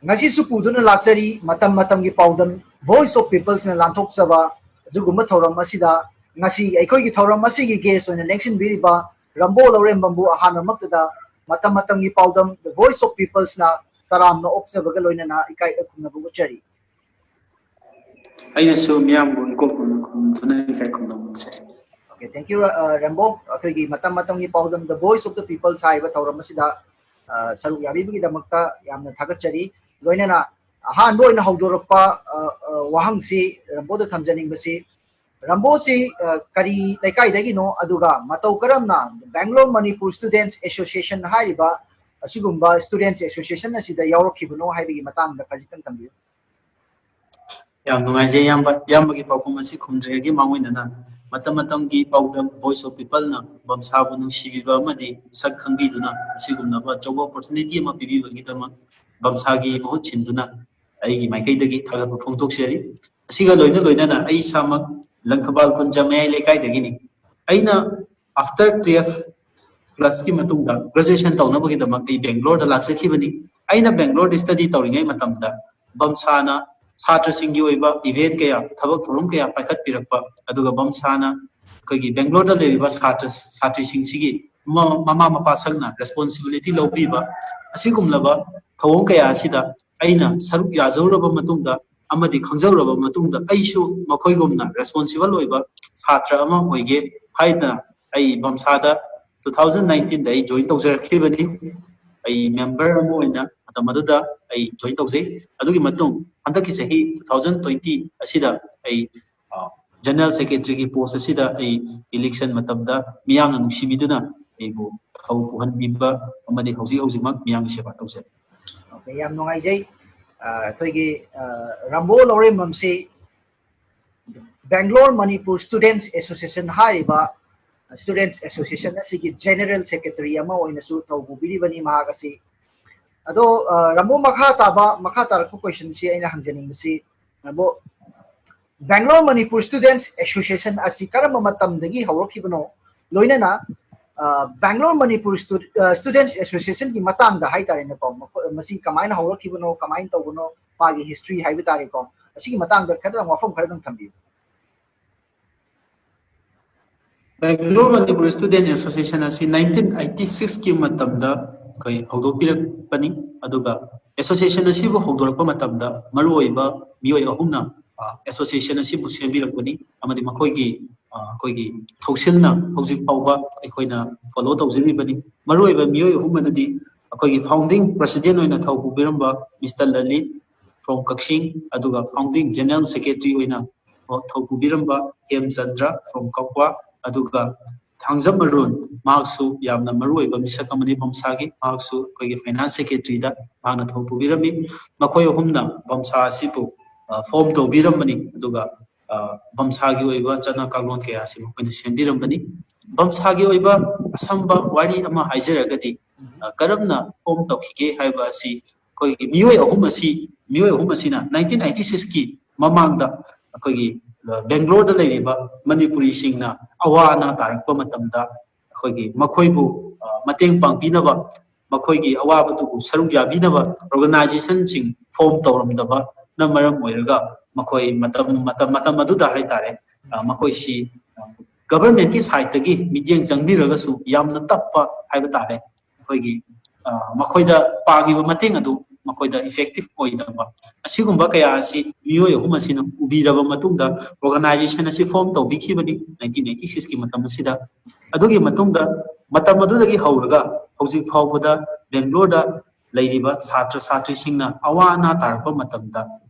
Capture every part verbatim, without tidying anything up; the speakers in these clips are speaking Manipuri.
ꯉꯁꯤꯁꯨ ꯄꯨꯗꯨꯅ ꯂꯥꯛꯆꯔꯤ ꯃꯇꯝ ꯃꯇꯝꯒꯤ ꯄꯥꯎꯗꯝ Voice of Peopleꯁꯅ ꯂꯥꯟꯊꯣꯛꯆꯕ ꯑꯗꯨꯒꯨꯝꯕ ꯊꯧꯔꯝ ꯑꯁꯤꯗ ꯉꯁꯤ ꯑꯩꯈꯣꯏꯒꯤ ꯊꯧꯔꯝ ꯑꯁꯤꯒꯤ guest ꯑꯣꯏꯅ ꯂꯦꯡꯁꯤꯟꯕꯤꯔꯤꯕ ꯔꯝꯕꯣ ꯂꯧꯔꯦꯝꯕꯝꯕꯨ ꯑꯍꯥꯟꯕꯃꯛꯇꯗ ꯃꯇꯝ ꯃꯇꯝꯒꯤ ꯄꯥꯎꯗꯝ The Voice of Peopleꯁꯅ ꯇꯔꯥꯝꯅ ꯑꯣꯛꯆꯕꯒ ꯂꯣꯏꯅꯅ ꯏꯀꯥꯏ ꯈꯨꯝꯅꯕ ꯎꯠꯆꯔꯤ꯫ ꯑꯩꯅꯁꯨ ꯃꯤꯌꯥꯝꯕꯨ ꯏꯀꯣꯛ ꯈꯨꯝꯅ ꯈꯨꯝꯗꯨꯅ ꯏꯀꯥꯏ ꯈꯨꯝꯅꯕ ꯎꯠꯆꯔꯤ꯫ Okay, thank you, uh, Rambo. ꯑꯩꯈꯣꯏꯒꯤ ꯃꯇꯝ ꯃꯇꯝꯒꯤ ꯄꯥꯎꯗꯝ The Voice of the Peoples ꯍꯥꯏꯔꯤꯕ ꯊꯧꯔꯝ ꯑꯁꯤꯗ, uh, ꯁꯔꯨꯛ ꯌꯥꯕꯤꯕꯒꯤꯗꯃꯛꯇ ꯌꯥꯝꯅ ꯊꯥꯒꯠꯆꯔꯤ꯫ ꯂꯣꯏꯅꯅ ꯑꯍꯥꯟꯕ ꯑꯣꯏꯅ ꯍꯧꯗꯣꯔꯛꯄ, uh, uh, ꯋꯥꯍꯪꯁꯤ ꯔꯦꯝꯕꯣꯗ ꯊꯝꯖꯅꯤꯡꯕꯁꯤ, ꯔꯦꯝꯕꯣꯁꯤ, uh, ꯀꯔꯤ ꯂꯩꯀꯥꯏꯗꯒꯤꯅꯣ, ꯑꯗꯨꯒ ꯃꯇꯧ ꯀꯔꯝꯅ Bangalore Manipur Students Association ꯍꯥꯏꯔꯤꯕ ꯑꯁꯤꯒꯨꯝꯕ Students Association ꯑꯁꯤꯗ ꯌꯥꯎꯔꯛꯈꯤꯕꯅꯣ ꯍꯥꯏꯕꯒꯤ ꯃꯇꯥꯡꯗ ꯈꯖꯤꯛꯇꯪ ꯊꯝꯕꯤꯌꯨ꯫ ꯌꯥꯝ ꯅꯨꯡꯉꯥꯏꯖꯩ ꯏꯌꯥꯝꯕ꯫ ꯏꯌꯥꯝꯕꯒꯤ ꯄꯥꯎꯈꯨꯝ ꯑꯁꯤ ꯈꯨꯝꯗ꯭ꯔꯤꯉꯩꯒꯤ ꯃꯥꯡꯑꯣꯏꯅꯅ ꯃꯇꯝ ꯃꯇꯝꯒꯤ ꯄꯥꯎꯗꯝ Voice of Peopleꯅ ꯕꯝꯁꯥꯕꯨ ꯅꯨꯡꯁꯤꯕꯤꯕ ꯑꯃꯗꯤ ꯁꯛ ꯈꯪꯕꯤꯗꯨꯅ ꯑꯁꯤꯒꯨꯝꯂꯕ ꯑꯆꯧꯕ opportunity ꯑꯃ ꯄꯤꯕꯤꯕꯒꯤꯗꯃꯛ ꯕꯝꯁꯥꯒꯤ ꯃꯍꯨꯠ ꯁꯤꯟꯗꯨꯅ ꯑꯩꯒꯤ ꯃꯥꯏꯀꯩꯗꯒꯤ ꯊꯥꯒꯠꯄ ꯐꯣꯡꯗꯣꯛꯆꯔꯤ꯫ ꯑꯁꯤꯒ ꯂꯣꯏꯅ ꯂꯣꯏꯅꯅ ꯑꯩ ꯏꯁꯥꯃꯛ ꯂꯪꯊꯕꯥꯜ ꯈꯨꯟꯖ ꯃꯌꯥꯏ ꯂꯩꯀꯥꯏꯗꯒꯤꯅꯤ꯫ ꯑꯩꯅ after twelve classꯀꯤ ꯃꯇꯨꯡꯗ graduation ꯇꯧꯅꯕꯒꯤꯗꯃꯛ ꯑꯩ ꯕꯦꯡꯒ꯭ꯂꯣꯔꯗ ꯂꯥꯛꯆꯈꯤꯕꯅꯤ꯫ ꯑꯩꯅ ꯕꯦꯡꯒ꯭ꯂꯣꯔꯗ study ꯇꯧꯔꯤꯉꯩ ꯃꯇꯝꯗ ꯕꯝꯁꯥꯅ ꯁꯥꯇ꯭ꯔꯁꯤꯡꯒꯤ ꯑꯣꯏꯕ event ꯀꯌꯥ, ꯊꯕꯛ ꯊꯧꯔꯝ ꯀꯌꯥ ꯄꯥꯏꯈꯠꯄꯤꯔꯛꯄ, ꯑꯗꯨꯒ ꯕꯝꯁꯥꯅ ꯑꯩꯈꯣꯏꯒꯤ ꯕꯦꯡꯒ꯭ꯂꯣꯔꯗ ꯂꯩꯔꯤꯕ ꯁꯥꯇ꯭ꯔ ꯁꯥꯇ꯭ꯔꯤꯁꯤꯡꯁꯤꯒꯤ ꯃꯃꯥ ꯃꯃꯥ ꯃꯄꯥꯁꯛꯅ responsibility ꯂꯧꯕꯤꯕ, ꯑꯁꯤꯒꯨꯝꯂꯕ ꯊꯧꯑꯣꯡ ꯀꯌꯥ ꯑꯁꯤꯗ ꯑꯩꯅ ꯁꯔꯨꯛ ꯌꯥꯖꯔꯨꯔꯕ ꯃꯇꯨꯡꯗ ꯑꯃꯗꯤ ꯈꯪꯖꯔꯨꯔꯕ ꯃꯇꯨꯡꯗ ꯑꯩꯁꯨ ꯃꯈꯣꯏꯒꯨꯝꯅ responsible ꯑꯣꯏꯕ ꯁꯥꯇ꯭ꯔ ꯑꯃ ꯑꯣꯏꯒꯦ ꯍꯥꯏꯗꯅ ꯑꯩ ꯕꯝꯁꯥꯗ two thousand nineteenꯗ ꯑꯩ join ꯇꯧꯖꯔꯛꯈꯤꯕꯅꯤ꯫ ꯑꯩ member ꯑꯃ ꯑꯣꯏꯅ ꯃꯇꯝ ꯑꯗꯨꯗ ꯑꯩ join ꯇꯧꯖꯩ꯫ ꯑꯗꯨꯒꯤ ꯃꯇꯨꯡ ꯍꯟꯗꯛꯀꯤ ꯆꯍꯤ two thousand twenty ꯑꯁꯤꯗ ꯑꯩ, ꯑ, general secretaryꯒꯤ post ꯑꯁꯤꯗ ꯑꯩ election ꯃꯇꯝꯗ ꯃꯤꯌꯥꯝꯅ ꯅꯨꯡꯁꯤꯕꯤꯗꯨꯅ ꯑꯩꯕꯨ ꯊꯧ ꯄꯨꯍꯟꯕꯤꯕ ꯑꯃꯗꯤ ꯍꯧꯖꯤꯛ ꯍꯧꯖꯤꯛꯃꯛ ꯃꯤꯌꯥꯝꯒꯤ ꯁꯦꯕꯥ ꯇꯧꯖꯔꯤ꯫ Okay, ꯌꯥꯝ ꯅꯨꯡꯉꯥꯏꯖꯩ꯫ ꯑ, ꯑꯩꯈꯣꯏꯒꯤ, ꯑ, ꯔꯝꯕꯣ ꯂꯧꯔꯦꯝꯕꯝꯁꯤ Bangalore Manipur Students Association ꯍꯥꯏꯔꯤꯕ Students Association ꯑꯁꯤꯒꯤ general secretary ꯑꯃ ꯑꯣꯏꯅꯁꯨ ꯊꯧ ꯄꯨꯕꯤꯔꯤꯕꯅꯤ ꯃꯍꯥꯛ ꯑꯁꯤ꯫ ꯑꯗꯣ, ꯑ, ꯔꯝꯕꯣ, ꯃꯈꯥ ꯇꯥꯕ, ꯃꯈꯥ ꯇꯥꯔꯛꯄ questionꯁꯤ ꯑꯩꯅ ꯍꯪꯖꯅꯤꯡꯕꯁꯤ, ꯔꯝꯕꯣ, Bangalore Manipur Students Association ꯑꯁꯤ ꯀꯔꯝꯕ ꯃꯇꯝꯗꯒꯤ ꯍꯧꯔꯛꯈꯤꯕꯅꯣ? ꯂꯣꯏꯅꯅ ꯕꯦꯡꯒ꯭ꯂꯣꯔ ꯃꯅꯤꯄꯨꯔ ꯁ꯭ꯇꯨ- ꯁ꯭ꯇꯨꯗꯦꯟꯠꯁ ꯑꯦꯁꯣꯁꯤꯌꯦꯁꯟꯒꯤ ꯃꯇꯥꯡꯗ ꯍꯥꯏꯇꯥꯔꯦꯅꯦꯀꯣ, ꯃꯈꯣꯏ ꯃꯁꯤ ꯀꯃꯥꯏꯅ ꯍꯧꯔꯛꯈꯤꯕꯅꯣ, ꯀꯃꯥꯏꯅ ꯇꯧꯕꯅꯣ, ꯃꯥꯒꯤ ꯍꯤꯁꯇ꯭ꯔꯤ ꯍꯥꯏꯕ ꯇꯥꯔꯦꯀꯣ, ꯑꯁꯤꯒꯤ ꯃꯇꯥꯡꯗ ꯈꯤꯇꯪ ꯋꯥꯐꯝ ꯈꯔꯗꯪ ꯊꯝꯕꯤꯌꯨ꯫ ꯕꯦꯡꯒ꯭ꯂꯣꯔ ꯃꯅꯤꯄꯨꯔ ꯁ꯭ꯇꯨꯗꯦꯟꯠ ꯑꯦꯁꯣꯁꯤꯌꯦꯁꯟ ꯑꯁꯤ ꯅꯥꯏꯟꯇꯤꯟ ꯑꯩꯠꯇꯤ ꯁꯤꯛꯁꯀꯤ ꯃꯇꯝꯗ ꯑꯩꯈꯣꯏ ꯍꯧꯗꯣꯛꯄꯤꯔꯛꯄꯅꯤ꯫ ꯑꯗꯨꯒ ꯑꯦꯁꯣꯁꯤꯌꯦꯁꯟ ꯑꯁꯤꯕꯨ ꯍꯧꯗꯣꯔꯛꯄ ꯃꯇꯝꯗ ꯃꯔꯨꯑꯣꯏꯕ ꯃꯤꯑꯣꯏ ꯑꯍꯨꯝꯅ ꯑꯦꯁꯣꯁꯤꯌꯦꯁꯟ ꯑꯁꯤꯕꯨ ꯁꯦꯝꯕꯤꯔꯛꯄꯅꯤ꯫ ꯑꯃꯗꯤ ꯃꯈꯣꯏꯒꯤ ꯑ, ꯑꯩꯈꯣꯏꯒꯤ ꯊꯧꯁꯤꯜꯅ ꯍꯧꯖꯤꯛ ꯐꯥꯎꯕ ꯑꯩꯈꯣꯏꯅ ꯐꯣꯂꯣ ꯇꯧꯖꯔꯤꯕꯅꯤ꯫ ꯃꯔꯨꯑꯣꯏꯕ ꯃꯤꯑꯣꯏ ꯑꯍꯨꯝ ꯑꯗꯨꯗꯤ ꯑꯩꯈꯣꯏꯒꯤ ꯐꯥꯎꯟꯗꯤꯡ ꯄ꯭ꯔꯁꯤꯗꯦꯟꯠ ꯑꯣꯏꯅ ꯊꯧ ꯄꯨꯕꯤꯔꯝꯕ ꯃꯤꯁꯇꯔ ꯂꯂꯤꯠ from ꯀꯛꯆꯤꯡ, ꯑꯗꯨꯒ ꯐꯥꯎꯟꯗꯤꯡ ꯖꯦꯅꯔꯦꯜ ꯁꯦꯀ꯭ꯔꯦꯇꯔꯤ ꯑꯣꯏꯅ ꯊꯧ ꯄꯨꯕꯤꯔꯝꯕ ꯍꯦꯝꯆꯟꯗ꯭ꯔ from ꯀꯛꯋꯥ, ꯑꯗꯨꯒ ꯊꯥꯡꯖꯝ ꯑꯔꯨꯟ, ꯃꯍꯥꯛꯁꯨ ꯌꯥꯝꯅ ꯃꯔꯨꯑꯣꯏꯕ ꯃꯤꯁꯛ ꯑꯃꯅꯤ ꯕꯝꯁꯥꯒꯤ꯫ ꯃꯍꯥꯛꯁꯨ ꯑꯩꯈꯣꯏꯒꯤ ꯐꯥꯏꯅꯥꯟꯁ ꯁꯦꯀ꯭ꯔꯦꯇꯔꯤꯗ ꯃꯍꯥꯛꯅ ꯊꯧ ꯄꯨꯕꯤꯔꯝꯃꯤ꯫ ꯃꯈꯣꯏ ꯑꯍꯨꯝꯅ ꯕꯝꯁꯥ ꯑꯁꯤꯕꯨ ꯐꯣꯝ ꯇꯧꯕꯤꯔꯝꯕꯅꯤ꯫ ꯑꯗꯨꯒ ꯑ, ꯕꯝꯁꯥꯒꯤ ꯑꯣꯏꯕ ꯆꯠꯅ ꯀꯥꯡꯂꯣꯟ ꯀꯌꯥ ꯑꯁꯤ ꯃꯈꯣꯏꯅ ꯁꯦꯝꯕꯤꯔꯝꯕꯅꯤ꯫ ꯕꯝꯁꯥꯒꯤ ꯑꯣꯏꯕ ꯑꯁꯝꯕ ꯋꯥꯔꯤ ꯑꯃ ꯍꯥꯏꯖꯔꯒꯗꯤ, ꯑ, ꯀꯔꯝꯅ ꯐꯣꯝ ꯇꯧꯈꯤꯒꯦ ꯍꯥꯏꯕ ꯑꯁꯤ ꯑꯩꯈꯣꯏꯒꯤ ꯃꯤꯑꯣꯏ ꯑꯍꯨꯝ ꯑꯁꯤ, ꯃꯤꯑꯣꯏ ꯑꯍꯨꯝ ꯑꯁꯤꯅ ꯅꯥꯏꯟꯇꯤꯟ ꯑꯩꯠꯇꯤ ꯁꯤꯛꯁꯀꯤ ꯃꯃꯥꯡꯗ ꯑꯩꯈꯣꯏꯒꯤ, ꯑ, ꯕꯦꯡꯒ꯭ꯂꯣꯔꯗ ꯂꯩꯔꯤꯕ ꯃꯅꯤꯄꯨꯔꯤꯁꯤꯡꯅ ꯑꯋꯥ ꯑꯅꯥ ꯇꯥꯔꯛꯄ ꯃꯇꯝꯗ ꯑꯩꯈꯣꯏꯒꯤ ꯃꯈꯣꯏꯕꯨ, ꯑ, ꯃꯇꯦꯡ ꯄꯥꯡꯕꯤꯅꯕ, ꯃꯈꯣꯏꯒꯤ ꯑꯋꯥꯕꯗꯨꯕꯨ ꯁꯔꯨꯛ ꯌꯥꯕꯤꯅꯕ ꯑꯣꯔꯒꯅꯥꯏꯖꯦꯁꯟꯁꯤꯡ ꯐꯣꯝ ꯇꯧꯔꯝꯗꯕꯅ ꯃꯔꯝ ꯑꯣꯏꯔꯒ ꯃꯈꯣꯏ ꯃꯇꯝ, ꯃꯇꯝ, ꯃꯇꯝ ꯑꯗꯨꯗ ꯍꯥꯏꯇꯥꯔꯦ, ꯑ, ꯃꯈꯣꯏꯁꯤ, ꯑ, ꯒꯚꯔꯟꯃꯦꯟꯠꯀꯤ ꯁꯥꯏꯠꯇꯒꯤ ꯃꯤꯠꯌꯦꯡ ꯆꯪꯕꯤꯔꯒꯁꯨ ꯌꯥꯝꯅ ꯇꯞꯄ ꯍꯥꯏꯕ ꯇꯥꯔꯦ꯫ ꯑꯩꯈꯣꯏꯒꯤ, ꯑ, ꯃꯈꯣꯏꯗ ꯄꯥꯡꯉꯤꯕ ꯃꯇꯦꯡ ꯑꯗꯨ ꯃꯈꯣꯏꯗ ꯏꯐꯦꯛꯇꯤꯚ ꯑꯣꯏꯗꯕ, ꯑꯁꯤꯒꯨꯝꯕ ꯀꯌꯥ ꯑꯁꯤ ꯃꯤꯑꯣꯏ ꯑꯍꯨꯝ ꯑꯁꯤꯅ ꯎꯕꯤꯔꯕ ꯃꯇꯨꯡꯗ ꯑꯣꯔꯒꯅꯥꯏꯖꯦꯁꯟ ꯑꯁꯤ ꯐꯣꯝ ꯇꯧꯕꯤꯈꯤꯕꯅꯤ ꯅꯥꯏꯟꯇꯤꯟ ꯑꯩꯠꯇꯤ ꯁꯤꯛꯁꯀꯤ ꯃꯇꯝ ꯑꯁꯤꯗ꯫ ꯑꯗꯨꯒꯤ ꯃꯇꯨꯡꯗ, ꯃꯇꯝ ꯑꯗꯨꯗꯒꯤ ꯍꯧꯔꯒ ꯍꯧꯖꯤꯛ ꯐꯥꯎꯕꯗ ꯕꯦꯡꯒ꯭ꯂꯣꯔꯗ ꯂꯩꯔꯤꯕ ꯁꯥꯇ꯭ꯔ ꯁꯥꯇ꯭ꯔꯤꯁꯤꯡꯅ ꯑꯋꯥ ꯑꯅꯥ ꯇꯥꯔꯛꯄ ꯃꯇꯝꯗ,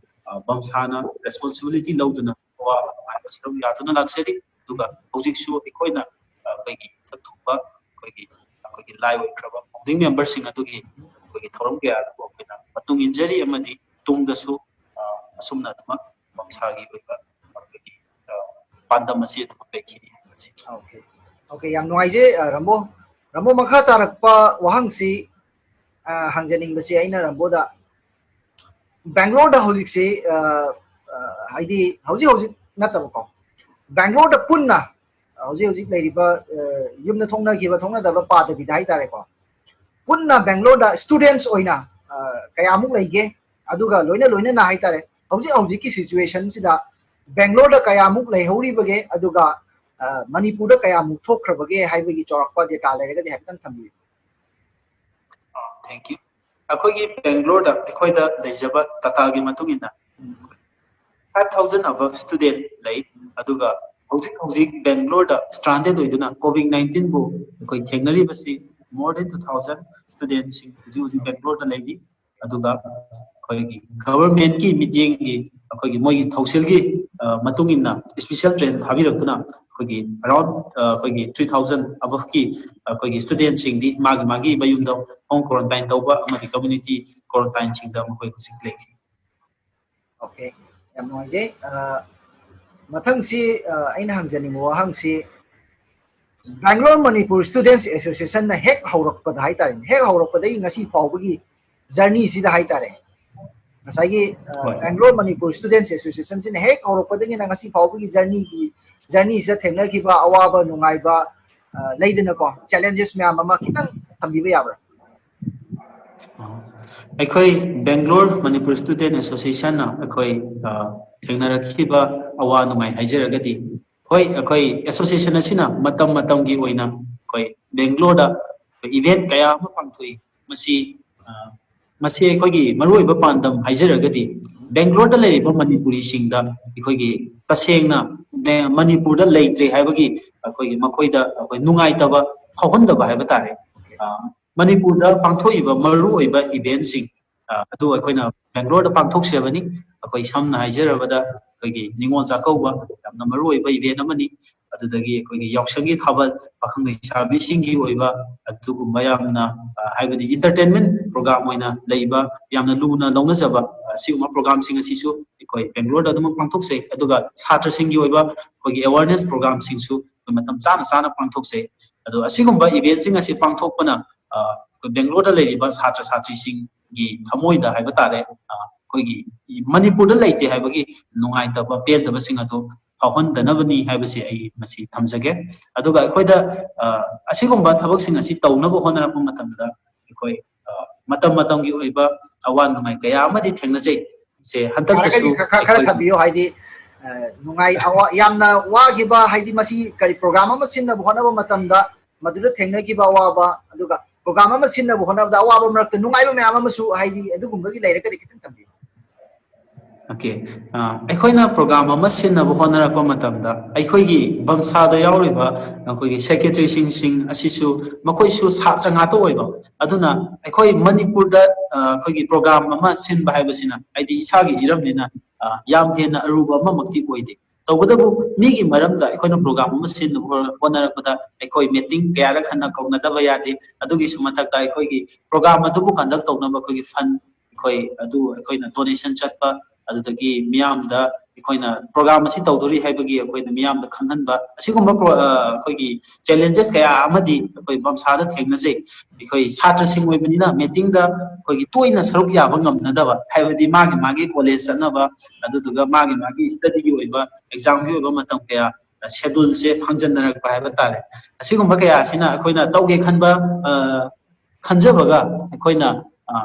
ꯑ, ꯕꯝꯁꯥꯅ ꯔꯦꯁꯄꯣꯟꯁꯤꯕꯤꯂꯤꯇꯤ ꯂꯧꯗꯨꯅ ꯑꯋꯥꯕ ꯅꯨꯡꯉꯥꯏꯕ ꯁꯔꯨꯛ ꯌꯥꯗꯨꯅ ꯂꯥꯛꯆꯔꯤ꯫ ꯑꯗꯨꯒ ꯍꯧꯖꯤꯛꯁꯨ ꯑꯩꯈꯣꯏꯅ, ꯑ, ꯑꯩꯈꯣꯏꯒꯤ ꯏꯊꯛ ꯊꯣꯡꯕ ꯑꯩꯈꯣꯏꯒꯤ, ꯑꯩꯈꯣꯏꯒꯤ ꯂꯥꯏ ꯑꯣꯏꯈ꯭ꯔꯕ ꯐꯥꯎꯟꯗꯤꯡ ꯃꯦꯝꯕꯔꯁꯤꯡ ꯑꯗꯨꯒꯤ ꯑꯩꯈꯣꯏꯒꯤ ꯊꯧꯔꯝ ꯀꯌꯥ ꯑꯗꯨꯕꯨ ꯑꯩꯈꯣꯏꯅ ꯃꯇꯨꯡ ꯏꯟꯖꯔꯤ, ꯑꯃꯗꯤ ꯇꯨꯡꯗꯁꯨ, ꯑ, ꯑꯁꯨꯝꯅ ꯑꯗꯨꯃꯛ ꯕꯝꯁꯥꯒꯤ ꯑꯣꯏꯕ ꯑꯩꯈꯣꯏꯒꯤ, ꯑ, ꯄꯥꯟꯗꯝ ꯑꯁꯤ ꯑꯗꯨꯃꯛ ꯂꯩꯈꯤꯅꯤ ꯍꯥꯏꯕꯁꯤ꯫ ꯑꯣꯀꯦ, ꯑꯣꯀꯦ, ꯌꯥꯝ ꯅꯨꯡꯉꯥꯏꯖꯩ, ꯑ, ꯔꯝꯕꯣ꯫ ꯔꯝꯕꯣ, ꯃꯈꯥ ꯇꯥꯔꯛꯄ ꯋꯥꯍꯪꯁꯤ, ꯑ, ꯍꯪꯖꯅꯤꯡꯕꯁꯤ ꯑꯩꯅ ꯔꯝꯕꯣꯗ, ꯕꯦꯡꯒ꯭ꯂꯣꯔꯗ ꯍꯧꯖꯤꯛꯁꯤ, ꯑ, ꯑ, ꯍꯥꯏꯗꯤ ꯍꯧꯖꯤꯛ ꯍꯧꯖꯤꯛ ꯅꯠꯇꯕꯀꯣ, ꯕꯦꯡꯒ꯭ꯂꯣꯔꯗ ꯄꯨꯟꯅ, ꯑ, ꯍꯧꯖꯤꯛ ꯍꯧꯖꯤꯛ ꯂꯩꯔꯤꯕ, ꯑ, ꯌꯨꯝꯗ ꯊꯣꯛꯅꯈꯤꯕ ꯊꯣꯛꯅꯗꯕ ꯄꯥꯗꯕꯤꯗ ꯍꯥꯏꯇꯥꯔꯦꯀꯣ, ꯄꯨꯟꯅ ꯕꯦꯡꯒ꯭ꯂꯣꯔꯗ students ꯑꯣꯏꯅ, ꯑ, ꯀꯌꯥꯃꯨꯛ ꯂꯩꯒꯦ? ꯑꯗꯨꯒ ꯂꯣꯏꯅ ꯂꯣꯏꯅꯅ ꯍꯥꯏꯇꯥꯔꯦ, ꯍꯧꯖꯤꯛ ꯍꯧꯖꯤꯛꯀꯤ situationꯁꯤꯗ ꯕꯦꯡꯒ꯭ꯂꯣꯔꯗ ꯀꯌꯥꯃꯨꯛ ꯂꯩꯍꯧꯔꯤꯕꯒꯦ? ꯑꯗꯨꯒ, ꯑ, ꯃꯅꯤꯄꯨꯔꯗ ꯀꯌꯥꯃꯨꯛ ꯊꯣꯛꯈ꯭ꯔꯕꯒꯦ ꯍꯥꯏꯕꯒꯤ ꯆꯥꯎꯔꯥꯛꯄ data ꯂꯩꯔꯒꯗꯤ ꯍꯥꯏꯐꯦꯠꯇꯪ ꯊꯝꯕꯤꯌꯨ꯫ Thank you. ꯑꯩꯈꯣꯏꯒꯤ ꯕꯦꯡꯒ꯭ꯂꯣꯔꯗ ꯑꯩꯈꯣꯏꯗ ꯂꯩꯖꯕ dataꯒꯤ ꯃꯇꯨꯡ ꯏꯟꯅ five thousand above student ꯂꯩ꯫ ꯑꯗꯨꯒ ꯍꯧꯖꯤꯛ ꯍꯧꯖꯤꯛ ꯕꯦꯡꯒ꯭ꯂꯣꯔꯗ stranded ꯑꯣꯏꯗꯨꯅ COVID nineteenꯕꯨ ꯑꯩꯈꯣꯏ ꯊꯦꯡꯅꯔꯤꯕꯁꯤ more than two thousand studentꯁꯤꯡ ꯍꯧꯖꯤꯛ ꯍꯧꯖꯤꯛ ꯕꯦꯡꯒ꯭ꯂꯣꯔꯗ ꯂꯩꯔꯤ꯫ ꯑꯗꯨꯒ ꯑꯩꯈꯣꯏꯒꯤ governmentꯀꯤ ꯃꯤꯠꯌꯦꯡꯒꯤ, ꯑꯩꯈꯣꯏꯒꯤ ꯃꯣꯏꯒꯤ ꯊꯧꯁꯤꯜꯒꯤ, ꯑ, ꯃꯇꯨꯡ ꯏꯟꯅ special train ꯊꯥꯕꯤꯔꯛꯇꯨꯅ ꯑꯩꯈꯣꯏꯒꯤ around, ꯑ, ꯑꯩꯈꯣꯏꯒꯤ three thousand aboveꯀꯤ ꯑꯩꯈꯣꯏꯒꯤ studentꯁꯤꯡꯗꯤ ꯃꯥꯒꯤ ꯃꯥꯒꯤ ꯃꯌꯨꯝꯗ home quarantine ꯇꯧꯕ ꯑꯃꯗꯤ community quarantineꯁꯤꯡꯗ ꯃꯈꯣꯏ ꯍꯧꯖꯤꯛ ꯂꯩꯔꯤ꯫ Okay, ꯌꯥꯝ ꯅꯨꯡꯉꯥꯏꯖꯩ꯫ ꯑ, ꯃꯊꯪꯁꯤ, ꯑ, ꯑꯩꯅ ꯍꯪꯖꯅꯤꯡꯕ ꯋꯥꯍꯪꯁꯤ, Bangalore Manipur Students Associationꯅ ꯍꯦꯛ ꯍꯧꯔꯛꯄꯗ ꯍꯥꯏꯇꯥꯔꯦꯅꯦ, ꯍꯦꯛ ꯍꯧꯔꯛꯄꯗꯒꯤ ꯉꯁꯤ ꯐꯥꯎꯕꯒꯤ journeyꯁꯤꯗ ꯍꯥꯏꯇꯥꯔꯦ, ꯉꯁꯥꯏꯒꯤ, ꯑ, ꯍꯣꯏ꯫ Bangalore Manipur Students Associationꯁꯤꯅ ꯍꯦꯛ ꯍꯧꯔꯛꯄꯗꯒꯤꯅ ꯉꯁꯤ ꯐꯥꯎꯕꯒꯤ journeyꯒꯤ, journeyꯁꯤꯗ ꯊꯦꯡꯅꯈꯤꯕ ꯑꯋꯥꯕ ꯅꯨꯡꯉꯥꯏꯕ, ꯑ, ꯂꯩꯗꯅꯀꯣ, challenges ꯃꯌꯥꯝ ꯑꯃ ꯈꯤꯇꯪ ꯊꯝꯕꯤꯕ ꯌꯥꯕ꯭ꯔꯥ? ꯑꯩꯈꯣꯏ Bangalore Manipur Student Associationꯅ ꯑꯩꯈꯣꯏ, ꯑ, ꯊꯦꯡꯅꯔꯛꯈꯤꯕ ꯑꯋꯥ ꯅꯨꯡꯉꯥꯏ ꯍꯥꯏꯖꯔꯒꯗꯤ, ꯍꯣꯏ, ꯑꯩꯈꯣꯏ association ꯑꯁꯤꯅ ꯃꯇꯝ ꯃꯇꯝꯒꯤ ꯑꯣꯏꯅ ꯑꯩꯈꯣꯏ ꯕꯦꯡꯒ꯭ꯂꯣꯔꯗ event ꯀꯌꯥ ꯑꯃ ꯄꯥꯡꯊꯣꯛꯏ꯫ ꯃꯁꯤ, ꯑ, ꯃꯁꯤ ꯑꯩꯈꯣꯏꯒꯤ ꯃꯔꯨꯑꯣꯏꯕ ꯄꯥꯟꯗꯝ ꯍꯥꯏꯖꯔꯒꯗꯤ, ꯕꯦꯡꯒ꯭ꯂꯣꯔꯗ ꯂꯩꯔꯤꯕ ꯃꯅꯤꯄꯨꯔꯤꯁꯤꯡꯗ ꯑꯩꯈꯣꯏꯒꯤ ꯇꯁꯦꯡꯅ ꯃꯦ-, ꯃꯅꯤꯄꯨꯔꯗ ꯂꯩꯇ꯭ꯔꯦ ꯍꯥꯏꯕꯒꯤ ꯑꯩꯈꯣꯏꯒꯤ ꯃꯈꯣꯏꯗ ꯑꯩꯈꯣꯏ ꯅꯨꯡꯉꯥꯏꯇꯕ ꯐꯥꯎꯍꯟꯗꯕ ꯍꯥꯏꯕ ꯇꯥꯔꯦ꯫ ꯑ, ꯃꯅꯤꯄꯨꯔꯗ ꯄꯥꯡꯊꯣꯛꯏꯕ ꯃꯔꯨꯑꯣꯏꯕ eventꯁꯤꯡ, ꯑ, ꯑꯗꯨ ꯑꯩꯈꯣꯏꯅ ꯕꯦꯡꯒ꯭ꯂꯣꯔꯗ ꯄꯥꯡꯊꯣꯛꯆꯕꯅꯤ꯫ ꯑꯩꯈꯣꯏ ꯁꯝꯅ ꯍꯥꯏꯖꯔꯕꯗ ꯑꯩꯈꯣꯏꯒꯤ ꯅꯤꯉꯣꯜ ꯆꯥꯛꯀꯧꯕ ꯌꯥꯝꯅ ꯃꯔꯨꯑꯣꯏꯕ event ꯑꯃꯅꯤ꯫ ꯑꯗꯨꯗꯒꯤ ꯑꯩꯈꯣꯏꯒꯤ ꯌꯥꯎꯁꯪꯒꯤ ꯊꯥꯕꯜ, ꯄꯥꯈꯪ ꯂꯩꯁꯥꯕꯤꯁꯤꯡꯒꯤ ꯑꯣꯏꯕ ꯑꯗꯨꯒꯨꯝꯕ ꯌꯥꯝꯅ, ꯑ, ꯍꯥꯏꯕꯗꯤ entertainment program ꯑꯣꯏꯅ ꯂꯩꯕ, ꯌꯥꯝꯅ ꯂꯨꯅ ꯂꯧꯅꯖꯕ, ꯑ, ꯁꯤꯒꯨꯝꯕ programꯁꯤꯡ ꯑꯁꯤꯁꯨ ꯑꯩꯈꯣꯏ ꯕꯦꯡꯒ꯭ꯂꯣꯔꯗ ꯑꯗꯨꯃꯛ ꯄꯥꯡꯊꯣꯛꯆꯩ꯫ ꯑꯗꯨꯒ ꯁꯥꯇ꯭ꯔꯁꯤꯡꯒꯤ ꯑꯣꯏꯕ ꯑꯩꯈꯣꯏꯒꯤ awareness programꯁꯤꯡꯁꯨ ꯑꯩꯈꯣꯏ ꯃꯇꯝ ꯆꯥꯅ ꯆꯥꯅ ꯄꯥꯡꯊꯣꯛꯆꯩ꯫ ꯑꯗꯣ ꯑꯁꯤꯒꯨꯝꯕ eventꯁꯤꯡ ꯑꯁꯤ ꯄꯥꯡꯊꯣꯛꯄꯅ, ꯑ, ꯑꯩꯈꯣꯏ ꯕꯦꯡꯒ꯭ꯂꯣꯔꯗ ꯂꯩꯔꯤꯕ ꯁꯥꯇ꯭ꯔ ꯁꯥꯇ꯭ꯔꯤꯁꯤꯡꯒꯤ ꯊꯃꯣꯏꯗ ꯍꯥꯏꯕ ꯇꯥꯔꯦ, ꯑ, ꯑꯩꯈꯣꯏꯒꯤ ꯃꯅꯤꯄꯨꯔꯗ ꯂꯩꯇꯦ ꯍꯥꯏꯕꯒꯤ ꯅꯨꯡꯉꯥꯏꯇꯕ, ꯄꯦꯟꯗꯕꯁꯤꯡ ꯑꯗꯨ ꯐꯥꯎꯍꯟꯗꯅꯕꯅꯤ ꯍꯥꯏꯕꯁꯤ ꯑꯩ ꯃꯁꯤ ꯊꯝꯖꯒꯦ꯫ ꯑꯗꯨꯒ ꯑꯩꯈꯣꯏꯗ ꯑ, ꯑꯁꯤꯒꯨꯝꯕ ꯊꯕꯛꯁꯤꯡ ꯑꯁꯤ ꯇꯧꯅꯕ ꯍꯣꯠꯅꯔꯛꯄ ꯃꯇꯝꯗ ꯑꯩꯈꯣꯏ ꯑ, ꯃꯇꯝ ꯃꯇꯝꯒꯤ ꯑꯣꯏꯕ ꯑꯋꯥ ꯅꯨꯡꯉꯥꯏ ꯀꯌꯥ ꯑꯃꯗꯤ ꯊꯦꯡꯅꯖꯩ꯫ ꯁꯦ ꯍꯟꯗꯛꯇꯁꯨ ꯌꯥꯔꯒꯗꯤ ꯈꯔ ꯈꯔ ꯈꯔ ꯑꯩꯈꯣꯏ ꯊꯝꯕꯤꯌꯨ, ꯍꯥꯏꯗꯤ ꯑ, ꯅꯨꯡꯉꯥꯏ ꯑꯋꯥ ꯌꯥꯝꯅ ꯋꯥꯈꯤꯕ, ꯍꯥꯏꯗꯤ ꯃꯁꯤ ꯀꯔꯤ ꯄ꯭ꯔꯣꯒ꯭ꯔꯥꯝ ꯑꯃ ꯁꯤꯟꯅꯕ ꯍꯣꯠꯅꯕ ꯃꯇꯝꯗ ꯃꯗꯨꯗ ꯊꯦꯡꯅꯈꯤꯕ ꯑꯋꯥꯕ, ꯑꯗꯨꯒ ꯄ꯭ꯔꯣꯒ꯭ꯔꯥꯝ ꯑꯃ ꯁꯤꯟꯅꯕ ꯍꯣꯠꯅꯕꯗ ꯑꯋꯥꯕ ꯃꯔꯛꯇ ꯅꯨꯡꯉꯥꯏꯕ ꯃꯌꯥꯝ ꯑꯃꯁꯨ, ꯍꯥꯏꯗꯤ ꯑꯗꯨꯒꯨꯝꯕꯒꯤ ꯂꯩꯔꯒꯗꯤ ꯈꯤꯇꯪ ꯊꯝꯕꯤꯌꯨ꯫ ꯑꯣꯀꯦ꯫ ꯑ, ꯑꯩꯈꯣꯏꯅ ꯄ꯭ꯔꯣꯒ꯭ꯔꯥꯝ ꯑꯃ ꯁꯤꯟꯅꯕ ꯍꯣꯠꯅꯔꯛꯄ ꯃꯇꯝꯗ ꯑꯩꯈꯣꯏꯒꯤ ꯕꯝꯁꯥꯗ ꯌꯥꯎꯔꯤꯕ ꯑꯩꯈꯣꯏꯒꯤ ꯁꯦꯀ꯭ꯔꯦꯇꯔꯤꯁꯤꯡꯁꯤꯡ ꯑꯁꯤꯁꯨ ꯃꯈꯣꯏꯁꯨ ꯁꯥꯇ꯭ꯔ ꯉꯥꯛꯇ ꯑꯣꯏꯕ꯫ ꯑꯗꯨꯅ ꯑꯩꯈꯣꯏ ꯃꯅꯤꯄꯨꯔꯗ ꯑ, ꯑꯩꯈꯣꯏꯒꯤ ꯄ꯭ꯔꯣꯒ꯭ꯔꯥꯝ ꯑꯃ ꯁꯤꯟꯕ ꯍꯥꯏꯕꯁꯤꯅ ꯍꯥꯏꯗꯤ ꯏꯁꯥꯒꯤ ꯏꯔꯝꯅꯤꯅ ꯑ, ꯌꯥꯝ ꯍꯦꯟꯅ ꯑꯔꯨꯕ ꯑꯃꯃꯛꯇꯤ ꯑꯣꯏꯗꯦ꯫ ꯇꯧꯕꯇꯕꯨ ꯃꯤꯒꯤ ꯃꯔꯝꯗ ꯑꯩꯈꯣꯏꯅ ꯄ꯭ꯔꯣꯒ꯭ꯔꯥꯝ ꯑꯃ ꯁꯤꯟꯅꯕ ꯍꯣꯠꯅꯔꯛꯄꯗ ꯑꯩꯈꯣꯏ ꯃꯤꯇꯤꯡ ꯀꯌꯥꯔꯛ ꯍꯟꯅ ꯀꯧꯅꯗꯕ ꯌꯥꯗꯦ꯫ ꯑꯗꯨꯒꯤꯁꯨ ꯃꯊꯛꯇ ꯑꯩꯈꯣꯏꯒꯤ ꯄ꯭ꯔꯣꯒ꯭ꯔꯥꯝ ꯑꯗꯨꯕꯨ ꯀꯟꯗꯛ ꯇꯧꯅꯕ ꯑꯩꯈꯣꯏꯒꯤ ꯐꯟ ꯑꯩꯈꯣꯏ ꯑꯗꯨ ꯑꯩꯈꯣꯏꯅ ꯗꯣꯅꯦꯁꯟ ꯆꯠꯄ, ꯑꯗꯨꯗꯒꯤ ꯃꯤꯌꯥꯝꯗ ꯑꯩꯈꯣꯏꯅ ꯄ꯭ꯔꯣꯒ꯭ꯔꯥꯝ ꯑꯁꯤ ꯇꯧꯗꯣꯔꯤ ꯍꯥꯏꯕꯒꯤ ꯑꯩꯈꯣꯏꯅ ꯃꯤꯌꯥꯝꯗ ꯈꯪꯍꯟꯕ, ꯑꯁꯤꯒꯨꯝꯕ ꯄ꯭ꯔꯣ-, ꯑ, ꯑꯩꯈꯣꯏꯒꯤ ꯆꯦꯂꯦꯟꯖꯦꯁ ꯀꯌꯥ ꯑꯃꯗꯤ ꯑꯩꯈꯣꯏ ꯕꯝꯁꯥꯗ ꯊꯦꯡꯅꯖꯩ꯫ ꯑꯩꯈꯣꯏ ꯁꯥꯇ꯭ꯔꯁꯤꯡ ꯑꯣꯏꯕꯅꯤꯅ ꯃꯤꯇꯤꯡꯗ ꯑꯩꯈꯣꯏꯒꯤ ꯇꯣꯏꯅ ꯁꯔꯨꯛ ꯌꯥꯕ ꯉꯝꯅꯗꯕ, ꯍꯥꯏꯕꯗꯤ ꯃꯥꯒꯤ ꯃꯥꯒꯤ ꯀꯣꯂꯦꯖ ꯆꯠꯅꯕ, ꯑꯗꯨꯗꯨꯒ ꯃꯥꯒꯤ ꯃꯥꯒꯤ ꯁ꯭ꯇꯗꯤꯒꯤ ꯑꯣꯏꯕ, ꯑꯦꯛꯖꯥꯝꯒꯤ ꯑꯣꯏꯕ ꯃꯇꯝ ꯀꯌꯥ, ꯁꯦꯗꯨꯜꯁꯦ ꯐꯪꯖꯟꯅꯔꯛꯄ ꯍꯥꯏꯕ ꯇꯥꯔꯦ꯫ ꯑꯁꯤꯒꯨꯝꯕ ꯀꯌꯥ ꯑꯁꯤꯅ ꯑꯩꯈꯣꯏꯅ ꯇꯧꯒꯦ ꯈꯟꯕ, ꯑ, ꯈꯟꯖꯕꯒ ꯑꯩꯈꯣꯏꯅ, ꯑ,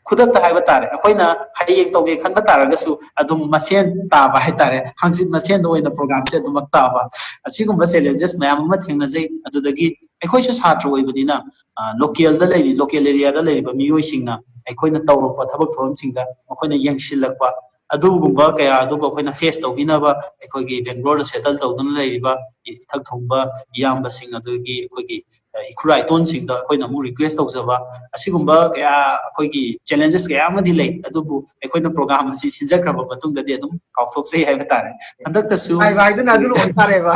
ꯈꯨꯗꯛꯇ ꯍꯥꯏꯕ ꯇꯥꯔꯦ, ꯑꯩꯈꯣꯏꯅ ꯍꯌꯦꯡ ꯇꯧꯒꯦ ꯈꯟꯕ ꯇꯥꯔꯒꯁꯨ ꯑꯗꯨꯝ ꯃꯁꯦꯟ ꯇꯥꯕ ꯍꯥꯏ ꯇꯥꯔꯦ, ꯍꯪꯆꯤꯠ ꯃꯁꯦꯟꯗ ꯑꯣꯏꯅ ꯄ꯭ꯔꯣꯒ꯭ꯔꯥꯝꯁꯦ ꯑꯗꯨꯃꯛ ꯇꯥꯕ, ꯑꯁꯤꯒꯨꯝꯕ ꯆꯦꯂꯦꯟꯖꯦꯁ ꯃꯌꯥꯝ ꯑꯃ ꯊꯦꯡꯅꯖꯩ꯫ ꯑꯗꯨꯗꯒꯤ ꯑꯩꯈꯣꯏꯁꯨ ꯁꯥꯇ꯭ꯔ ꯑꯣꯏꯕꯅꯤꯅ, ꯑ, ꯂꯣꯀꯦꯜꯗ ꯂꯩꯔꯤ, ꯂꯣꯀꯦꯜ ꯑꯦꯔꯤꯌꯥꯗ ꯂꯩꯔꯤꯕ ꯃꯤꯑꯣꯏꯁꯤꯡꯅ ꯑꯩꯈꯣꯏꯅ ꯇꯧꯔꯛꯄ ꯊꯕꯛ ꯊꯧꯔꯝꯁꯤꯡꯗ ꯃꯈꯣꯏꯅ ꯌꯦꯡꯁꯤꯜꯂꯛꯄ, ꯑꯗꯨꯒꯨꯝꯕ ꯀꯌꯥ ꯑꯗꯨꯕꯨ ꯑꯩꯈꯣꯏꯅ ꯐꯦꯁ ꯇꯧꯕꯤꯅꯕ ꯑꯩꯈꯣꯏꯒꯤ ꯕꯦꯡꯒ꯭ꯂꯣꯔꯗ ꯁꯦꯇꯜ ꯇꯧꯗꯨꯅ ꯂꯩꯔꯤꯕ ꯏꯊꯛ ꯊꯣꯡꯕ ꯏꯌꯥꯝꯕꯁꯤꯡ, ꯑꯗꯨꯒꯤ ꯑꯩꯈꯣꯏꯒꯤ, ꯑ, ꯏꯈꯨꯔꯥ ꯏꯇꯣꯟꯁꯤꯡꯗ ꯑꯩꯈꯣꯏꯅ ꯑꯃꯨꯛ ꯔꯤꯀ꯭ꯋꯦꯁ ꯇꯧꯖꯕ, ꯑꯁꯤꯒꯨꯝꯕ ꯀꯌꯥ ꯑꯩꯈꯣꯏꯒꯤ ꯆꯦꯂꯦꯟꯖꯦꯁ ꯀꯌꯥ ꯑꯃꯗꯤ ꯂꯩ꯫ ꯑꯗꯨꯕꯨ ꯑꯩꯈꯣꯏꯅ ꯄ꯭ꯔꯣꯒ꯭ꯔꯥꯝ ꯑꯁꯤ ꯁꯤꯟꯖꯈ꯭ꯔꯕ ꯃꯇꯨꯡꯗꯗꯤ ꯑꯗꯨꯝ ꯀꯥꯎꯊꯣꯛꯆꯩ ꯍꯥꯏꯕ ꯇꯥꯔꯦ꯫ ꯍꯟꯗꯛꯇꯁꯨ ꯍꯥꯏꯕ ꯍꯥꯏꯗꯨꯅ ꯑꯗꯨ ꯑꯩꯈꯣꯏ ꯑꯣꯏꯇꯥꯔꯦꯕ꯫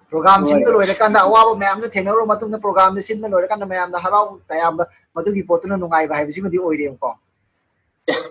ꯄ꯭ꯔꯣꯒ꯭ꯔꯥꯝ ꯍꯣꯏ꯫ ꯁꯤꯟꯕ ꯂꯣꯏꯔꯀꯥꯟꯗ ꯑꯋꯥꯕ ꯃꯌꯥꯝꯗꯣ ꯊꯦꯡꯅꯔꯨꯔ ꯃꯇꯨꯡꯗ ꯄ꯭ꯔꯣꯒ꯭ꯔꯥꯝꯗ ꯁꯤꯟꯕ ꯂꯣꯏꯔꯀꯥꯟꯗ ꯃꯌꯥꯝꯗ ꯍꯔꯥꯎ ꯇꯌꯥꯝꯕ, ꯃꯗꯨꯒꯤ ꯄꯣꯠꯇꯨꯅ ꯅꯨꯡꯉꯥꯏꯕ ꯍꯥꯏꯕꯁꯤꯃꯗꯤ ꯑꯣꯏꯔꯦꯕꯀꯣ꯫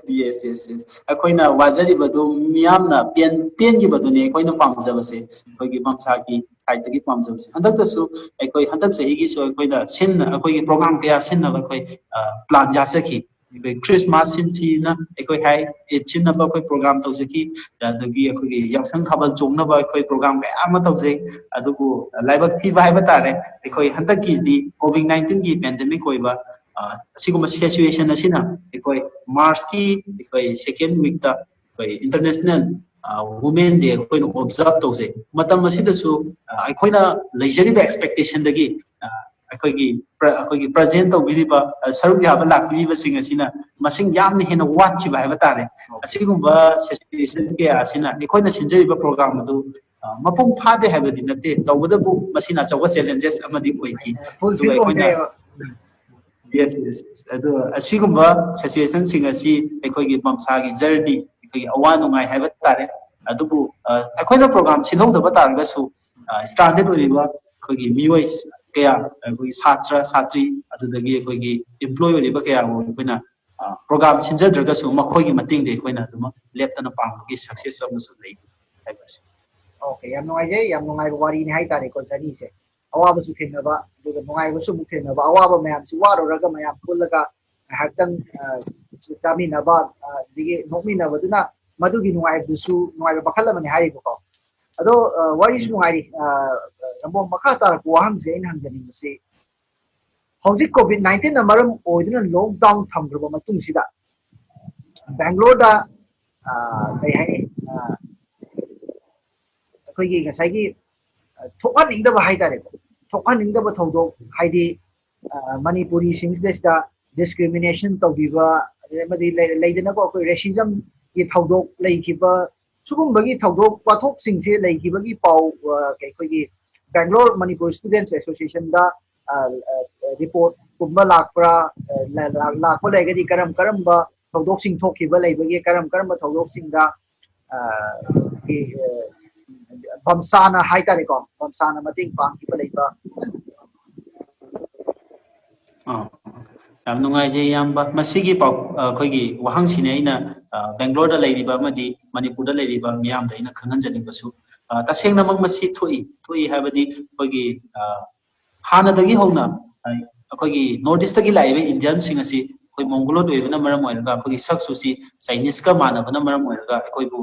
Yes, yes, yes. ꯑꯩꯈꯣꯏꯅ ꯋꯥꯖꯔꯤꯕꯗꯨ ꯃꯤꯌꯥꯝꯅ ꯄꯦꯟ-, ꯄꯦꯟꯈꯤꯕꯗꯨꯅꯦ ꯑꯩꯈꯣꯏꯅ ꯄꯥꯝꯖꯕꯁꯦ, ꯑꯩꯈꯣꯏꯒꯤ ꯕꯝꯁꯥꯒꯤ ꯁꯥꯏꯠꯇꯒꯤ ꯄꯥꯝꯖꯕꯁꯦ꯫ ꯍꯟꯗꯛꯇꯁꯨ ꯑꯩꯈꯣꯏ ꯍꯟꯗꯛ ꯆꯍꯤꯒꯤꯁꯨ ꯑꯩꯈꯣꯏꯅ ꯁꯤꯟꯅ-, ꯑꯩꯈꯣꯏꯒꯤ ꯄ꯭ꯔꯣꯒ꯭ꯔꯥꯝ ꯀꯌꯥ ꯁꯤꯟꯅꯕ ꯑꯩꯈꯣꯏ, ꯑ, ꯄ꯭ꯂꯥꯟ ꯌꯥꯠꯆꯈꯤ꯫ ꯑꯩꯈꯣꯏ ꯈ꯭ꯔꯤꯁꯃꯥꯁ ꯁꯤꯟꯁꯤꯅ ꯑꯩꯈꯣꯏ ꯍꯥꯏ, ꯏꯗ ꯁꯤꯟꯅꯕ ꯑꯩꯈꯣꯏ ꯄ꯭ꯔꯣꯒ꯭ꯔꯥꯝ ꯇꯧꯖꯈꯤ꯫ ꯑꯗꯒꯤ ꯑꯩꯈꯣꯏꯒꯤ ꯌꯥꯎꯁꯪ ꯊꯥꯕꯜ ꯆꯣꯡꯅꯕ ꯑꯩꯈꯣꯏ ꯄ꯭ꯔꯣꯒ꯭ꯔꯥꯝ ꯀꯌꯥ ꯑꯃ ꯇꯧꯖꯩ꯫ ꯑꯗꯨꯕꯨ ꯂꯥꯏꯕꯛ ꯊꯤꯕ ꯍꯥꯏꯕ ꯇꯥꯔꯦ, ꯑꯩꯈꯣꯏ ꯍꯟꯗꯛꯀꯤꯗꯤ ꯀꯣꯚꯤꯗ ꯅꯥꯏꯟꯇꯤꯟꯒꯤ ꯄꯦꯟꯗꯦꯃꯤꯛ ꯑꯣꯏꯕ, ꯑ, ꯑꯁꯤꯒꯨꯝꯕ ꯁꯤꯆꯨꯋꯦꯁꯟ ꯑꯁꯤꯅ ꯑꯩꯈꯣꯏ ꯃꯥꯔꯆꯀꯤ ꯑꯩꯈꯣꯏ ꯁꯦꯀꯦꯟ ꯋꯤꯛꯇ ꯑꯩꯈꯣꯏ ꯏꯟꯇꯔꯅꯦꯁꯅꯦꯜ ꯋꯨꯃꯦꯟ ꯗꯦ ꯑꯩꯈꯣꯏꯅ ꯑꯣꯕꯖꯥꯔꯕ ꯇꯧꯖꯩ꯫ ꯃꯇꯝ ꯑꯁꯤꯗꯁꯨ, ꯑ, ꯑꯩꯈꯣꯏꯅ ꯂꯩꯖꯔꯤꯕ ꯑꯦꯛꯁꯄꯦꯛꯇꯦꯁꯟꯗꯒꯤ, ꯑ, ꯑꯩꯈꯣꯏꯒꯤ ꯄ꯭ꯔ-, ꯑꯩꯈꯣꯏꯒꯤ ꯄ꯭ꯔꯖꯦꯟ ꯇꯧꯕꯤꯔꯤꯕ, ꯑ, ꯁꯔꯨꯛ ꯌꯥꯕ ꯂꯥꯛꯄꯤꯔꯤꯕꯁꯤꯡ ꯑꯁꯤꯅ ꯃꯁꯤꯡ ꯌꯥꯝꯅ ꯍꯦꯟꯅ ꯋꯥꯠꯈꯤꯕ ꯍꯥꯏꯕ ꯇꯥꯔꯦ꯫ ꯑꯁꯤꯒꯨꯝꯕ ꯁꯤꯆꯨꯋꯦꯁꯟ ꯀꯌꯥ ꯑꯁꯤꯅ ꯑꯩꯈꯣꯏꯅ ꯁꯤꯟꯖꯔꯤꯕ ꯄ꯭ꯔꯣꯒ꯭ꯔꯥꯝ ꯑꯗꯨ, ꯑ, ꯃꯄꯨꯡ ꯐꯥꯗꯦ ꯍꯥꯏꯕꯗꯤ ꯅꯠꯇꯦ, ꯇꯧꯕꯇꯕꯨ ꯃꯁꯤꯅ ꯑꯆꯧꯕ ꯆꯦꯂꯦꯟꯖꯦꯁ ꯑꯃꯗꯤ ꯑꯣꯏꯈꯤ꯫ ꯑꯗꯨꯒ ꯑꯩꯈꯣꯏꯅ ꯌꯦꯁ, ꯌꯦꯁ, ꯌꯦꯁ꯫ ꯑꯗꯨ ꯑꯁꯤꯒꯨꯝꯕ ꯁꯤꯆꯨꯋꯦꯁꯟꯁꯤꯡ ꯑꯁꯤ ꯑꯩꯈꯣꯏꯒꯤ ꯃꯝꯁꯥꯒꯤ ꯖꯔꯅꯤ, ꯑꯩꯈꯣꯏꯒꯤ ꯑꯋꯥ ꯅꯨꯡꯉꯥꯏ ꯍꯥꯏꯕ ꯇꯥꯔꯦ꯫ ꯑꯗꯨꯕꯨ, ꯑ, ꯑꯩꯈꯣꯏꯅ ꯄ꯭ꯔꯣꯒ꯭ꯔꯥꯝ ꯁꯤꯜꯍꯧꯗꯕ ꯇꯥꯔꯒꯁꯨ, ꯑ, ꯁ꯭ꯇ꯭ꯔꯥꯟꯗꯦꯗ ꯑꯣꯏꯔꯤꯕ ꯑꯩꯈꯣꯏꯒꯤ ꯃꯤꯑꯣꯏ ꯀꯌꯥ, ꯑꯩꯈꯣꯏꯒꯤ ꯁꯥꯇ꯭ꯔ, ꯁꯥꯇ꯭ꯔꯤ, ꯑꯗꯨꯗꯒꯤ ꯑꯩꯈꯣꯏꯒꯤ ꯏꯝꯄ꯭ꯂꯣꯏ ꯑꯣꯏꯔꯤꯕ ꯀꯌꯥꯕꯨ ꯑꯩꯈꯣꯏꯅ, ꯑ, ꯄ꯭ꯔꯣꯒ꯭ꯔꯥꯝ ꯁꯤꯟꯖꯗ꯭ꯔꯒꯁꯨ ꯃꯈꯣꯏꯒꯤ ꯃꯇꯦꯡꯗꯤ ꯑꯩꯈꯣꯏꯅ ꯑꯗꯨꯃꯛ ꯂꯦꯞꯇꯅ ꯄꯥꯡꯕꯒꯤ ꯁꯛꯁꯦꯁ ꯑꯃꯁꯨ ꯂꯩ ꯍꯥꯏꯕ ꯑꯁꯤ꯫ ꯑꯣꯀꯦ, ꯌꯥꯝ ꯅꯨꯡꯉꯥꯏꯖꯩ, ꯌꯥꯝ ꯅꯨꯡꯉꯥꯏꯕ ꯋꯥꯔꯤꯅꯤ ꯍꯥꯏꯇꯥꯔꯦꯀꯣ, ꯖꯔꯅꯤꯁꯦ꯫ ꯑꯋꯥꯕꯁꯨ ꯊꯦꯡꯅꯕ, ꯑꯗꯨꯒ ꯅꯨꯡꯉꯥꯏꯕꯁꯨ ꯑꯃꯨꯛ ꯊꯦꯡꯅꯕ, ꯑꯋꯥꯕ ꯃꯌꯥꯝꯁꯤ ꯋꯥꯔꯨꯔꯒ ꯃꯌꯥꯝ ꯄꯨꯜꯂꯒ ꯉꯥꯏꯍꯥꯛꯇꯪ, ꯑ, ꯆꯥꯃꯤꯟꯅꯕ, ꯑ, ꯑꯗꯒꯤ ꯅꯣꯛꯃꯤꯟꯅꯕꯗꯨꯅ ꯃꯗꯨꯒꯤ ꯅꯨꯡꯉꯥꯏꯕꯗꯨꯁꯨ, ꯅꯨꯡꯉꯥꯏꯕ ꯃꯈꯜ ꯑꯃꯅꯤ ꯍꯥꯏꯔꯤꯕꯀꯣ꯫ ꯑꯗꯣ, ꯑ, ꯋꯥꯔꯤꯁꯨ ꯅꯨꯡꯉꯥꯏꯔꯤ꯫ ꯑ, ꯔꯝꯕꯣꯝ, ꯃꯈꯥ ꯇꯥꯔꯛꯄ ꯋꯥꯍꯪꯁꯦ ꯑꯩꯅ ꯍꯪꯖꯅꯤꯡꯕꯁꯤ, ꯍꯧꯖꯤꯛ ꯀꯣꯚꯤꯗ ꯅꯥꯏꯟꯇꯤꯟꯅ ꯃꯔꯝ ꯑꯣꯏꯗꯨꯅ ꯂꯣꯛꯗꯥꯎꯟ ꯊꯝꯈ꯭ꯔꯕ ꯃꯇꯨꯡꯁꯤꯗ ꯕꯦꯡꯒ꯭ꯂꯣꯔꯗ, ꯑ, ꯀꯩ ꯍꯥꯏꯅꯤ, ꯑ, ꯑꯩꯈꯣꯏꯒꯤ ꯉꯁꯥꯏꯒꯤ, ꯑ, ꯊꯣꯛꯍꯟꯅꯤꯡꯗꯕ ꯍꯥꯏꯇꯥꯔꯦꯀꯣ, ꯊꯣꯛꯍꯟꯅꯤꯡꯗꯕ ꯊꯧꯗꯣꯛ, ꯍꯥꯏꯗꯤ, ꯑ, ꯃꯅꯤꯄꯨꯔꯤꯁꯤꯡꯁꯤꯗꯩꯁꯤꯗ ꯗꯤꯁꯀ꯭ꯔꯤꯃꯤꯅꯦꯁꯟ ꯇꯧꯕꯤꯕ, ꯑꯗꯩ ꯑꯃꯗꯤ ꯂꯩ-, ꯂꯩꯗꯅꯀꯣ, ꯑꯩꯈꯣꯏ ꯔꯦꯁꯤꯖꯝꯒꯤ ꯊꯧꯗꯣꯛ ꯂꯩꯈꯤꯕ, ꯁꯤꯒꯨꯝꯕꯒꯤ ꯊꯧꯗꯣꯛ ꯋꯥꯊꯣꯛꯁꯤꯡꯁꯦ ꯂꯩꯈꯤꯕꯒꯤ ꯄꯥꯎ, ꯑ, ꯑꯩꯈꯣꯏꯒꯤ ꯕꯦꯡꯒ꯭ꯂꯣꯔ ꯃꯅꯤꯄꯨꯔ ꯁ꯭ꯇꯨꯗꯦꯟꯠꯁ ꯑꯦꯁꯣꯁꯤꯌꯦꯁꯟꯗ, ꯑ, ꯑ, ꯔꯤꯄꯣꯔꯠꯀꯨꯝꯕ ꯂꯥꯛꯄ꯭ꯔꯥ? ꯑ, ꯂ-, ꯂ-, ꯂꯥꯛꯄ ꯂꯩꯔꯒꯗꯤ ꯀꯔꯝ ꯀꯔꯝꯕ ꯊꯧꯗꯣꯛꯁꯤꯡ ꯊꯣꯛꯈꯤꯕ ꯂꯩꯕꯒꯦ? ꯀꯔꯝ ꯀꯔꯝꯕ ꯊꯧꯗꯣꯛꯁꯤꯡꯗ, ꯑ, ꯒꯤ, ꯑ, ꯕꯝꯁꯥꯅ ꯍꯥꯏꯇꯥꯔꯦꯀꯣ, ꯕꯝꯁꯥꯅ ꯃꯇꯦꯡ ꯄꯥꯡꯈꯤꯕ ꯂꯩꯕ? ꯑꯥ, ꯌꯥꯝ ꯅꯨꯡꯉꯥꯏꯖꯩ, ꯏꯌꯥꯝꯕ꯫ ꯃꯁꯤꯒꯤ ꯄꯥꯎ, ꯑ, ꯑꯩꯈꯣꯏꯒꯤ ꯋꯥꯍꯪꯁꯤꯅꯤ ꯑꯩꯅ, ꯑ, ꯕꯦꯡꯒ꯭ꯂꯣꯔꯗ ꯂꯩꯔꯤꯕ ꯑꯃꯗꯤ ꯃꯅꯤꯄꯨꯔꯗ ꯂꯩꯔꯤꯕ ꯃꯤꯌꯥꯝꯗ ꯑꯩꯅ ꯈꯪꯍꯟꯖꯅꯤꯡꯕꯁꯨ꯫ ꯑ, ꯇꯁꯦꯡꯅꯃꯛ ꯃꯁꯤ ꯊꯣꯛꯏ, ꯊꯣꯛꯏ ꯍꯥꯏꯕꯗꯤ ꯑꯩꯈꯣꯏꯒꯤ, ꯑ, ꯍꯥꯟꯅꯗꯒꯤ ꯍꯧꯅ, ꯑ, ꯑꯩꯈꯣꯏꯒꯤ ꯅꯣꯔꯠ ꯏꯁꯇꯒꯤ ꯂꯥꯛꯏꯕ ꯏꯟꯗꯤꯌꯟꯁꯤꯡ ꯑꯁꯤ ꯑꯩꯈꯣꯏ ꯃꯣꯡꯒꯣꯂꯣꯏꯗ ꯑꯣꯏꯕꯅ ꯃꯔꯝ ꯑꯣꯏꯔꯒ ꯑꯩꯈꯣꯏꯒꯤ ꯁꯛ ꯆꯨꯁꯤ ꯆꯥꯏꯅꯤꯁꯀ ꯃꯥꯟꯅꯕꯅ ꯃꯔꯝ ꯑꯣꯏꯔꯒ ꯑꯩꯈꯣꯏꯕꯨ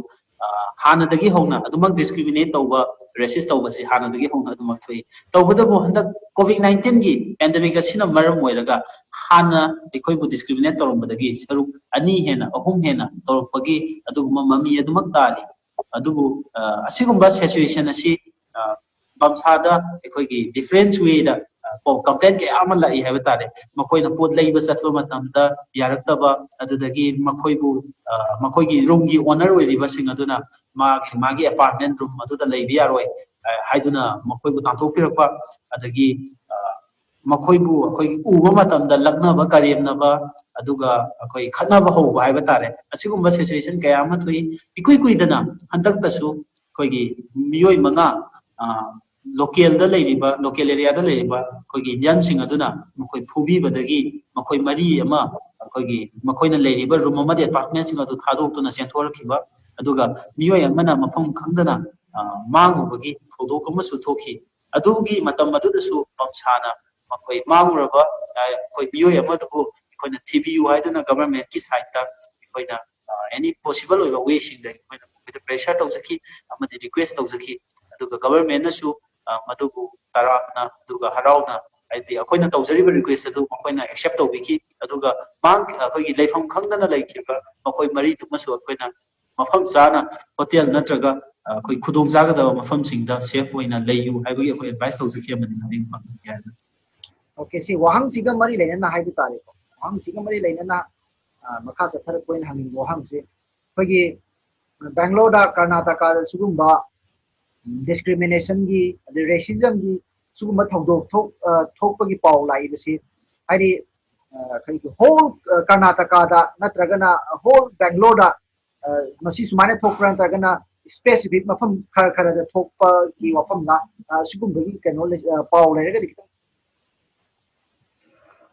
ꯍꯥꯟꯅꯗꯒꯤ ꯍꯧꯅ ꯑꯗꯨꯃꯛ ꯗꯤꯁꯀ꯭ꯔꯤꯃꯤꯅꯦꯠ ꯇꯧꯕ, ꯔꯦꯁꯤꯁ ꯇꯧꯕꯁꯤ ꯍꯥꯟꯅꯗꯒꯤ ꯍꯧꯅ ꯑꯗꯨꯃꯛ ꯊꯣꯛꯏ꯫ ꯇꯧꯕꯇꯕꯨ ꯍꯟꯗꯛ ꯀꯣꯚꯤꯗ ꯅꯥꯏꯟꯇꯤꯟꯒꯤ ꯄꯦꯟꯗꯦꯃꯤꯛ ꯑꯁꯤꯅ ꯃꯔꯝ ꯑꯣꯏꯔꯒ ꯍꯥꯟꯅ ꯑꯩꯈꯣꯏꯕꯨ ꯗꯤꯁꯀ꯭ꯔꯤꯃꯤꯅꯦꯠ ꯇꯧꯔꯝꯕꯗꯒꯤ ꯁꯔꯨꯛ ꯑꯅꯤ ꯍꯦꯟꯅ, ꯑꯍꯨꯝ ꯍꯦꯟꯅ ꯇꯧꯔꯛꯄꯒꯤ ꯑꯗꯨꯒꯨꯝꯕ ꯃꯃꯤ ꯑꯗꯨꯃꯛ ꯇꯥꯔꯤ꯫ ꯑꯗꯨꯕꯨ ꯑꯁꯤꯒꯨꯝꯕ ꯁꯤꯆꯨꯋꯦꯁꯟ ꯑꯁꯤ ꯕꯝꯁꯥꯗ ꯑꯩꯈꯣꯏꯒꯤ ꯗꯤꯐ꯭ꯔꯦꯟꯁ ꯋꯦꯗ ꯀꯝꯄ꯭ꯂꯦꯟ ꯀꯌꯥ ꯑꯃ ꯂꯥꯛꯏ ꯍꯥꯏꯕ ꯇꯥꯔꯦ꯫ ꯃꯈꯣꯏꯅ ꯄꯣꯠ ꯂꯩꯕ ꯆꯠꯄ ꯃꯇꯝꯗ ꯌꯥꯔꯛꯇꯕ, ꯑꯗꯨꯗꯒꯤ ꯃꯈꯣꯏꯕꯨ ꯃꯈꯣꯏꯒꯤ ꯔꯨꯝꯒꯤ ꯑꯣꯅꯔ ꯑꯣꯏꯔꯤꯕꯁꯤꯡ ꯑꯗꯨꯅ ꯃꯥꯒꯤ ꯃꯥꯒꯤ ꯑꯦꯄꯥꯔꯠꯃꯦꯟ ꯔꯨꯝ ꯑꯗꯨꯗ ꯂꯩꯕ ꯌꯥꯔꯣꯏ ꯍꯥꯏꯗꯨꯅ ꯃꯈꯣꯏꯕꯨ ꯇꯥꯟꯊꯣꯛꯄꯤꯔꯛꯄ, ꯑꯗꯒꯤ ꯃꯈꯣꯏꯕꯨ ꯑꯩꯈꯣꯏ ꯎꯕ ꯃꯇꯝꯗ ꯂꯛꯅꯕ, ꯀꯔꯦꯝꯅꯕ, ꯑꯗꯨꯒ ꯑꯩꯈꯣꯏ ꯈꯠꯅꯕ ꯍꯧꯕ ꯍꯥꯏꯕ ꯇꯥꯔꯦ꯫ ꯑꯁꯤꯒꯨꯝꯕ ꯁꯤꯆꯨꯋꯦꯁꯟ ꯀꯌꯥ ꯑꯃ ꯊꯣꯛꯏ꯫ ꯏꯀꯨꯏ ꯀꯨꯏꯗꯅ ꯍꯟꯗꯛꯇꯁꯨ ꯑꯩꯈꯣꯏꯒꯤ ꯃꯤꯑꯣꯏ ꯃꯉꯥ ꯂꯣꯀꯦꯜꯗ ꯂꯩꯔꯤꯕ, ꯂꯣꯀꯦꯜ ꯑꯦꯔꯤꯌꯥꯗ ꯂꯩꯔꯤꯕ ꯑꯩꯈꯣꯏꯒꯤ ꯏꯟꯗꯤꯌꯟꯁꯤꯡ ꯑꯗꯨꯅ ꯃꯈꯣꯏ ꯐꯨꯕꯤꯕꯗꯒꯤ ꯃꯈꯣꯏ ꯃꯔꯤ ꯑꯃ ꯑꯩꯈꯣꯏꯒꯤ ꯃꯈꯣꯏꯅ ꯂꯩꯔꯤꯕ ꯔꯨꯝ ꯑꯃꯗꯤ ꯑꯦꯄꯥꯔꯠꯃꯦꯟꯁꯤꯡ ꯑꯗꯨ ꯊꯥꯗꯣꯛꯇꯨꯅ ꯆꯦꯟꯊꯣꯔꯛꯈꯤꯕ, ꯑꯗꯨꯒ ꯃꯤꯑꯣꯏ ꯑꯃꯅ ꯃꯐꯝ ꯈꯪꯗꯅ ꯃꯥꯡꯉꯨꯕꯒꯤ ꯊꯧꯗꯣꯛ ꯑꯃꯁꯨ ꯊꯣꯛꯈꯤ꯫ ꯑꯗꯨꯒꯤ ꯃꯇꯝ ꯑꯗꯨꯗꯁꯨ ꯕꯝꯁꯥꯅ ꯃꯈꯣꯏ ꯃꯥꯡꯂꯨꯔꯕ ꯑꯩꯈꯣꯏ ꯃꯤꯑꯣꯏ ꯑꯃꯗꯨꯕꯨ ꯑꯩꯈꯣꯏꯅ ꯊꯤꯕꯤꯌꯨ ꯍꯥꯏꯗꯨꯅ ꯒꯚꯔꯟꯃꯦꯟꯠꯀꯤ ꯁꯥꯏꯠꯇ ꯑꯩꯈꯣꯏꯅ ꯑꯦꯅꯤ ꯄꯣꯁꯤꯕꯜ ꯑꯣꯏꯕ ꯋꯦꯁꯤꯡꯗ ꯑꯩꯈꯣꯏꯅ ꯃꯈꯣꯏꯗ ꯄ꯭ꯔꯦꯁꯔ ꯇꯧꯖꯈꯤ ꯑꯃꯗꯤ ꯔꯤꯀ꯭ꯋꯦꯁ ꯇꯧꯖꯈꯤ꯫ ꯑꯗꯨꯒ ꯒꯚꯔꯟꯃꯦꯟꯠꯅꯁꯨ ꯃꯗꯨꯕꯨ ꯇꯔꯥꯝꯅ ꯑꯗꯨꯒ ꯍꯔꯥꯎꯅ, ꯍꯥꯏꯗꯤ ꯑꯩꯈꯣꯏꯅ ꯇꯧꯖꯔꯤꯕ ꯔꯤꯀ꯭ꯋꯦꯁ ꯑꯗꯨ ꯃꯈꯣꯏꯅ ꯑꯦꯛꯁꯦꯞ ꯇꯧꯕꯤꯈꯤ꯫ ꯑꯗꯨꯒ ꯃꯥꯡ-, ꯑꯩꯈꯣꯏꯒꯤ ꯂꯩꯐꯝ ꯈꯪꯗꯅ ꯂꯩꯈꯤꯕ ꯃꯈꯣꯏ ꯃꯔꯤꯗꯨꯃꯁꯨ ꯑꯩꯈꯣꯏꯅ ꯃꯐꯝ ꯆꯥꯅ ꯍꯣꯇꯦꯜ ꯅꯠꯇ꯭ꯔꯒ ꯑꯩꯈꯣꯏ ꯈꯨꯗꯣꯡ ꯆꯥꯒꯗꯕ ꯃꯐꯝꯁꯤꯡꯗ ꯁꯦꯐ ꯑꯣꯏꯅ ꯂꯩꯌꯨ ꯍꯥꯏꯕꯒꯤ ꯑꯩꯈꯣꯏ ꯑꯦꯗꯚꯥꯏꯁ ꯇꯧꯖꯈꯤ ꯑꯃꯗꯤ ꯃꯇꯦꯡ ꯄꯥꯡꯖꯒꯦ ꯍꯥꯏꯅ꯫ ꯑꯣꯀꯦ, ꯁꯤ ꯋꯥꯍꯪꯁꯤꯒ ꯃꯔꯤ ꯂꯩꯅꯅ ꯍꯥꯏꯕ ꯇꯥꯔꯦꯀꯣ꯫ ꯋꯥꯍꯪꯁꯤꯒ ꯃꯔꯤ ꯂꯩꯅꯅ ꯃꯈꯥ ꯆꯠꯊꯔꯛꯄ ꯑꯣꯏꯅ ꯍꯪꯅꯤꯡꯕ ꯋꯥꯍꯪꯁꯤ, ꯑꯩꯈꯣꯏꯒꯤ ꯕꯦꯡꯒ꯭ꯂꯣꯔꯗ, ꯀꯔꯅꯥꯇꯀꯥꯗ ꯁꯤꯒꯨꯝꯕ ꯗꯤꯁꯀ꯭ꯔꯤꯃꯤꯅꯦꯁꯟꯒꯤ ꯑꯗꯩ ꯔꯦꯁꯤꯖꯝꯒꯤ ꯁꯤꯒꯨꯝꯕ ꯊꯧꯗꯣꯛ ꯊꯣꯛ-, ꯊꯣꯛꯄꯒꯤ ꯄꯥꯎ ꯂꯥꯛꯏꯕꯁꯤ, ꯍꯥꯏꯗꯤ ꯑꯩꯈꯣꯏꯒꯤ ꯍꯣꯜ ꯀꯔꯅꯥꯇꯀꯥꯗ ꯅꯠꯇ꯭ꯔꯒꯅ ꯍꯣꯜ ꯕꯦꯡꯒ꯭ꯂꯣꯔꯗ ꯃꯁꯤ ꯁꯨꯃꯥꯏꯅ ꯊꯣꯛꯄ꯭ꯔꯥ ꯅꯠꯇ꯭ꯔꯒꯅ ꯁ꯭ꯄꯦꯁꯤꯐꯤꯛ ꯃꯐꯝ ꯈꯔ ꯈꯔꯗ ꯊꯣꯛꯄꯒꯤ ꯋꯥꯐꯝꯂ? ꯁꯤꯒꯨꯝꯕꯒꯤ ꯀꯩꯅꯣ ꯂꯩ-, ꯄꯥꯎ ꯂꯩꯔꯒꯗꯤ ꯈꯤꯇꯪ꯫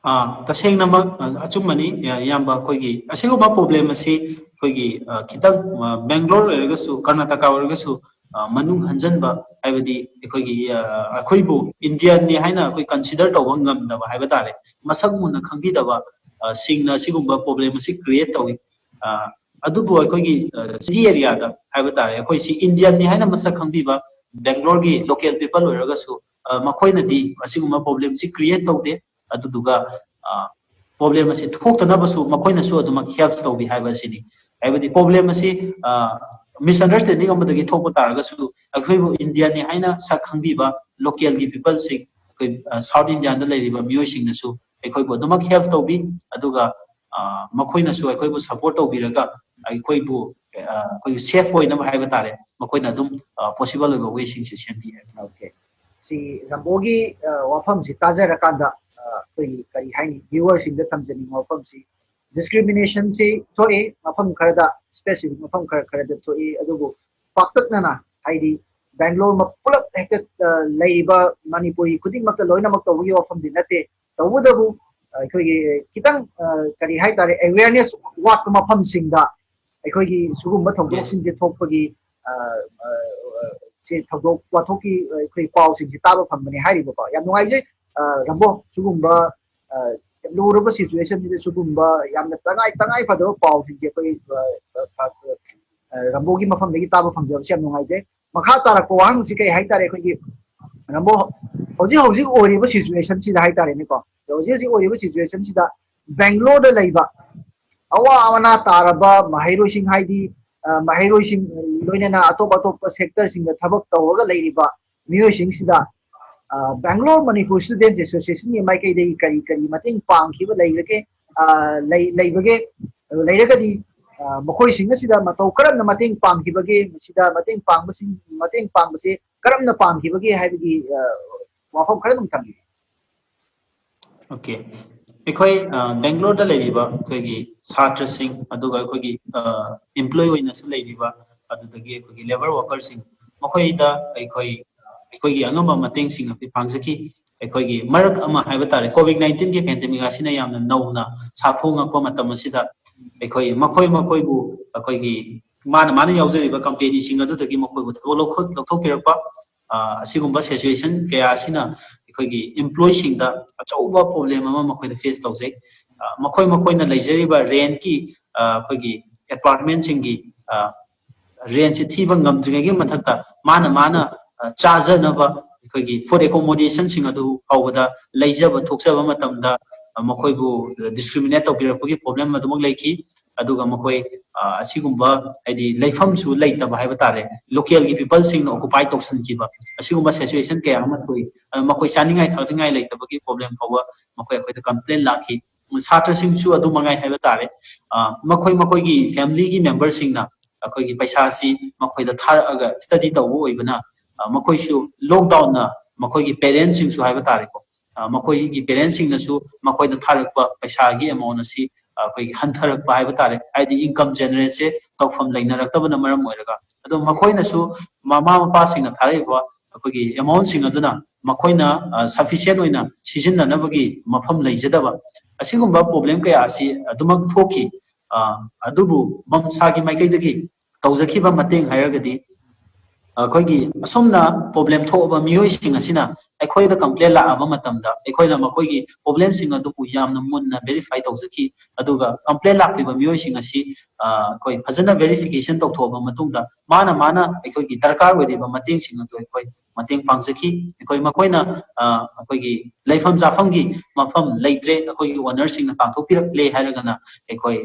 ꯑꯥ, ꯇꯁꯦꯡꯅꯃꯛ, ꯑ, ꯑꯆꯨꯝꯕꯅꯤ, ꯑ, ꯏꯌꯥꯝꯕ꯫ ꯑꯩꯈꯣꯏꯒꯤ ꯑꯁꯤꯒꯨꯝꯕ ꯄ꯭ꯔꯣꯕ꯭ꯂꯦꯝ ꯑꯁꯤ ꯑꯩꯈꯣꯏꯒꯤ, ꯑ, ꯈꯤꯇꯪ, ꯑ, ꯕꯦꯡꯒ꯭ꯂꯣꯔ ꯑꯣꯏꯔꯒꯁꯨ, ꯀꯔꯅꯥꯇꯀꯥ ꯑꯣꯏꯔꯒꯁꯨ, ꯑ, ꯃꯅꯨꯡ ꯍꯟꯖꯟꯕ, ꯍꯥꯏꯕꯗꯤ ꯑꯩꯈꯣꯏꯒꯤ, ꯑ, ꯑꯩꯈꯣꯏꯕꯨ ꯏꯟꯗꯤꯌꯟꯅꯤ ꯍꯥꯏꯅ ꯑꯩꯈꯣꯏ ꯀꯟꯁꯤꯗꯔ ꯇꯧꯕ ꯉꯝꯗꯕ ꯍꯥꯏꯕ ꯇꯥꯔꯦ, ꯃꯁꯛ ꯃꯨꯟꯅ ꯈꯪꯕꯤꯗꯕ, ꯑ, ꯁꯤꯡꯅ ꯁꯤꯒꯨꯝꯕ problem ꯑꯁꯤ create ꯇꯧꯏ꯫ ꯑ, ꯑꯗꯨꯕꯨ ꯑꯩꯈꯣꯏꯒꯤ, ꯑ, city areaꯗ ꯍꯥꯏꯕ ꯇꯥꯔꯦ, ꯑꯩꯈꯣꯏꯁꯤ Indianꯅꯤ ꯍꯥꯏꯅ ꯃꯁꯛ ꯈꯪꯕꯤꯕ Bangaloreꯒꯤ local people ꯑꯣꯏꯔꯒꯁꯨ, ꯑ, ꯃꯈꯣꯏꯅꯗꯤ ꯑꯁꯤꯒꯨꯝꯕ problemꯁꯤ create ꯇꯧꯗꯦ꯫ ꯑꯗꯨꯗꯨꯒ, ꯑ, problem ꯑꯁꯤ ꯊꯣꯛꯇꯅꯕꯁꯨ ꯃꯈꯣꯏꯅꯁꯨ ꯑꯗꯨꯃꯛ help ꯇꯧꯕꯤ ꯍꯥꯏꯕ ꯑꯁꯤꯅꯤ꯫ ꯍꯥꯏꯕꯗꯤ problem ꯑꯁꯤ, ꯑ, misunderstanding ꯑꯃꯗꯒꯤ ꯊꯣꯛꯄ ꯇꯥꯔꯒꯁꯨ, ꯑꯩꯈꯣꯏꯕꯨ Indianꯅꯤ ꯍꯥꯏꯅ ꯁꯛ ꯈꯪꯕꯤꯕ localꯒꯤ peopleꯁꯤꯡ, ꯑꯩꯈꯣꯏ, ꯑ, South Indiaꯗ ꯂꯩꯔꯤꯕ ꯃꯤꯑꯣꯏꯁꯤꯡꯅꯁꯨ ꯑꯩꯈꯣꯏꯕꯨ ꯑꯗꯨꯃꯛ help ꯇꯧꯕꯤ꯫ ꯑꯗꯨꯒ, ꯑ, ꯃꯈꯣꯏꯅꯁꯨ ꯑꯩꯈꯣꯏꯕꯨ support ꯇꯧꯕꯤꯔꯒ ꯑꯩꯈꯣꯏꯕꯨ, ꯑ, ꯑꯩꯈꯣꯏꯕꯨ safe ꯑꯣꯏꯅꯕ ꯍꯥꯏꯕ ꯇꯥꯔꯦ, ꯃꯈꯣꯏꯅ ꯑꯗꯨꯝ, ꯑ, possible ꯑꯣꯏꯕ wayꯁꯤꯡꯁꯦ ꯁꯦꯝꯕꯤ ꯍꯥꯏꯕ꯫ Okay꯫ ꯁꯤ ꯔꯝꯕꯣꯒꯤ, ꯑ, ꯋꯥꯐꯝꯁꯤ ꯇꯥꯖꯔꯀꯥꯟꯗ, ꯑ, ꯑꯩꯈꯣꯏꯒꯤ ꯀꯔꯤ ꯍꯥꯏꯅꯤ, viewerꯁꯤꯡꯗ ꯊꯝꯖꯅꯤꯡꯕ ꯋꯥꯐꯝꯁꯤ, discriminationꯁꯤ ꯊꯣꯛꯏ ꯃꯐꯝ ꯈꯔꯗ, specific ꯃꯐꯝ ꯈꯔ ꯈꯔꯗ ꯊꯣꯛꯏ, ꯑꯗꯨꯕꯨ ꯄꯥꯛꯇꯛꯅꯅ, ꯍꯥꯏꯗꯤ Bangalore ꯃ-, ꯄꯨꯂꯞ ꯍꯦꯛꯇ, ꯑ, ꯂꯩꯔꯤꯕ ꯃꯅꯤꯄꯨꯔꯤ ꯈꯨꯗꯤꯡꯃꯛꯇ ꯂꯣꯏꯅꯃꯛ ꯇꯧꯕꯒꯤ ꯋꯥꯐꯝꯗꯤ ꯅꯠꯇꯦ꯫ ꯇꯧꯕꯇꯕꯨ ꯑꯩꯈꯣꯏꯒꯤ ꯈꯤꯇꯪ, ꯑ, ꯀꯔꯤ ꯍꯥꯏꯇꯥꯔꯦ, awareness ꯋꯥꯠꯄ ꯃꯐꯝꯁꯤꯡꯗ ꯑꯩꯈꯣꯏꯒꯤ ꯁꯤꯒꯨꯝꯕ ꯊꯧꯗꯣꯛꯁꯤꯡꯁꯦ ꯊꯣꯛꯄꯒꯤ, ꯑ, ꯑ, ꯑ, ꯁꯤ ꯊꯧꯗꯣꯛ ꯋꯥꯊꯣꯛꯀꯤ, ꯑ, ꯑꯩꯈꯣꯏ ꯄꯥꯎꯁꯤꯡꯁꯦ ꯇꯥꯕ ꯐꯪꯕꯅꯦ ꯍꯥꯏꯔꯤꯕꯀꯣ꯫ ꯌꯥꯝ ꯅꯨꯡꯉꯥꯏꯖꯩ, ꯑ, ꯔꯝꯕꯣ, ꯁꯤꯒꯨꯝꯕ, ꯑ, ꯌꯥꯝ ꯂꯨꯔꯕ situationꯁꯤꯗ ꯁꯤꯒꯨꯝꯕ ꯌꯥꯝꯅ ꯇꯉꯥꯏ, ꯇꯉꯥꯏ ꯐꯗꯕ ꯄꯥꯎꯁꯤꯡꯁꯦ ꯑꯩꯈꯣꯏ, ꯑ, ꯑ, ꯑ, ꯔꯝꯕꯣꯒꯤ ꯃꯐꯝꯗꯒꯤ ꯇꯥꯕ ꯐꯪꯖꯕꯁꯦ ꯌꯥꯝ ꯅꯨꯡꯉꯥꯏꯖꯩ꯫ ꯃꯈꯥ ꯇꯥꯔꯛꯄ ꯋꯥꯍꯪꯁꯤ ꯀꯩ ꯍꯥꯏꯇꯥꯔꯦ, ꯑꯩꯈꯣꯏꯒꯤ ꯔꯝꯕꯣ, ꯍꯧꯖꯤꯛ ꯍꯧꯖꯤꯛ ꯑꯣꯏꯔꯤꯕ situationꯁꯤꯗ ꯍꯥꯏꯇꯥꯔꯦꯅꯦꯀꯣ, ꯍꯧꯖꯤꯛ ꯍꯧꯖꯤꯛ ꯑꯣꯏꯔꯤꯕ situationꯁꯤꯗ Bangaloreꯗ ꯂꯩꯕ ꯑꯋꯥ ꯑꯅꯥ ꯇꯥꯔꯕ ꯃꯍꯩꯔꯣꯏꯁꯤꯡ, ꯍꯥꯏꯗꯤ, ꯑ, ꯃꯍꯩꯔꯣꯏꯁꯤꯡ, ꯂꯣꯏꯅꯅ ꯑꯇꯣꯞ ꯑꯇꯣꯞꯄ sectorꯁꯤꯡꯗ ꯊꯕꯛ ꯇꯧꯔꯒ ꯂꯩꯔꯤꯕ ꯃꯤꯑꯣꯏꯁꯤꯡꯁꯤꯗ, ꯑ, Bangalore Manipur Students Associationꯒꯤ ꯃꯥꯏꯀꯩꯗꯒꯤ ꯀꯔꯤ ꯀꯔꯤ ꯃꯇꯦꯡ ꯄꯥꯡꯈꯤꯕ ꯂꯩꯔꯒꯦ, ꯑ, ꯂꯩ-, ꯂꯩꯕꯒꯦ? ꯂꯩꯔꯒꯗꯤ, ꯑ, ꯃꯈꯣꯏꯁꯤꯡ ꯑꯁꯤꯗ ꯃꯇꯧ ꯀꯔꯝꯅ ꯃꯇꯦꯡ ꯄꯥꯡꯈꯤꯕꯒꯦ? ꯃꯁꯤꯗ ꯃꯇꯦꯡ ꯄꯥꯡꯕꯁꯤꯡ, ꯃꯇꯦꯡ ꯄꯥꯡꯕꯁꯦ ꯀꯔꯝꯅ ꯄꯥꯡꯈꯤꯕꯒꯦ ꯍꯥꯏꯕꯒꯤ, ꯑ, ꯋꯥꯐꯝ ꯈꯔ ꯑꯗꯨꯝ ꯊꯝꯕꯤꯌꯨ꯫ Okay꯫ ꯑꯩꯈꯣꯏ, ꯑ, Bangaloreꯗ ꯂꯩꯔꯤꯕ ꯑꯩꯈꯣꯏꯒꯤ ꯁꯥꯇ꯭ꯔꯁꯤꯡ, ꯑꯗꯨꯒ ꯑꯩꯈꯣꯏꯒꯤ, ꯑ, employee ꯑꯣꯏꯅꯁꯨ ꯂꯩꯔꯤꯕ, ꯑꯗꯨꯗꯒꯤ ꯑꯩꯈꯣꯏꯒꯤ labour workerꯁꯤꯡ, ꯃꯈꯣꯏꯗ ꯑꯩꯈꯣꯏ, ꯑꯩꯈꯣꯏꯒꯤ ꯑꯉꯝꯕ ꯃꯇꯦꯡꯁꯤꯡ ꯑꯩꯈꯣꯏ ꯄꯥꯡꯖꯈꯤ꯫ ꯑꯩꯈꯣꯏꯒꯤ ꯃꯔꯛ ꯑꯃ ꯍꯥꯏꯕ ꯇꯥꯔꯦ, COVID nineteenꯒꯤ pandemic ꯑꯁꯤꯅ ꯌꯥꯝꯅ ꯅꯧꯅ ꯁꯥꯐꯣꯡꯉꯛꯄ ꯃꯇꯝ ꯑꯁꯤꯗ ꯑꯩꯈꯣꯏ ꯃꯈꯣꯏ, ꯃꯈꯣꯏꯕꯨ ꯑꯩꯈꯣꯏꯒꯤ ꯃꯥꯅ, ꯃꯥꯅ ꯌꯥꯎꯖꯔꯤꯕ companyꯁꯤꯡ ꯑꯗꯨꯗꯒꯤ ꯃꯈꯣꯏꯕꯨ ꯊꯕꯛ ꯂꯧꯈꯠ-, ꯂꯧꯊꯣꯛꯄꯤꯔꯛꯄ, ꯑ, ꯑꯁꯤꯒꯨꯝꯕ situation ꯀꯌꯥ ꯑꯁꯤꯅ ꯑꯩꯈꯣꯏꯒꯤ ꯏꯝꯄ꯭ꯂꯣꯌꯤꯁꯤꯡꯗ ꯑꯆꯧꯕ ꯄ꯭ꯔꯣꯕ꯭ꯂꯦꯝ ꯑꯃ ꯃꯈꯣꯏꯗ ꯐꯦꯁ ꯇꯧꯖꯩ꯫ ꯃꯈꯣꯏ ꯃꯈꯣꯏꯅ ꯂꯩꯖꯔꯤꯕ ꯔꯦꯟꯠꯀꯤ ꯑꯩꯈꯣꯏꯒꯤ ꯑꯦꯄꯥꯔꯠꯃꯦꯟꯁꯤꯡꯒꯤ ꯔꯦꯟꯠꯁꯤ ꯊꯤꯕ ꯉꯝꯗ꯭ꯔꯤꯉꯩꯒꯤ ꯃꯊꯛꯇ ꯃꯥꯅ ꯃꯥꯅ ꯆꯥꯖꯅꯕ ꯑꯩꯈꯣꯏꯒꯤ ꯐꯨꯗ ꯑꯦꯀꯣꯃꯣꯗꯦꯁꯟꯁꯤꯡ ꯑꯗꯨ ꯐꯥꯎꯕꯗ ꯂꯩꯖꯕ ꯊꯣꯛꯆꯕ ꯃꯇꯝꯗ ꯃꯈꯣꯏꯕꯨ ꯗꯤꯁꯀ꯭ꯔꯤꯃꯤꯅꯦꯠ ꯇꯧꯕꯤꯔꯛꯄꯒꯤ ꯄ꯭ꯔꯣꯕ꯭ꯂꯦꯝ ꯑꯗꯨꯃꯛ ꯂꯩꯈꯤ꯫ ꯑꯗꯨꯒ ꯃꯈꯣꯏ ꯑꯁꯤꯒꯨꯝꯕ ꯍꯥꯏꯗꯤ ꯂꯩꯐꯝꯁꯨ ꯂꯩꯇꯕ ꯍꯥꯏꯕ ꯇꯥꯔꯦ, ꯂꯣꯀꯦꯜꯒꯤ ꯄꯤꯄꯜꯁꯤꯡꯅ ꯑꯣꯀꯨꯄꯥꯏ ꯇꯧꯁꯤꯟꯈꯤꯕ ꯑꯁꯤꯒꯨꯝꯕ ꯁꯤꯆꯨꯋꯦꯁꯟ ꯀꯌꯥ ꯑꯃ ꯊꯣꯛꯏ꯫ ꯃꯈꯣꯏ ꯆꯥꯅꯤꯡꯉꯥꯏ ꯊꯛꯅꯤꯡꯉꯥꯏ ꯂꯩꯇꯕꯒꯤ ꯄ꯭ꯔꯣꯕ꯭ꯂꯦꯝ ꯐꯥꯎꯕ ꯃꯈꯣꯏ ꯑꯩꯈꯣꯏꯗ ꯀꯝꯄ꯭ꯂꯦꯟ ꯂꯥꯛꯈꯤ꯫ ꯁꯥꯇ꯭ꯔꯁꯤꯡꯁꯨ ꯑꯗꯨ ꯃꯉꯥꯏ ꯍꯥꯏꯕ ꯇꯥꯔꯦ꯫ ꯃꯈꯣꯏ ꯃꯈꯣꯏꯒꯤ ꯐꯦꯃꯤꯂꯤꯒꯤ ꯃꯦꯝꯕꯔꯁꯤꯡꯅ ꯑꯩꯈꯣꯏꯒꯤ ꯄꯩꯁꯥꯁꯤ ꯃꯈꯣꯏꯗ ꯊꯥꯔꯛꯑꯒ ꯁ꯭ꯇꯗꯤ ꯇꯧꯕ ꯑꯣꯏꯕꯅ ꯃꯈꯣꯏꯁꯨ ꯂꯣꯛꯗꯥꯎꯟꯅ ꯃꯈꯣꯏꯒꯤ ꯄꯦꯔꯦꯟꯁꯁꯤꯡꯁꯨ ꯍꯥꯏꯕ ꯇꯥꯔꯦꯀꯣ, ꯃꯈꯣꯏꯒꯤ ꯄꯦꯔꯦꯟꯁꯁꯤꯡꯅꯁꯨ ꯃꯈꯣꯏꯗ ꯊꯥꯔꯛꯄ ꯄꯩꯁꯥꯒꯤ ꯑꯦꯃꯥꯎꯟ ꯑꯁꯤ ꯑꯩꯈꯣꯏꯒꯤ ꯍꯟꯊꯔꯛꯄ ꯍꯥꯏꯕ ꯇꯥꯔꯦ, ꯍꯥꯏꯗꯤ ꯏꯟꯀꯝ ꯖꯦꯅꯦꯔꯦꯠꯁꯦ ꯇꯧꯐꯝ ꯂꯩꯅꯔꯛꯇꯕꯅ ꯃꯔꯝ ꯑꯣꯏꯔꯒ꯫ ꯑꯗꯣ ꯃꯈꯣꯏꯅꯁꯨ ꯃꯃꯥ ꯃꯄꯥꯁꯤꯡꯅ ꯊꯥꯔꯛꯏꯕ ꯑꯩꯈꯣꯏꯒꯤ ꯑꯦꯃꯥꯎꯟꯁꯤꯡ ꯑꯗꯨꯅ ꯃꯈꯣꯏꯅ ꯁꯐꯤꯁꯤꯌꯦꯟ ꯑꯣꯏꯅ ꯁꯤꯖꯤꯟꯅꯅꯕꯒꯤ ꯃꯐꯝ ꯂꯩꯖꯗꯕ ꯑꯁꯤꯒꯨꯝꯕ ꯄ꯭ꯔꯣꯕ꯭ꯂꯦꯝ ꯀꯌꯥ ꯑꯁꯤ ꯑꯗꯨꯃꯛ ꯊꯣꯛꯈꯤ꯫ ꯑꯗꯨꯕꯨ ꯕꯝꯁꯥꯒꯤ ꯃꯥꯏꯀꯩꯗꯒꯤ ꯇꯧꯖꯈꯤꯕ ꯃꯇꯦꯡ ꯍꯥꯏꯔꯒꯗꯤ ꯑꯩꯈꯣꯏꯒꯤ ꯑꯁꯨꯝꯅ ꯄ꯭ꯔꯣꯕ꯭ꯂꯦꯝ ꯊꯣꯛꯑꯕ ꯃꯤꯑꯣꯏꯁꯤꯡ ꯑꯁꯤꯅ ꯑꯩꯈꯣꯏꯗ ꯀꯝꯄ꯭ꯂꯦꯟ ꯂꯥꯛꯑꯕ ꯃꯇꯝꯗ ꯑꯩꯈꯣꯏꯅ ꯃꯈꯣꯏꯒꯤ ꯄ꯭ꯔꯣꯕ꯭ꯂꯦꯝꯁꯤꯡ ꯑꯗꯨꯕꯨ ꯌꯥꯝꯅ ꯃꯨꯟꯅ ꯚꯦꯔꯤꯐꯥꯏ ꯇꯧꯖꯈꯤ꯫ ꯑꯗꯨꯒ ꯀꯝꯄ꯭ꯂꯦꯟ ꯂꯥꯛꯂꯤꯕ ꯃꯤꯑꯣꯏꯁꯤꯡ ꯑꯁꯤ ꯑꯩꯈꯣꯏ ꯐꯖꯅ ꯚꯦꯔꯤꯐꯤꯀꯦꯁꯟ ꯇꯧꯊꯣꯛꯑꯕ ꯃꯇꯨꯡꯗ ꯃꯥꯅ ꯃꯥꯅ ꯑꯩꯈꯣꯏꯒꯤ ꯗꯔꯀꯥꯔ ꯑꯣꯏꯔꯤꯕ ꯃꯇꯦꯡꯁꯤꯡ ꯑꯗꯨ ꯑꯩꯈꯣꯏ ꯃꯇꯦꯡ ꯄꯥꯡꯖꯈꯤ꯫ ꯑꯩꯈꯣꯏ ꯃꯈꯣꯏꯅ ꯑꯩꯈꯣꯏꯒꯤ ꯂꯩꯐꯝ ꯆꯥꯐꯝꯒꯤ ꯃꯐꯝ ꯂꯩꯇ꯭ꯔꯦ, ꯑꯩꯈꯣꯏꯒꯤ ꯑꯣꯅꯔꯁꯤꯡꯅ ꯇꯥꯟꯊꯣꯛꯄꯤꯔꯛꯂꯦ ꯍꯥꯏꯔꯒꯅ ꯑꯩꯈꯣꯏ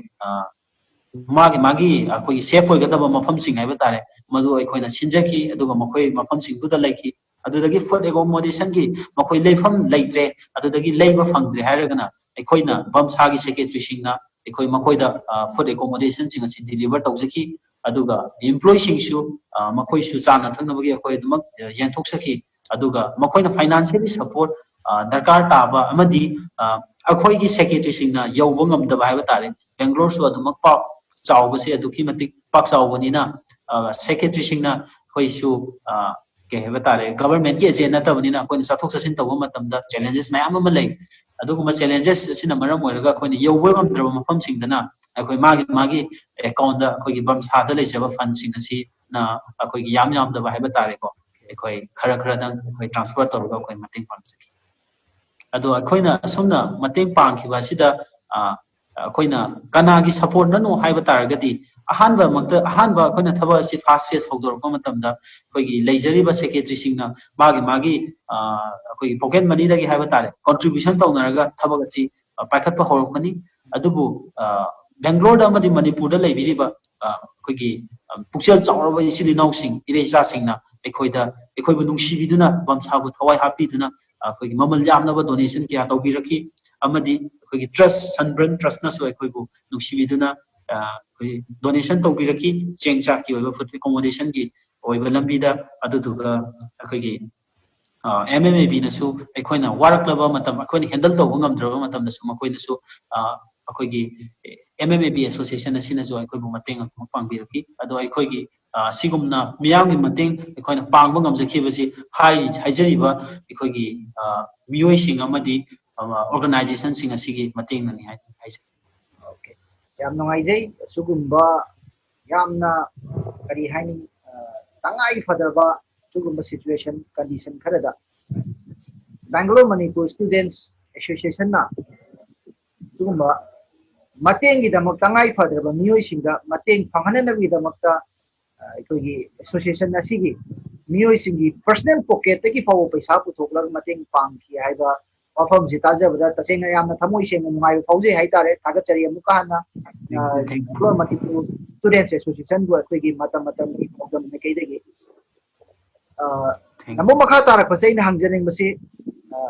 ꯃꯥꯒꯤ ꯃꯥꯒꯤ ꯑꯩꯈꯣꯏꯒꯤ ꯁꯦꯐ ꯑꯣꯏꯒꯗꯕ ꯃꯐꯝꯁꯤꯡ ꯍꯥꯏꯕ ꯇꯥꯔꯦ, ꯃꯗꯨ ꯑꯩꯈꯣꯏꯅ ꯁꯤꯟꯖꯈꯤ꯫ ꯑꯗꯨꯒ ꯃꯈꯣꯏ ꯃꯐꯝꯁꯤꯡꯗꯨꯗ ꯂꯩꯈꯤ꯫ ꯑꯗꯨꯗꯒꯤ ꯐꯨꯗ ꯑꯦꯀꯣꯃꯣꯗꯦꯁꯟꯒꯤ ꯃꯈꯣꯏ ꯂꯩꯐꯝ ꯂꯩꯇ꯭ꯔꯦ, ꯑꯗꯨꯗꯒꯤ ꯂꯩꯕ ꯐꯪꯗ꯭ꯔꯦ ꯍꯥꯏꯔꯒꯅ ꯑꯩꯈꯣꯏꯅ ꯕꯝꯁꯥꯒꯤ ꯁꯦꯀ꯭ꯔꯦꯇꯔꯤꯁꯤꯡꯅ ꯑꯩꯈꯣꯏ ꯃꯈꯣꯏꯗ ꯐꯨꯗ ꯑꯦꯀꯣꯃꯣꯗꯦꯁꯟꯁꯤꯡ ꯑꯁꯤ ꯗꯤꯂꯤꯚꯔ ꯇꯧꯖꯈꯤ꯫ ꯑꯗꯨꯒ ꯏꯝꯄ꯭ꯂꯣꯌꯤꯁꯤꯡꯁꯨ ꯃꯈꯣꯏꯁꯨ ꯆꯥꯅ ꯊꯛꯅꯕꯒꯤ ꯑꯩꯈꯣꯏ ꯑꯗꯨꯃꯛ ꯌꯦꯟꯊꯣꯛꯆꯈꯤ꯫ ꯑꯗꯨꯒ ꯃꯈꯣꯏꯅ ꯐꯥꯏꯅꯥꯟꯁꯤꯌꯦꯜꯂꯤ ꯁꯄꯣꯔꯠ ꯗꯔꯀꯥꯔ ꯇꯥꯕ ꯑꯃꯗꯤ ꯑꯩꯈꯣꯏꯒꯤ ꯁꯦꯀ꯭ꯔꯦꯇꯔꯤꯁꯤꯡꯅ ꯌꯧꯕ ꯉꯝꯗꯕ ꯍꯥꯏꯕ ꯇꯥꯔꯦ꯫ ꯕꯦꯡꯒ꯭ꯂꯣꯔꯁꯨ ꯑꯗꯨꯃꯛ ꯄꯥꯛ ꯆꯥꯎꯕꯁꯦ ꯑꯗꯨꯛꯀꯤ ꯃꯇꯤꯛ ꯄꯥꯛ ꯆꯥꯎꯕꯅꯤꯅ ꯁꯦꯀ꯭ꯔꯦꯇꯔꯤꯁꯤꯡꯅ ꯑꯩꯈꯣꯏꯁꯨ ꯀꯩ ꯍꯥꯏꯕ ꯇꯥꯔꯦ, ꯒꯚꯔꯟꯃꯦꯟꯠꯀꯤ ꯑꯦꯖꯦꯟ ꯅꯠꯇꯕꯅꯤꯅ ꯑꯩꯈꯣꯏꯅ ꯆꯠꯊꯣꯛ ꯆꯠꯁꯤꯟ ꯇꯧꯕ ꯃꯇꯝꯗ ꯆꯦꯂꯦꯟꯖꯦꯁ ꯃꯌꯥꯝ ꯑꯃ ꯂꯩ꯫ ꯑꯗꯨꯒꯨꯝꯕ ꯆꯦꯂꯦꯟꯖꯦꯁ ꯑꯁꯤꯅ ꯃꯔꯝ ꯑꯣꯏꯔꯒ ꯑꯩꯈꯣꯏꯅ ꯌꯧꯕ ꯉꯝꯗ꯭ꯔꯕ ꯃꯐꯝꯁꯤꯡꯗꯅ ꯑꯩꯈꯣꯏ ꯃꯥꯒꯤ ꯃꯥꯒꯤ ꯑꯦꯀꯥꯎꯟꯗ ꯑꯩꯈꯣꯏꯒꯤ ꯕꯝꯁꯥꯗ ꯂꯩꯖꯕ ꯐꯟꯁꯤꯡ ꯑꯁꯤꯅ ꯑꯩꯈꯣꯏꯒꯤ ꯌꯥꯝ ꯌꯥꯝꯗꯕ ꯍꯥꯏꯕ ꯇꯥꯔꯦꯀꯣ, ꯑꯩꯈꯣꯏ ꯈꯔ ꯈꯔꯗꯪ ꯑꯩꯈꯣꯏ ꯇ꯭ꯔꯥꯟꯁꯐꯔ ꯇꯧꯔꯒ ꯑꯩꯈꯣꯏ ꯃꯇꯦꯡ ꯄꯥꯡꯖꯈꯤ꯫ ꯑꯗꯣ ꯑꯩꯈꯣꯏꯅ ꯑꯁꯨꯝꯅ ꯃꯇꯦꯡ ꯄꯥꯡꯈꯤꯕ ꯑꯁꯤꯗ ꯑꯩꯈꯣꯏꯅ ꯀꯅꯥꯒꯤ ꯁꯄꯣꯔꯠꯅꯅꯣ ꯍꯥꯏꯕ ꯇꯥꯔꯒꯗꯤ, ꯑꯍꯥꯟꯕꯃꯛꯇ ꯑꯍꯥꯟꯕ ꯑꯩꯈꯣꯏꯅ ꯊꯕꯛ ꯑꯁꯤ ꯐꯥꯁ ꯐꯦꯁ ꯍꯧꯗꯣꯔꯛꯄ ꯃꯇꯝꯗ ꯑꯩꯈꯣꯏꯒꯤ ꯂꯩꯖꯔꯤꯕ ꯁꯦꯀ꯭ꯔꯦꯇꯔꯤꯁꯤꯡꯅ ꯃꯥꯒꯤ ꯃꯥꯒꯤ ꯑꯩꯈꯣꯏꯒꯤ ꯄꯣꯀꯦꯠ ꯃꯅꯤꯗꯒꯤ ꯍꯥꯏꯕ ꯇꯥꯔꯦ, ꯀꯣꯟꯇ꯭ꯔꯤꯕ꯭ꯌꯨꯁꯟ ꯇꯧꯅꯔꯒ ꯊꯕꯛ ꯑꯁꯤ ꯄꯥꯏꯈꯠꯄ ꯍꯧꯔꯛꯄꯅꯤ꯫ ꯑꯗꯨꯕꯨ ꯕꯦꯡꯒ꯭ꯂꯣꯔꯗ ꯑꯃꯗꯤ ꯃꯅꯤꯄꯨꯔꯗ ꯂꯩꯕꯤꯔꯤꯕ ꯑꯩꯈꯣꯏꯒꯤ ꯄꯨꯛꯆꯦꯜ ꯆꯥꯎꯔꯕ ꯏꯆꯤꯜ ꯏꯅꯥꯎꯁꯤꯡ, ꯏꯔꯩ ꯏꯆꯥꯁꯤꯡꯅ ꯑꯩꯈꯣꯏꯗ ꯑꯩꯈꯣꯏꯕꯨ ꯅꯨꯡꯁꯤꯕꯤꯗꯨꯅ, ꯕꯝꯁꯥꯕꯨ ꯊꯋꯥꯏ ꯍꯥꯞꯄꯤꯗꯨꯅ ꯑꯩꯈꯣꯏꯒꯤ ꯃꯃꯜ ꯌꯥꯝꯂꯕ ꯗꯣꯅꯦꯁꯟ ꯀꯌꯥ ꯇꯧꯕꯤꯔꯛꯈꯤ꯫ ꯑꯃꯗꯤ ꯑꯩꯈꯣꯏꯒꯤ ꯇ꯭ꯔꯁ, ꯁꯟꯕ꯭ꯔꯟ ꯇ꯭ꯔꯁꯅꯁꯨ ꯑꯩꯈꯣꯏꯕꯨ ꯅꯨꯡꯁꯤꯕꯤꯗꯨꯅ ꯑꯩꯈꯣꯏ ꯗꯣꯅꯦꯁꯟ ꯇꯧꯕꯤꯔꯛꯈꯤ, ꯆꯦꯡ ꯆꯥꯛꯀꯤ ꯑꯣꯏꯕ, ꯐꯨꯗ ꯑꯦꯀꯣꯃꯣꯗꯦꯁꯟꯒꯤ ꯑꯣꯏꯕ ꯂꯝꯕꯤꯗ꯫ ꯑꯗꯨꯗꯨꯒ ꯑꯩꯈꯣꯏꯒꯤ ꯑꯦꯝ ꯑꯦꯝ ꯑꯦ ꯕꯤꯅꯁꯨ ꯑꯩꯈꯣꯏꯅ ꯋꯥꯔꯛꯂꯕ ꯃꯇꯝ, ꯑꯩꯈꯣꯏꯅ ꯍꯦꯟꯗꯜ ꯇꯧꯕ ꯉꯝꯗ꯭ꯔꯕ ꯃꯇꯝꯗꯁꯨ ꯃꯈꯣꯏꯅꯁꯨ ꯑꯩꯈꯣꯏꯒꯤ M M A B association ꯑꯁꯤꯅꯁꯨ ꯑꯩꯈꯣꯏꯕꯨ ꯃꯇꯦꯡ ꯑꯗꯨꯃꯛ ꯄꯥꯡꯕꯤꯔꯛꯈꯤ꯫ ꯑꯗꯣ ꯑꯩꯈꯣꯏꯒꯤ ꯁꯤꯒꯨꯝꯅ ꯃꯤꯌꯥꯝꯒꯤ ꯃꯇꯦꯡ ꯑꯩꯈꯣꯏꯅ ꯄꯥꯡꯕ ꯉꯝꯖꯈꯤꯕꯁꯤ ꯍꯥꯏ-, ꯍꯥꯏꯖꯔꯤꯕ ꯑꯩꯈꯣꯏꯒꯤ ꯃꯤꯑꯣꯏꯁꯤꯡ ꯑꯃꯗꯤ ꯑꯣꯔꯒꯅꯥꯏꯖꯦꯁꯟꯁꯤꯡ ꯑꯁꯤꯒꯤ ꯃꯇꯦꯡꯅꯅꯤ ꯍꯥꯏ ꯍꯥꯏꯖꯩ꯫ Okay, ꯌꯥꯝ ꯅꯨꯡꯉꯥꯏꯖꯩ꯫ ꯑꯁꯤꯒꯨꯝꯕ ꯌꯥꯝꯅ, ꯀꯔꯤ ꯍꯥꯏꯅꯤ, ꯇꯉꯥꯏ ꯐꯗ꯭ꯔꯕ ꯁꯤꯒꯨꯝꯕ ꯁꯤꯆꯨꯋꯦꯁꯟ, ꯀꯟꯗꯤꯁꯟ ꯈꯔꯗ ꯕꯦꯡꯒꯂꯣꯔ ꯃꯅꯤꯄꯨꯔ ꯁ꯭ꯇꯨꯗꯦꯟꯠꯁ ꯑꯦꯁꯣꯁꯤꯌꯦꯁꯟꯅ ꯁꯤꯒꯨꯝꯕ ꯃꯇꯦꯡꯒꯤꯗꯃꯛ, ꯇꯉꯥꯏ ꯐꯗ꯭ꯔꯕ ꯃꯤꯑꯣꯏꯁꯤꯡꯗ ꯃꯇꯦꯡ ꯐꯪꯍꯟꯅꯕꯒꯤꯗꯃꯛꯇ ꯑꯩꯈꯣꯏꯒꯤ ꯑꯦꯁꯣꯁꯤꯌꯦꯁꯟ ꯑꯁꯤꯒꯤ ꯃꯤꯑꯣꯏꯁꯤꯡꯒꯤ ꯄꯔꯁꯅꯦꯜ ꯄꯣꯀꯦꯠꯇꯒꯤ ꯐꯥꯎꯕ ꯄꯩꯁꯥ ꯄꯨꯊꯣꯛꯂꯒ ꯃꯇꯦꯡ ꯄꯥꯡꯈꯤ ꯍꯥꯏꯕ ꯋꯥꯐꯝꯁꯤ ꯇꯥꯖꯕꯗ ꯇꯁꯦꯡꯅ ꯌꯥꯝꯅ ꯊꯃꯣꯏ ꯁꯦꯡꯅ ꯅꯨꯡꯉꯥꯏꯕ ꯐꯥꯎꯖꯩ ꯍꯥꯏꯇꯥꯔꯦ꯫ ꯊꯥꯒꯠꯆꯔꯤ ꯑꯃꯨꯛꯀ ꯍꯟꯅ꯫ ꯕꯦꯡꯒꯂꯣꯔ ꯃꯅꯤꯄꯨꯔ ꯁ꯭ꯇꯨꯗꯦꯟꯠꯁ ꯑꯦꯁꯣꯁꯤꯌꯦꯁꯟꯕꯨ ꯑꯩꯈꯣꯏꯒꯤ ꯃꯇꯝ ꯃꯇꯝꯒꯤ ꯄꯥꯎꯗꯝ ꯃꯥꯏꯀꯩꯗꯒꯤ꯫ ꯑꯃꯨꯛ ꯃꯈꯥ ꯇꯥꯔꯛꯄꯁꯦ ꯑꯩꯅ ꯍꯪꯖꯅꯤꯡꯕꯁꯤ,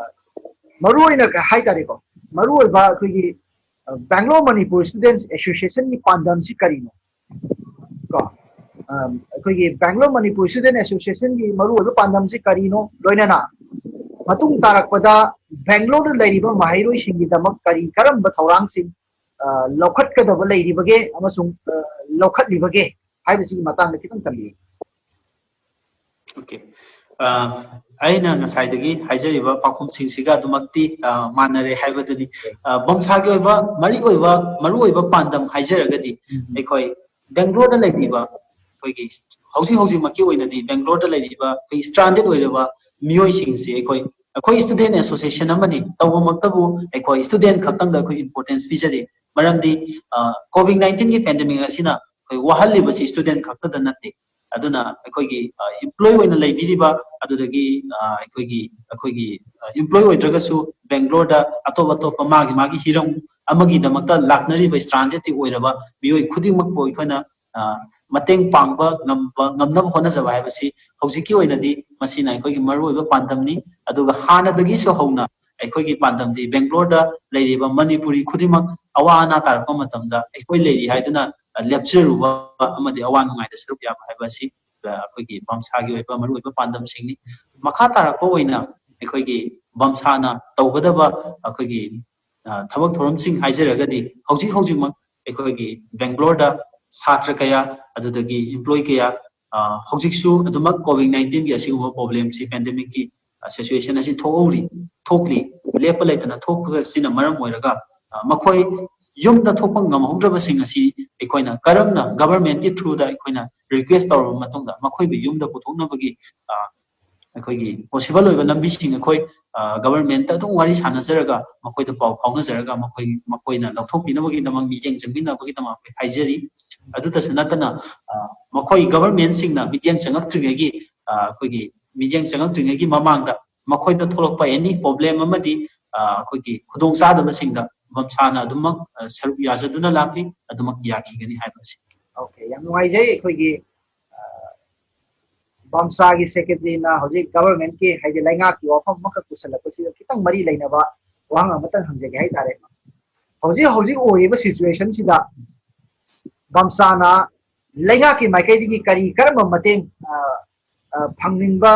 ꯃꯔꯨ ꯑꯣꯏꯅ ꯍꯥꯏꯇꯥꯔꯦꯀꯣ, ꯃꯔꯨ ꯑꯣꯏꯕ ꯑꯩꯈꯣꯏꯒꯤ ꯕꯦꯡꯒꯂꯣꯔ ꯃꯅꯤꯄꯨꯔ ꯁ꯭ꯇꯨꯗꯦꯟꯠꯁ ꯑꯦꯁꯣꯁꯤꯌꯦꯁꯟꯒꯤ ꯄꯥꯟꯗꯝꯁꯤ ꯀꯔꯤꯅꯣ? ꯀꯣ, ꯑꯩꯈꯣꯏꯒꯤ ꯕꯦꯡꯒꯂꯣꯔ ꯃꯅꯤꯄꯨꯔ ꯁ꯭ꯇꯨꯗꯦꯟꯠ ꯑꯦꯁꯣꯁꯤꯌꯦꯁꯟꯒꯤ ꯃꯔꯨꯑꯣꯏꯕ ꯄꯥꯟꯗꯝꯁꯤ ꯀꯔꯤꯅꯣ? ꯂꯣꯏꯅꯅ ꯃꯇꯨꯡ ꯇꯥꯔꯛꯄꯗ ꯕꯦꯡꯒꯂꯣꯔꯗ ꯂꯩꯔꯤꯕ ꯃꯍꯩꯔꯣꯏꯁꯤꯡꯒꯤꯗꯃꯛ ꯀꯔꯤ ꯀꯔꯝꯕ ꯊꯧꯔꯥꯡꯁꯤꯡ ꯂꯧꯈꯠꯀꯗꯕ ꯂꯩꯔꯤꯕꯒꯦ ꯑꯃꯁꯨꯡ ꯂꯧꯈꯠꯂꯤꯕꯒꯦ ꯍꯥꯏꯕꯁꯤꯒꯤ ꯃꯇꯥꯡꯗ ꯈꯤꯇꯪ ꯊꯝꯕꯤꯌꯨ꯫ Okay. ꯑꯩꯅ ꯉꯁꯥꯏꯗꯒꯤ ꯍꯥꯏꯖꯔꯤꯕ ꯄꯥꯎꯈꯨꯝꯁꯤꯡꯁꯤꯒ ꯑꯗꯨꯃꯛꯇꯤ ꯃꯥꯟꯅꯔꯦ ꯍꯥꯏꯕꯗꯨꯅꯤ꯫ ꯕꯝꯁꯥꯒꯤ ꯑꯣꯏꯕ ꯃꯔꯤ ꯑꯣꯏꯕ ꯃꯔꯨ ꯑꯣꯏꯕ ꯄꯥꯟꯗꯝ ꯍꯥꯏꯖꯔꯒꯗꯤ, ꯑꯩꯈꯣꯏ ꯕꯦꯡꯒꯂꯣꯔꯗ ꯂꯩꯕꯤꯕ ꯑꯩꯈꯣꯏꯒꯤ ꯍꯧꯖꯤꯛ ꯍꯧꯖꯤꯛꯃꯛꯀꯤ ꯑꯣꯏꯅꯗꯤ ꯕꯦꯡꯒ꯭ꯂꯣꯔꯗ ꯂꯩꯔꯤꯕ ꯑꯩꯈꯣꯏ stranded ꯑꯣꯏꯔꯕ ꯃꯤꯑꯣꯏꯁꯤꯡꯁꯦ ꯑꯩꯈꯣꯏ ꯑꯩꯈꯣꯏ student association ꯑꯃꯅꯤ꯫ ꯇꯧꯕꯃꯛꯇꯕꯨ ꯑꯩꯈꯣꯏ student ꯈꯛꯇꯪꯗ ꯑꯩꯈꯣꯏ importance ꯄꯤꯖꯗꯦ꯫ ꯃꯔꯝꯗꯤ ꯀꯣꯚꯤꯗ ꯅꯥꯏꯟꯇꯤꯟꯒꯤ pandemic ꯑꯁꯤꯅ ꯑꯩꯈꯣꯏ ꯋꯥꯍꯜꯂꯤꯕꯁꯤ student ꯈꯛꯇꯗ ꯅꯠꯇꯦ꯫ ꯑꯗꯨꯅ ꯑꯩꯈꯣꯏꯒꯤ employee ꯑꯣꯏꯅ ꯂꯩꯕꯤꯔꯤꯕ, ꯑꯗꯨꯗꯒꯤ ꯑꯩꯈꯣꯏꯒꯤ ꯑꯩꯈꯣꯏꯒꯤ employee ꯑꯣꯏꯗ꯭ꯔꯒꯁꯨ ꯕꯦꯡꯒ꯭ꯂꯣꯔꯗ ꯑꯇꯣꯞ ꯑꯇꯣꯞꯄ ꯃꯥꯒꯤ ꯃꯥꯒꯤ ꯍꯤꯔꯝ ꯑꯃꯒꯤꯗꯃꯛꯇ ꯂꯥꯛꯅꯔꯤꯕ strandedꯇꯤ ꯑꯣꯏꯔꯕ ꯃꯤꯑꯣꯏ ꯈꯨꯗꯤꯡꯃꯛꯄꯨ ꯑꯩꯈꯣꯏꯅ ꯃꯇꯦꯡ ꯄꯥꯡꯕ ꯉꯝꯕ ꯉꯝꯅꯕ ꯍꯣꯠꯅꯖꯕ ꯍꯥꯏꯕꯁꯤ ꯍꯧꯖꯤꯛꯀꯤ ꯑꯣꯏꯅꯗꯤ ꯃꯁꯤꯅ ꯑꯩꯈꯣꯏꯒꯤ ꯃꯔꯨꯑꯣꯏꯕ ꯄꯥꯟꯗꯝꯅꯤ꯫ ꯑꯗꯨꯒ ꯍꯥꯟꯅꯗꯒꯤꯁꯨ ꯍꯧꯅ ꯑꯩꯈꯣꯏꯒꯤ ꯄꯥꯟꯗꯝꯗꯤ ꯕꯦꯡꯒ꯭ꯂꯣꯔꯗ ꯂꯩꯔꯤꯕ ꯃꯅꯤꯄꯨꯔꯤ ꯈꯨꯗꯤꯡꯃꯛ ꯑꯋꯥ ꯑꯅꯥ ꯇꯥꯔꯛꯄ ꯃꯇꯝꯗ ꯑꯩꯈꯣꯏ ꯂꯩꯔꯤ ꯍꯥꯏꯗꯨꯅ ꯂꯦꯞꯆꯔꯨꯕ ꯑꯃꯗꯤ ꯑꯋꯥ ꯅꯨꯡꯉꯥꯏꯗ ꯁꯔꯨꯛ ꯌꯥꯕ ꯍꯥꯏꯕ ꯑꯁꯤ ꯑꯩꯈꯣꯏꯒꯤ ꯕꯝꯁꯥꯒꯤ ꯑꯣꯏꯕ ꯃꯔꯨꯑꯣꯏꯕ ꯄꯥꯟꯗꯝꯁꯤꯡꯅꯤ꯫ ꯃꯈꯥ ꯇꯥꯔꯛꯄ ꯑꯣꯏꯅ ꯑꯩꯈꯣꯏꯒꯤ ꯕꯝꯁꯥꯅ ꯇꯧꯒꯗꯕ ꯑꯩꯈꯣꯏꯒꯤ ꯊꯕꯛ ꯊꯧꯔꯝꯁꯤꯡ ꯍꯥꯏꯖꯔꯒꯗꯤ ꯍꯧꯖꯤꯛ ꯍꯧꯖꯤꯛꯃꯛ ꯑꯩꯈꯣꯏꯒꯤ ꯕꯦꯡꯒ꯭ꯂꯣꯔꯗ ꯁꯥꯇ꯭ꯔ ꯀꯌꯥ, ꯑꯗꯨꯗꯒꯤ employee ꯀꯌꯥ ꯍꯧꯖꯤꯛꯁꯨ ꯑꯗꯨꯃꯛ ꯀꯣꯚꯤꯗ ꯅꯥꯏꯟꯇꯤꯟꯒꯤ ꯑꯁꯤꯒꯨꯝꯕ problemꯁꯤ, pandemicꯀꯤ situation ꯑꯁꯤ ꯊꯣꯛꯍꯧꯔꯤ, ꯊꯣꯛꯂꯤ꯫ ꯂꯦꯞꯄ ꯂꯩꯇꯅ ꯊꯣꯛꯄꯁꯤꯅ ꯃꯔꯝ ꯑꯣꯏꯔꯒ ꯃꯈꯣꯏ ꯌꯨꯝꯗ ꯊꯣꯛꯄ ꯉꯝꯍꯧꯗ꯭ꯔꯕꯁꯤꯡ ꯑꯁꯤ ꯑꯩꯈꯣꯏꯅ ꯀꯔꯝꯅ governmentꯀꯤ throughꯗ ꯑꯩꯈꯣꯏꯅ request ꯇꯧꯔꯕ ꯃꯇꯨꯡꯗ ꯃꯈꯣꯏꯕꯨ ꯌꯨꯝꯗ ꯄꯨꯊꯣꯛꯅꯕꯒꯤ ꯑꯩꯈꯣꯏꯒꯤ possible ꯑꯣꯏꯕ ꯂꯝꯕꯤꯁꯤꯡ ꯑꯩꯈꯣꯏ governmentꯇ ꯑꯗꯨꯝ ꯋꯥꯔꯤ ꯁꯥꯟꯅꯖꯔꯒ, ꯃꯈꯣꯏꯗ ꯄꯥꯎ ꯐꯥꯎꯅꯖꯔꯒ, ꯃꯈꯣꯏ ꯃꯈꯣꯏꯅ ꯂꯧꯊꯣꯛꯄꯤꯅꯕꯒꯤꯗꯃꯛ, ꯃꯤꯠꯌꯦꯡ ꯆꯪꯕꯤꯅꯕꯒꯤꯗꯃꯛ ꯑꯩꯈꯣꯏ ꯍꯥꯏꯖꯔꯤ꯫ ꯑꯗꯨꯇꯁꯨ ꯅꯠꯇꯅ ꯃꯈꯣꯏ governmentꯁꯤꯡꯅ ꯃꯤꯠꯌꯦꯡ ꯆꯪꯉꯛꯇ꯭ꯔꯤꯉꯩꯒꯤ ꯑꯩꯈꯣꯏꯒꯤ ꯃꯤꯠꯌꯦꯡ ꯆꯪꯉꯛꯇ꯭ꯔꯤꯉꯩꯒꯤ ꯃꯃꯥꯡꯗ ꯃꯈꯣꯏꯗ ꯊꯣꯛꯂꯛꯄ any problem ꯑꯃꯗꯤ ꯑꯩꯈꯣꯏꯒꯤ ꯈꯨꯗꯣꯡꯆꯥꯗꯕꯁꯤꯡꯗ ꯕꯝꯁꯥꯅ ꯑꯗꯨꯃꯛ ꯁꯔꯨꯛ ꯌꯥꯖꯗꯨꯅ ꯂꯥꯛꯂꯤ, ꯑꯗꯨꯃꯛ ꯌꯥꯈꯤꯒꯅꯤ ꯍꯥꯏꯕ ꯑꯁꯤ꯫ Okay, ꯌꯥꯝ ꯅꯨꯡꯉꯥꯏꯖꯩ꯫ ꯑꯩꯈꯣꯏꯒꯤ ꯕꯝꯁꯥꯒꯤ secretaryꯅ ꯍꯧꯖꯤꯛ governmentꯀꯤ, ꯍꯥꯏꯗꯤ ꯂꯩꯉꯥꯛꯀꯤ ꯋꯥꯐꯝ ꯑꯃꯈꯛ ꯄꯨꯁꯜꯂꯛꯄꯁꯤꯒ ꯈꯤꯇꯪ ꯃꯔꯤ ꯂꯩꯅꯕ ꯋꯥꯍꯪ ꯑꯃꯇꯪ ꯍꯪꯖꯒꯦ ꯍꯥꯏꯇꯥꯔꯦ꯫ ꯍꯧꯖꯤꯛ ꯍꯧꯖꯤꯛ ꯑꯣꯏꯔꯤꯕ situationꯁꯤꯗ ꯕꯝꯁꯥꯅ ꯂꯩꯉꯥꯛꯀꯤ ꯃꯥꯏꯀꯩꯗꯒꯤ ꯀꯔꯤ ꯀꯔꯝꯕ ꯃꯇꯦꯡ ꯐꯪꯅꯤꯡꯕ,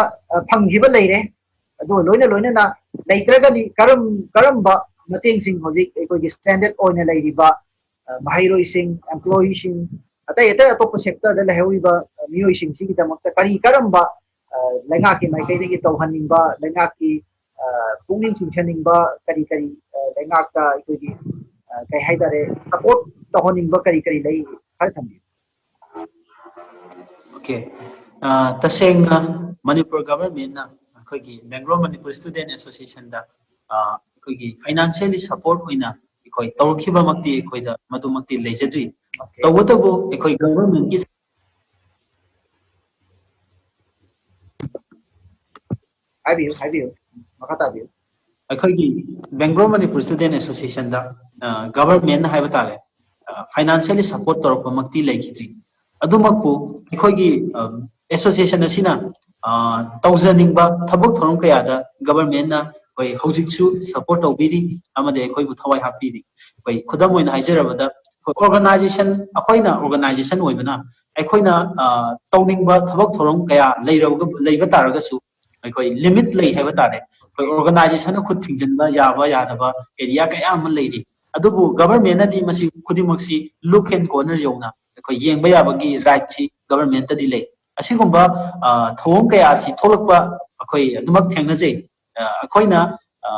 ꯐꯪꯈꯤꯕ ꯂꯩꯔꯦ, ꯑꯗꯨꯒ ꯂꯣꯏꯅ ꯂꯣꯏꯅꯅ ꯂꯩꯇ꯭ꯔꯒꯗꯤ ꯀꯔꯝ ꯀꯔꯝꯕ ꯃꯇꯦꯡꯁꯤꯡ ꯍꯧꯖꯤꯛ ꯑꯩꯈꯣꯏꯒꯤ stranded ꯑꯣꯏꯅ ꯂꯩꯔꯤꯕ ꯃꯍꯩꯔꯣꯏꯁꯤꯡ, employeeꯁꯤꯡ, ꯑꯇꯩ ꯑꯇꯩ ꯑꯇꯣꯞꯄ sectorꯗ ꯂꯩꯍꯧꯔꯤꯕ ꯃꯤꯑꯣꯏꯁꯤꯡꯁꯤꯒꯤꯗꯃꯛꯇ ꯀꯔꯤ ꯀꯔꯝꯕ ꯂꯩꯉꯥꯛꯀꯤ ꯃꯥꯏꯀꯩꯗꯒꯤ ꯇꯧꯍꯟꯅꯤꯡꯕ, ꯂꯩꯉꯥꯛꯀꯤ ꯄꯨꯛꯅꯤꯡ ꯆꯤꯡꯁꯤꯟꯅꯤꯡꯕ ꯀꯔꯤ ꯀꯔꯤ, ꯂꯩꯉꯥꯛꯇ ꯑꯩꯈꯣꯏꯒꯤ ꯀꯩ ꯍꯥꯏꯇꯥꯔꯦ, support ꯇꯧꯍꯟꯅꯤꯡꯕ ꯀꯔꯤ ꯀꯔꯤ ꯂꯩ, ꯈꯔ ꯊꯝꯕꯤꯌꯨ꯫ ꯑꯣꯀꯦ꯫ ꯑ, ꯇꯁꯦꯡꯅ ꯃꯅꯤꯄꯨꯔ ꯒꯚꯔꯟꯃꯦꯟꯅ ꯑꯩꯈꯣꯏꯒꯤ ꯕꯦꯡꯒ꯭ꯂꯣꯔ ꯃꯅꯤꯄꯨꯔ ꯁ꯭ꯇꯨꯗꯦꯟ ꯑꯦꯁꯣꯁꯤꯌꯦꯁꯟꯗ, ꯑ, ꯑꯩꯈꯣꯏꯒꯤ ꯐꯥꯏꯅꯥꯟꯁꯤꯌꯦꯜꯂꯤ ꯁꯄꯣꯔꯠ ꯑꯣꯏꯅ ꯑꯩꯈꯣꯏ ꯇꯧꯔꯛꯈꯤꯕꯃꯛꯇꯤ ꯑꯩꯈꯣꯏꯗ ꯃꯗꯨꯃꯛꯇꯤ ꯂꯩꯖꯗ꯭ꯔꯤ꯫ ꯑꯣꯀꯦ꯫ ꯇꯧꯕꯇꯕꯨ ꯑꯩꯈꯣꯏ ꯒꯚꯔꯟꯃꯦꯟꯠꯀꯤ ꯍꯥꯏꯕꯤꯌꯨ, ꯍꯥꯏꯕꯤꯌꯨ꯫ ꯃꯈꯥ ꯇꯥꯕꯤꯌꯨ꯫ ꯑꯩꯈꯣꯏꯒꯤ ꯕꯦꯡꯒ꯭ꯂꯣꯔ ꯃꯅꯤꯄꯨꯔ ꯁ꯭ꯇꯨꯗꯦꯟ ꯑꯦꯁꯣꯁꯤꯌꯦꯁꯟꯗ, ꯑ, ꯒꯚꯔꯟꯃꯦꯟꯠꯅ ꯍꯥꯏꯕ ꯇꯥꯔꯦ, ꯑ, ꯐꯥꯏꯅꯥꯟꯁꯤꯌꯦꯜꯂꯤ ꯁꯄꯣꯔꯠ ꯇꯧꯔꯛꯄꯃꯛꯇꯤ ꯂꯩꯈꯤꯗ꯭ꯔꯤ꯫ ꯑꯗꯨꯃꯛꯄꯨ ꯑꯩꯈꯣꯏꯒꯤ, ꯑ, ꯑꯦꯁꯣꯁꯤꯌꯦꯁꯟ ꯑꯁꯤꯅ, ꯑ, ꯇꯧꯖꯅꯤꯡꯕ ꯊꯕꯛ ꯊꯧꯔꯝ ꯀꯌꯥꯗ ꯒꯚꯔꯟꯃꯦꯟꯠꯅ ꯑꯩꯈꯣꯏ ꯍꯧꯖꯤꯛꯁꯨ ꯁꯄꯣꯔꯠ ꯇꯧꯕꯤꯔꯤ ꯑꯃꯗꯤ ꯑꯩꯈꯣꯏꯕꯨ ꯊꯋꯥꯏ ꯍꯥꯞꯄꯤꯔꯤ꯫ ꯑꯩꯈꯣꯏ ꯈꯨꯗꯝ ꯑꯣꯏꯅ ꯍꯥꯏꯖꯔꯕꯗ, ꯑꯩꯈꯣꯏ ꯑꯣꯔꯒꯅꯥꯏꯖꯦꯁꯟ, ꯑꯩꯈꯣꯏꯅ ꯑꯣꯔꯒꯅꯥꯏꯖꯦꯁꯟ ꯑꯣꯏꯕꯅ ꯑꯩꯈꯣꯏꯅ, ꯑ, ꯇꯧꯅꯤꯡꯕ ꯊꯕꯛ ꯊꯧꯔꯝ ꯀꯌꯥ ꯂꯩꯔꯕ-, ꯂꯩꯕ ꯇꯥꯔꯒꯁꯨ, ꯑꯩꯈꯣꯏ ꯂꯤꯃꯤꯠ ꯂꯩ ꯍꯥꯏꯕ ꯇꯥꯔꯦ꯫ ꯑꯩꯈꯣꯏ ꯑꯣꯔꯒꯅꯥꯏꯖꯦꯁꯟꯅ ꯈꯨꯠ ꯊꯤꯡꯖꯤꯟꯕ ꯌꯥꯕ ꯌꯥꯗꯕ ꯑꯦꯔꯤꯌꯥ ꯀꯌꯥ ꯑꯃ ꯂꯩꯔꯤ꯫ ꯑꯗꯨꯕꯨ ꯒꯚꯔꯟꯃꯦꯟꯠꯅꯗꯤ ꯃꯁꯤ ꯈꯨꯗꯤꯡꯃꯛꯁꯤ ꯂꯨꯛ ꯑꯦꯟ ꯀꯣꯔꯅꯔ ꯌꯧꯅ ꯑꯩꯈꯣꯏ ꯌꯦꯡꯕ ꯌꯥꯕꯒꯤ ꯔꯥꯏꯠꯁꯤ ꯒꯚꯔꯟꯃꯦꯟꯠꯇꯗꯤ ꯂꯩ꯫ ꯑꯁꯤꯒꯨꯝꯕ, ꯑ, ꯊꯧꯑꯣꯡ ꯀꯌꯥ ꯑꯁꯤ ꯊꯣꯛꯂꯛꯄ ꯑꯩꯈꯣꯏ ꯑꯗꯨꯃꯛ ꯊꯦꯡꯅꯖꯩ꯫ ꯑ, ꯑꯩꯈꯣꯏꯅ, ꯑ,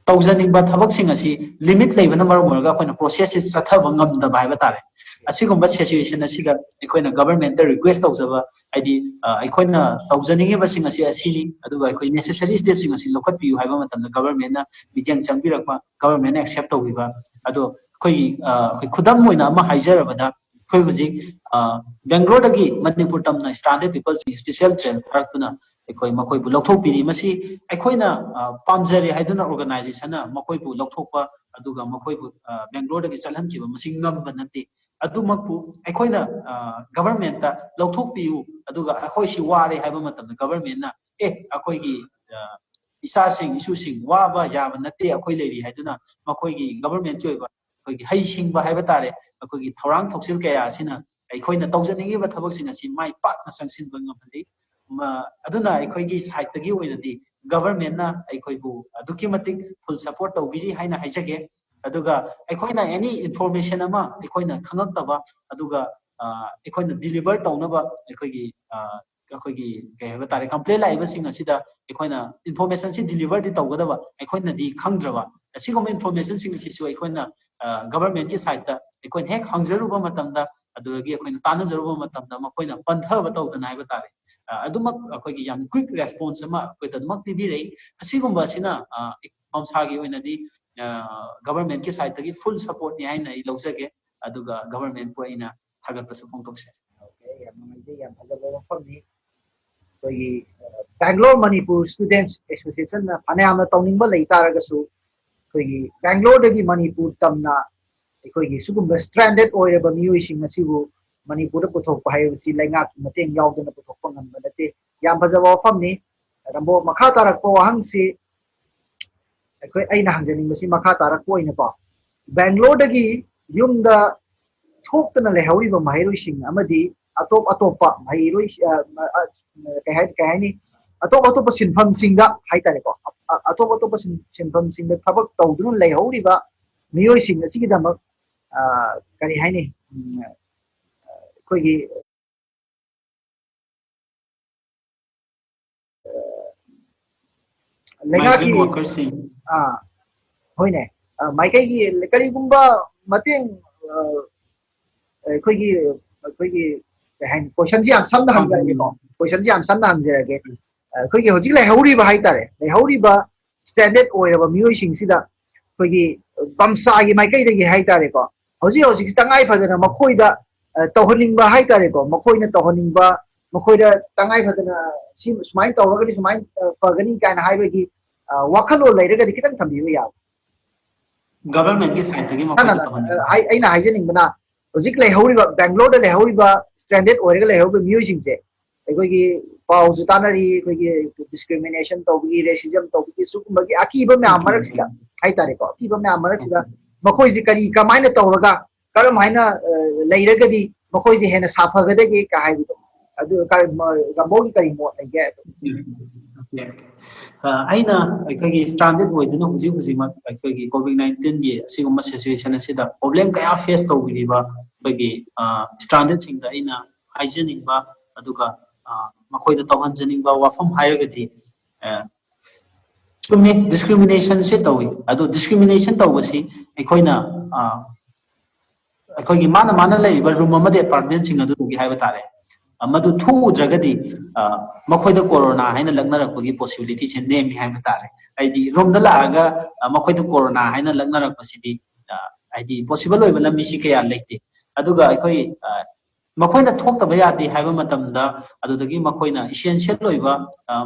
ꯇꯧꯖꯅꯤꯡꯕ ꯊꯕꯛꯁꯤꯡ ꯑꯁꯤ ꯂꯤꯃꯤꯠ ꯂꯩꯕꯅ ꯃꯔꯝ ꯑꯣꯏꯔꯒ ꯑꯩꯈꯣꯏꯅ ꯄ꯭ꯔꯣꯁꯦꯁꯁꯦ ꯆꯠꯊꯕ ꯉꯝꯗꯕ ꯍꯥꯏꯕ ꯇꯥꯔꯦ꯫ ꯑꯁꯤꯒꯨꯝꯕ ꯁꯤꯆꯨꯋꯦꯁꯟ ꯑꯁꯤꯗ ꯑꯩꯈꯣꯏꯅ ꯒꯚꯔꯟꯃꯦꯟꯠꯇ ꯔꯤꯀ꯭ꯋꯦꯁ ꯇꯧꯖꯕ ꯍꯥꯏꯗꯤ, ꯑ, ꯑꯩꯈꯣꯏꯅ ꯇꯧꯖꯅꯤꯡꯉꯤꯕꯁꯤꯡ ꯑꯁꯤ ꯑꯁꯤꯅꯤ, ꯑꯗꯨꯒ ꯑꯩꯈꯣꯏ ꯅꯦꯁꯦꯁꯔꯤ ꯁ꯭ꯇꯦꯞꯁꯤꯡ ꯑꯁꯤ ꯂꯧꯈꯠꯄꯤꯌꯨ ꯍꯥꯏꯕ ꯃꯇꯝꯗ ꯒꯚꯔꯟꯃꯦꯟꯠꯅ ꯃꯤꯠꯌꯦꯡ ꯆꯪꯕꯤꯔꯛꯄ, ꯒꯚꯔꯟꯃꯦꯟꯠꯅ ꯑꯦꯛꯁꯦꯞ ꯇꯧꯕꯤꯕ꯫ ꯑꯗꯣ ꯑꯩꯈꯣꯏꯒꯤ, ꯑ, ꯑꯩꯈꯣꯏ ꯈꯨꯗꯝ ꯑꯣꯏꯅ ꯑꯃ ꯍꯥꯏꯖꯔꯕꯗ, ꯑꯩꯈꯣꯏ ꯍꯧꯖꯤꯛ, ꯑ, ꯕꯦꯡꯒ꯭ꯂꯣꯔꯗꯒꯤ ꯃꯅꯤꯄꯨꯔ ꯇꯝꯅ ꯁ꯭ꯇ꯭ꯔꯥꯟꯗꯦꯗ ꯄꯤꯄꯜꯁꯤꯡ ꯁ꯭ꯄꯦꯁꯦꯜ ꯇ꯭ꯔꯦꯟ ꯊꯥꯔꯛꯇꯨꯅ ꯑꯩꯈꯣꯏ ꯃꯈꯣꯏꯕꯨ ꯂꯧꯊꯣꯛꯄꯤꯔꯤ꯫ ꯃꯁꯤ ꯑꯩꯈꯣꯏꯅ, ꯑ, ꯄꯥꯝꯖꯔꯦ ꯍꯥꯏꯗꯨꯅ ꯑꯣꯔꯒꯅꯥꯏꯖꯦꯁꯟꯅ ꯃꯈꯣꯏꯕꯨ ꯂꯧꯊꯣꯛꯄ ꯑꯗꯨꯒ ꯃꯈꯣꯏꯕꯨ, ꯑ, ꯕꯦꯡꯒ꯭ꯂꯣꯔꯗꯒꯤ ꯆꯠꯍꯟꯈꯤꯕ ꯃꯁꯤ ꯉꯝꯕ ꯅꯠꯇꯦ꯫ ꯑꯗꯨꯃꯛꯄꯨ ꯑꯩꯈꯣꯏꯅ, ꯑ, ꯒꯚꯔꯟꯃꯦꯟꯠꯇ ꯂꯧꯊꯣꯛꯄꯤꯌꯨ, ꯑꯗꯨꯒ ꯑꯩꯈꯣꯏ ꯁꯤ ꯋꯥꯔꯦ ꯍꯥꯏꯕ ꯃꯇꯝꯗ ꯒꯚꯔꯟꯃꯦꯟꯠꯅ, "ꯑꯦ, ꯑꯩꯈꯣꯏꯒꯤ, ꯑ, ꯏꯆꯥꯁꯤꯡ, ꯏꯁꯨꯁꯤꯡ ꯋꯥꯕ ꯌꯥꯕ ꯅꯠꯇꯦ, ꯑꯩꯈꯣꯏ ꯂꯩꯔꯤ" ꯍꯥꯏꯗꯨꯅ ꯃꯈꯣꯏꯒꯤ ꯒꯚꯔꯟꯃꯦꯟꯠꯀꯤ ꯑꯣꯏꯕ ꯑꯩꯈꯣꯏꯒꯤ ꯍꯩꯁꯤꯡꯕ ꯍꯥꯏꯕ ꯇꯥꯔꯦ, ꯑꯩꯈꯣꯏꯒꯤ ꯊꯧꯔꯥꯡ ꯊꯧꯁꯤꯜ ꯀꯌꯥ ꯑꯁꯤꯅ ꯑꯩꯈꯣꯏꯅ ꯇꯧꯖꯅꯤꯡꯉꯤꯕ ꯊꯕꯛꯁꯤꯡ ꯑꯁꯤ ꯃꯥꯏ ꯄꯥꯛꯅ ꯆꯪꯁꯤꯟꯕ ꯉꯝꯍꯜꯂꯤ꯫ ꯃ-, ꯑꯗꯨꯅ ꯑꯩꯈꯣꯏꯒꯤ ꯁꯥꯏꯠꯇꯒꯤ ꯑꯣꯏꯅꯗꯤ ꯒꯚꯔꯟꯃꯦꯟꯠꯅ ꯑꯩꯈꯣꯏꯕꯨ ꯑꯗꯨꯛꯀꯤ ꯃꯇꯤꯛ ꯐꯨꯜ ꯁꯄꯣꯔꯠ ꯇꯧꯕꯤꯔꯤ ꯍꯥꯏꯅ ꯍꯥꯏꯖꯒꯦ꯫ ꯑꯗꯨꯒ ꯑꯩꯈꯣꯏꯅ ꯑꯦꯅꯤ ꯏꯟꯐꯣꯔꯃꯦꯁꯟ ꯑꯃ ꯑꯩꯈꯣꯏꯅ ꯈꯪꯉꯛꯇꯕ, ꯑꯗꯨꯒ, ꯑ, ꯑꯩꯈꯣꯏꯅ ꯗꯤꯂꯤꯚꯔ ꯇꯧꯅꯕ ꯑꯩꯈꯣꯏꯒꯤ, ꯑ, ꯑꯩꯈꯣꯏꯒꯤ ꯀꯩ ꯍꯥꯏꯕ ꯇꯥꯔꯦ, ꯀꯝꯄ꯭ꯂꯦꯟ ꯂꯥꯛꯏꯕꯁꯤꯡ ꯑꯁꯤꯗ ꯑꯩꯈꯣꯏꯅ ꯏꯟꯐꯣꯔꯃꯦꯁꯟꯁꯤ ꯗꯤꯂꯤꯚꯔꯗꯤ ꯇꯧꯒꯗꯕ, ꯑꯩꯈꯣꯏꯅꯗꯤ ꯈꯪꯗ꯭ꯔꯕ꯫ ꯑꯁꯤꯒꯨꯝꯕ ꯏꯟꯐꯣꯔꯃꯦꯁꯟꯁꯤꯡ ꯑꯁꯤꯁꯨ ꯑꯩꯈꯣꯏꯅ, ꯑ, ꯒꯚꯔꯟꯃꯦꯟꯠꯀꯤ ꯁꯥꯏꯠꯇ ꯑꯩꯈꯣꯏꯅ ꯍꯦꯛ ꯍꯪꯖꯔꯨꯕ ꯃꯇꯝꯗ ꯑꯗꯨꯗꯒꯤ ꯑꯩꯈꯣꯏꯅ ꯇꯥꯟꯅꯖꯔꯨꯕ ꯃꯇꯝꯗ ꯃꯈꯣꯏꯅ ꯄꯟꯊꯕ ꯇꯧꯗꯅ ꯍꯥꯏꯕ ꯇꯥꯔꯦ, ꯑ, ꯑꯗꯨꯃꯛ ꯑꯩꯈꯣꯏꯒꯤ ꯌꯥꯝ quick response ꯑꯃ ꯑꯩꯈꯣꯏꯗ ꯑꯗꯨꯃꯛ ꯄꯤꯕꯤꯔꯛꯏ꯫ ꯑꯁꯤꯒꯨꯝꯕ ꯑꯁꯤꯅ, ꯑ, ꯃꯍꯧꯁꯥꯒꯤ ꯑꯣꯏꯅꯗꯤ, ꯑ, government ꯀꯤ side ꯇꯒꯤ full support ꯅꯤ ꯍꯥꯏꯅ ꯑꯩ ꯂꯧꯖꯒꯦ꯫ ꯑꯗꯨꯒ government ꯄꯨ ꯑꯩꯅ ꯊꯥꯒꯠꯄꯁꯨ ꯐꯣꯡꯗꯣꯛꯆꯔꯤ꯫ Okay, ꯌꯥꯝ ꯅꯨꯡꯉꯥꯏꯖꯩ, ꯌꯥꯝ ꯐꯖꯕ ꯋꯥꯐꯝꯅꯤ꯫ ꯑꯩꯈꯣꯏꯒꯤ, ꯑ, Bangalore Manipur Students Association ꯅ ꯐꯅꯌꯥꯝꯅ ꯇꯧꯅꯤꯡꯕ ꯂꯩ ꯇꯥꯔꯒꯁꯨ, ꯑꯩꯈꯣꯏꯒꯤ Bangalore ꯗꯒꯤ ꯃꯅꯤꯄꯨꯔ ꯇꯝꯅ ꯑꯩꯈꯣꯏꯒꯤ ꯁꯤꯒꯨꯝꯕ stranded ꯑꯣꯏꯔꯕ ꯃꯤꯑꯣꯏꯁꯤꯡ ꯑꯁꯤꯕꯨ ꯃꯅꯤꯄꯨꯔꯗ ꯄꯨꯊꯣꯛꯄ ꯍꯥꯏꯕꯁꯤ ꯂꯩꯉꯥꯛꯀꯤ ꯃꯇꯦꯡ ꯌꯥꯎꯗꯅ ꯄꯨꯊꯣꯛꯄ ꯉꯝꯕ ꯅꯠꯇꯦ꯫ ꯌꯥꯝ ꯐꯖꯕ ꯋꯥꯐꯝꯅꯤ꯫ ꯔꯝꯕꯣ, ꯃꯈꯥ ꯇꯥꯔꯛꯄ ꯋꯥꯍꯪꯁꯤ, ꯑꯩꯈꯣꯏ, ꯑꯩꯅ ꯍꯪꯖꯅꯤꯡꯕꯁꯤ ꯃꯈꯥ ꯇꯥꯔꯛꯄ ꯑꯣꯏꯅꯀꯣ, Bangalore ꯗꯒꯤ ꯌꯨꯝꯗ ꯊꯣꯛꯇꯅ ꯂꯩꯍꯧꯔꯤꯕ ꯃꯍꯩꯔꯣꯏꯁꯤꯡ ꯑꯃꯗꯤ ꯑꯇꯣꯞ ꯑꯇꯣꯞꯄ ꯃꯍꯩꯔꯣꯏ-, ꯑ, ꯑ, ꯀꯩ ꯍꯥꯏ-, ꯀꯩ ꯍꯥꯏꯅꯤ, ꯑꯇꯣꯞ ꯑꯇꯣꯞꯄ ꯁꯤꯟꯐꯝꯁꯤꯡꯗ ꯍꯥꯏꯇꯥꯔꯦꯀꯣ, ꯑ-, ꯑ-, ꯑꯇꯣꯞ ꯑꯇꯣꯞꯄ ꯁꯤꯟ-, ꯁꯤꯟꯐꯝꯁꯤꯡꯗ ꯊꯕꯛ ꯇꯧꯗꯨꯅ ꯂꯩꯍꯧꯔꯤꯕ ꯃꯤꯑꯣꯏꯁꯤꯡ ꯑꯁꯤꯒꯤꯗꯃꯛ, ꯑ, ꯀꯔꯤ ꯍꯥꯏꯅꯤ, ꯎꯝ, ꯑ, ꯑꯩꯈꯣꯏꯒꯤ, ꯑ, ꯂꯩꯉꯥꯛꯀꯤ, migrant workers ꯁꯤꯡ꯫ ꯑꯥ, ꯍꯣꯏꯅꯦ, ꯑ, ꯃꯥꯏꯀꯩꯒꯤ ꯀꯔꯤꯒꯨꯝꯕ ꯃꯇꯦꯡ, ꯑ, ꯑꯩꯈꯣꯏꯒꯤ, ꯑꯩꯈꯣꯏꯒꯤ ꯀꯩ ꯍꯥꯏꯅꯤ, question ꯁꯤ ꯌꯥꯝ ꯁꯝꯅ ꯍꯪꯖꯔꯒꯦꯀꯣ, question ꯁꯤ ꯌꯥꯝ ꯁꯝꯅ ꯍꯪꯖꯔꯒꯦ꯫ ꯑ, ꯑꯩꯈꯣꯏꯒꯤ ꯍꯧꯖꯤꯛ ꯂꯩꯍꯧꯔꯤꯕ ꯍꯥꯏꯇꯥꯔꯦ, ꯂꯩꯍꯧꯔꯤꯕ stranded ꯑꯣꯏꯔꯕ ꯃꯤꯑꯣꯏꯁꯤꯡꯁꯤꯗ ꯑꯩꯈꯣꯏꯒꯤ ꯕꯝꯁꯥꯒꯤ ꯃꯥꯏꯀꯩꯗꯒꯤ ꯍꯥꯏꯇꯥꯔꯦꯀꯣ, ꯍꯧꯖꯤꯛ ꯍꯧꯖꯤꯛ ꯇꯉꯥꯏ ꯐꯗꯅ ꯃꯈꯣꯏꯗ, ꯑ, ꯇꯧꯍꯟꯅꯤꯡꯕ ꯍꯥꯏꯇꯥꯔꯦꯀꯣ, ꯃꯈꯣꯏꯅ ꯇꯧꯍꯟꯅꯤꯡꯕ, ꯃꯈꯣꯏꯗ ꯇꯉꯥꯏ ꯐꯗꯅ ꯁꯤ ꯁꯨꯃꯥꯏꯅ ꯇꯧꯔꯒꯗꯤ ꯁꯨꯃꯥꯏꯅ, ꯑ, ꯐꯒꯅꯤ ꯀꯥꯏꯅ ꯍꯥꯏꯕꯒꯤ, ꯑ, ꯋꯥꯈꯜꯂꯣꯟ ꯂꯩꯔꯒꯗꯤ ꯈꯤꯇꯪ ꯊꯝꯕꯤꯕ ꯌꯥꯕ꯫ Government ꯀꯤ side ꯇꯒꯤ ꯃꯈꯣꯏꯗ ꯅ, ꯅ, ꯇꯧꯍꯟꯅꯤꯡꯕ꯫ ꯑꯩ-, ꯑꯩꯅ ꯍꯥꯏꯖꯅꯤꯡꯕꯅ, ꯍꯧꯖꯤꯛ ꯂꯩꯍꯧꯔꯤꯕ, Bangalore ꯗ ꯂꯩꯍꯧꯔꯤꯕ, stranded ꯑꯣꯏꯔꯒ ꯂꯩꯍꯧꯔꯤꯕ ꯃꯤꯑꯣꯏꯁꯤꯡꯁꯦ, ꯑꯩꯈꯣꯏꯒꯤ ꯄꯥꯎꯁꯨ ꯇꯥꯅꯔꯤ, ꯑꯩꯈꯣꯏꯒꯤ discrimination ꯇꯧꯕꯒꯤ, racism ꯇꯧꯕꯒꯤ, ꯁꯤꯒꯨꯝꯕꯒꯤ ꯑꯀꯤꯕ ꯃꯌꯥꯝ ꯃꯔꯛꯁꯤꯗ ꯍꯥꯏꯇꯥꯔꯦꯀꯣ, ꯑꯀꯤꯕ ꯃꯌꯥꯝ ꯃꯔꯛꯁꯤꯗ ꯃꯈꯣꯏꯁꯤ ꯀꯔꯤ, ꯀꯃꯥꯏꯅ ꯇꯧꯔꯒ, ꯀꯔꯝ ꯍꯥꯏꯅ, ꯑ, ꯂꯩꯔꯒꯗꯤ ꯃꯈꯣꯏꯁꯦ ꯍꯦꯟꯅ ꯁꯥꯐꯒꯗꯒꯦ ꯀ ꯍꯥꯏꯕꯗꯣ, ꯑꯗꯨ ꯀꯔꯤ, ꯃ-, ꯔꯝꯕꯣꯒꯤ ꯀꯔꯤ ꯃꯣꯠ ꯂꯩꯒꯦ? ꯑ, ꯑꯩꯅ ꯑꯩꯈꯣꯏꯒꯤ stranded ꯑꯣꯏꯗꯨꯅ ꯍꯧꯖꯤꯛ ꯍꯧꯖꯤꯛꯃꯛ ꯑꯩꯈꯣꯏꯒꯤ COVID nineteen ꯒꯤ ꯑꯁꯤꯒꯨꯝꯕ situation ꯑꯁꯤꯗ problem ꯀꯌꯥ face ꯇꯧꯕꯤꯔꯤꯕ ꯑꯩꯈꯣꯏꯒꯤ, ꯑ, stranded ꯁꯤꯡꯗ ꯑꯩꯅ ꯍꯥꯏꯖꯅꯤꯡꯕ, ꯑꯗꯨꯒ, ꯑ, ꯃꯈꯣꯏꯗ ꯇꯧꯍꯟꯖꯅꯤꯡꯕ ꯋꯥꯐꯝ ꯍꯥꯏꯔꯒꯗꯤ, ꯑ, ꯆꯨꯝꯃꯤ, discrimination ꯁꯦ ꯇꯧꯏ꯫ ꯑꯗꯣ discrimination ꯇꯧꯕꯁꯤ ꯑꯩꯈꯣꯏꯅ, ꯑ, ꯑꯩꯈꯣꯏꯒꯤ ꯃꯥꯅ ꯃꯥꯅ ꯂꯩꯔꯤꯕ ꯔꯨꯝ ꯑꯃꯗꯤ ꯑꯦꯄꯥꯔꯠꯃꯦꯟꯁꯤꯡ ꯑꯗꯨꯗꯨꯒꯤ ꯍꯥꯏꯕ ꯇꯥꯔꯦ, ꯃꯗꯨ ꯊꯣꯛꯎꯗ꯭ꯔꯒꯗꯤ ꯃꯈꯣꯏꯗ ꯀꯣꯔꯣꯅꯥ ꯍꯥꯏꯅ ꯂꯛꯅꯔꯛꯄꯒꯤ ꯄꯣꯁꯤꯕꯤꯂꯤꯇꯤꯁꯦ ꯅꯦꯝꯃꯤ ꯍꯥꯏꯕ ꯇꯥꯔꯦ꯫ ꯍꯥꯏꯗꯤ ꯔꯨꯝꯗ ꯂꯥꯛꯑꯒ ꯃꯈꯣꯏꯗ ꯀꯣꯔꯣꯅꯥ ꯍꯥꯏꯅ ꯂꯛꯅꯔꯛꯄꯁꯤꯗꯤ ꯍꯥꯏꯗꯤ ꯄꯣꯁꯤꯕꯜ ꯑꯣꯏꯕ ꯂꯝꯕꯤꯁꯤ ꯀꯌꯥ ꯂꯩꯇꯦ꯫ ꯑꯗꯨꯒ ꯑꯩꯈꯣꯏ ꯃꯈꯣꯏꯅ ꯊꯣꯛꯇꯕ ꯌꯥꯗꯦ ꯍꯥꯏꯕ ꯃꯇꯝꯗ, ꯑꯗꯨꯗꯒꯤ ꯃꯈꯣꯏꯅ ꯏꯁꯦꯟꯁꯤꯌꯦꯜ ꯑꯣꯏꯕ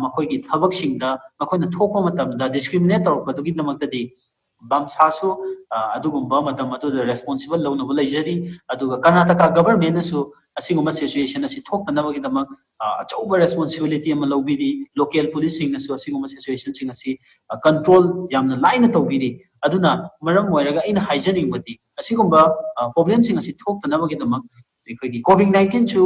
ꯃꯈꯣꯏꯒꯤ ꯊꯕꯛꯁꯤꯡꯗ ꯃꯈꯣꯏꯅ ꯊꯣꯛꯄ ꯃꯇꯝꯗ ꯗꯤꯁꯀ꯭ꯔꯤꯃꯤꯅꯦꯠ ꯇꯧꯔꯛꯄꯗꯨꯒꯤꯗꯃꯛꯇꯗꯤ ꯕꯝꯁꯥꯁꯨ ꯑꯗꯨꯒꯨꯝꯕ ꯃꯇꯝ ꯑꯗꯨꯗ ꯔꯦꯁꯄꯣꯟꯁꯤꯕꯜ ꯂꯧꯅꯕ ꯂꯩꯖꯔꯤ꯫ ꯑꯗꯨꯒ ꯀꯔꯅꯥꯇꯀꯥ ꯒꯚꯔꯟꯃꯦꯟꯅꯁꯨ ꯑꯁꯤꯒꯨꯝꯕ ꯁꯤꯆꯨꯋꯦꯁꯟ ꯑꯁꯤ ꯊꯣꯛꯇꯅꯕꯒꯤꯗꯃꯛ ꯑꯆꯧꯕ ꯔꯦꯁꯄꯣꯟꯁꯤꯕꯤꯂꯤꯇꯤ ꯑꯃ ꯂꯧꯕꯤꯔꯤ꯫ ꯂꯣꯀꯦꯜ ꯄꯨꯂꯤꯁꯁꯤꯡꯅꯁꯨ ꯑꯁꯤꯒꯨꯝꯕ ꯁꯤꯆꯨꯋꯦꯁꯟꯁꯤꯡ ꯑꯁꯤ ꯀꯟꯇ꯭ꯔꯣꯜ ꯌꯥꯝꯅ ꯂꯥꯏꯅ ꯇꯧꯕꯤꯔꯤ꯫ ꯑꯗꯨꯅ ꯃꯔꯝ ꯑꯣꯏꯔꯒ ꯑꯩꯅ ꯍꯥꯏꯖꯅꯤꯡꯕꯗꯤ ꯑꯁꯤꯒꯨꯝꯕ ꯄ꯭ꯔꯣꯕ꯭ꯂꯦꯝꯁꯤꯡ ꯑꯁꯤ ꯊꯣꯛꯇꯅꯕꯒꯤꯗꯃꯛ ꯑꯩꯈꯣꯏꯒꯤ ꯀꯣꯚꯤꯗ ꯅꯥꯏꯟꯇꯤꯟꯁꯨ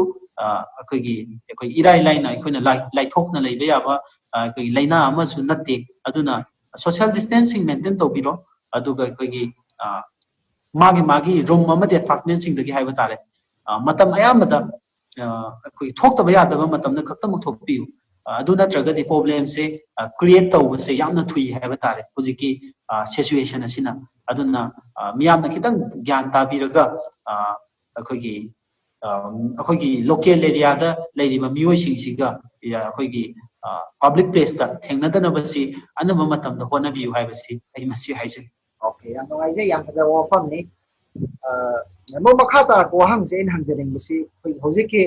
ꯑꯩꯈꯣꯏꯒꯤ ꯑꯩꯈꯣꯏ ꯏꯔꯥꯏ ꯂꯥꯏꯅ ꯑꯩꯈꯣꯏꯅ ꯂꯥꯏꯊꯣꯛꯅ ꯂꯩꯕ ꯌꯥꯕ ꯑꯩꯈꯣꯏꯒꯤ ꯂꯥꯏꯅꯥ ꯑꯃꯁꯨ ꯅꯠꯇꯦ꯫ ꯑꯗꯨꯅ ꯁꯣꯁꯤꯌꯦꯜ ꯗꯤꯁꯇꯦꯟꯁꯤꯡ ꯃꯦꯟꯇꯦꯟ ꯇꯧꯕꯤꯔꯣ꯫ ꯑꯗꯨꯒ ꯑꯩꯈꯣꯏꯒꯤ ꯃꯥꯒꯤ ꯃꯥꯒꯤ ꯔꯨꯝ ꯑꯃꯗꯤ ꯑꯦꯄꯥꯔꯠꯃꯦꯟꯁꯤꯡꯗꯒꯤ ꯍꯥꯏꯕ ꯇꯥꯔꯦ, ꯃꯇꯝ ꯑꯌꯥꯝꯕꯗ ꯑꯩꯈꯣꯏ ꯊꯣꯛꯇꯕ ꯌꯥꯗꯕ ꯃꯇꯝꯗ ꯈꯛꯇꯃꯛ ꯊꯣꯛꯄꯤꯌꯨ꯫ ꯑꯗꯨ ꯅꯠꯇ꯭ꯔꯒꯗꯤ ꯄ꯭ꯔꯣꯕ꯭ꯂꯦꯝꯁꯦ ꯀ꯭ꯔꯤꯌꯦꯠ ꯇꯧꯕꯁꯦ ꯌꯥꯝꯅ ꯊꯨꯏ ꯍꯥꯏꯕ ꯇꯥꯔꯦ ꯍꯧꯖꯤꯛꯀꯤ ꯁꯤꯆꯨꯋꯦꯁꯟ ꯑꯁꯤꯅ꯫ ꯑꯗꯨꯅ ꯃꯤꯌꯥꯝꯅ ꯈꯤꯇꯪ ꯒ꯭ꯌꯥꯟ ꯇꯥꯕꯤꯔꯒ ꯑꯩꯈꯣꯏꯒꯤ ꯑꯩꯈꯣꯏꯒꯤ ꯂꯣꯀꯦꯜ ꯑꯦꯔꯤꯌꯥꯗ ꯂꯩꯔꯤꯕ ꯃꯤꯑꯣꯏꯁꯤꯡꯁꯤꯒ ꯑꯩꯈꯣꯏꯒꯤ ꯄꯕ꯭ꯂꯤꯛ ꯄ꯭ꯂꯦꯁꯇ ꯊꯦꯡꯅꯗꯅꯕꯁꯤ ꯑꯅꯝꯕ ꯃꯇꯝꯗ ꯍꯣꯠꯅꯕꯤꯌꯨ ꯍꯥꯏꯕꯁꯤ ꯑꯩ ꯃꯁꯤ ꯍꯥꯏꯖꯅꯤꯡꯏ꯫ ꯑꯣꯀꯦ, ꯌꯥꯝ ꯅꯨꯡꯉꯥꯏꯖꯩ, ꯌꯥꯝ ꯐꯖꯕ ꯋꯥꯐꯝꯅꯤ꯫ ꯑꯃꯨꯛ ꯃꯈꯥ ꯇꯥꯔꯛꯄ ꯋꯥꯍꯪꯁꯦ ꯑꯩꯅ ꯍꯪꯖꯅꯤꯡꯕꯁꯤ, ꯑꯩꯈꯣꯏꯒꯤ ꯍꯧꯖꯤꯛꯀꯤ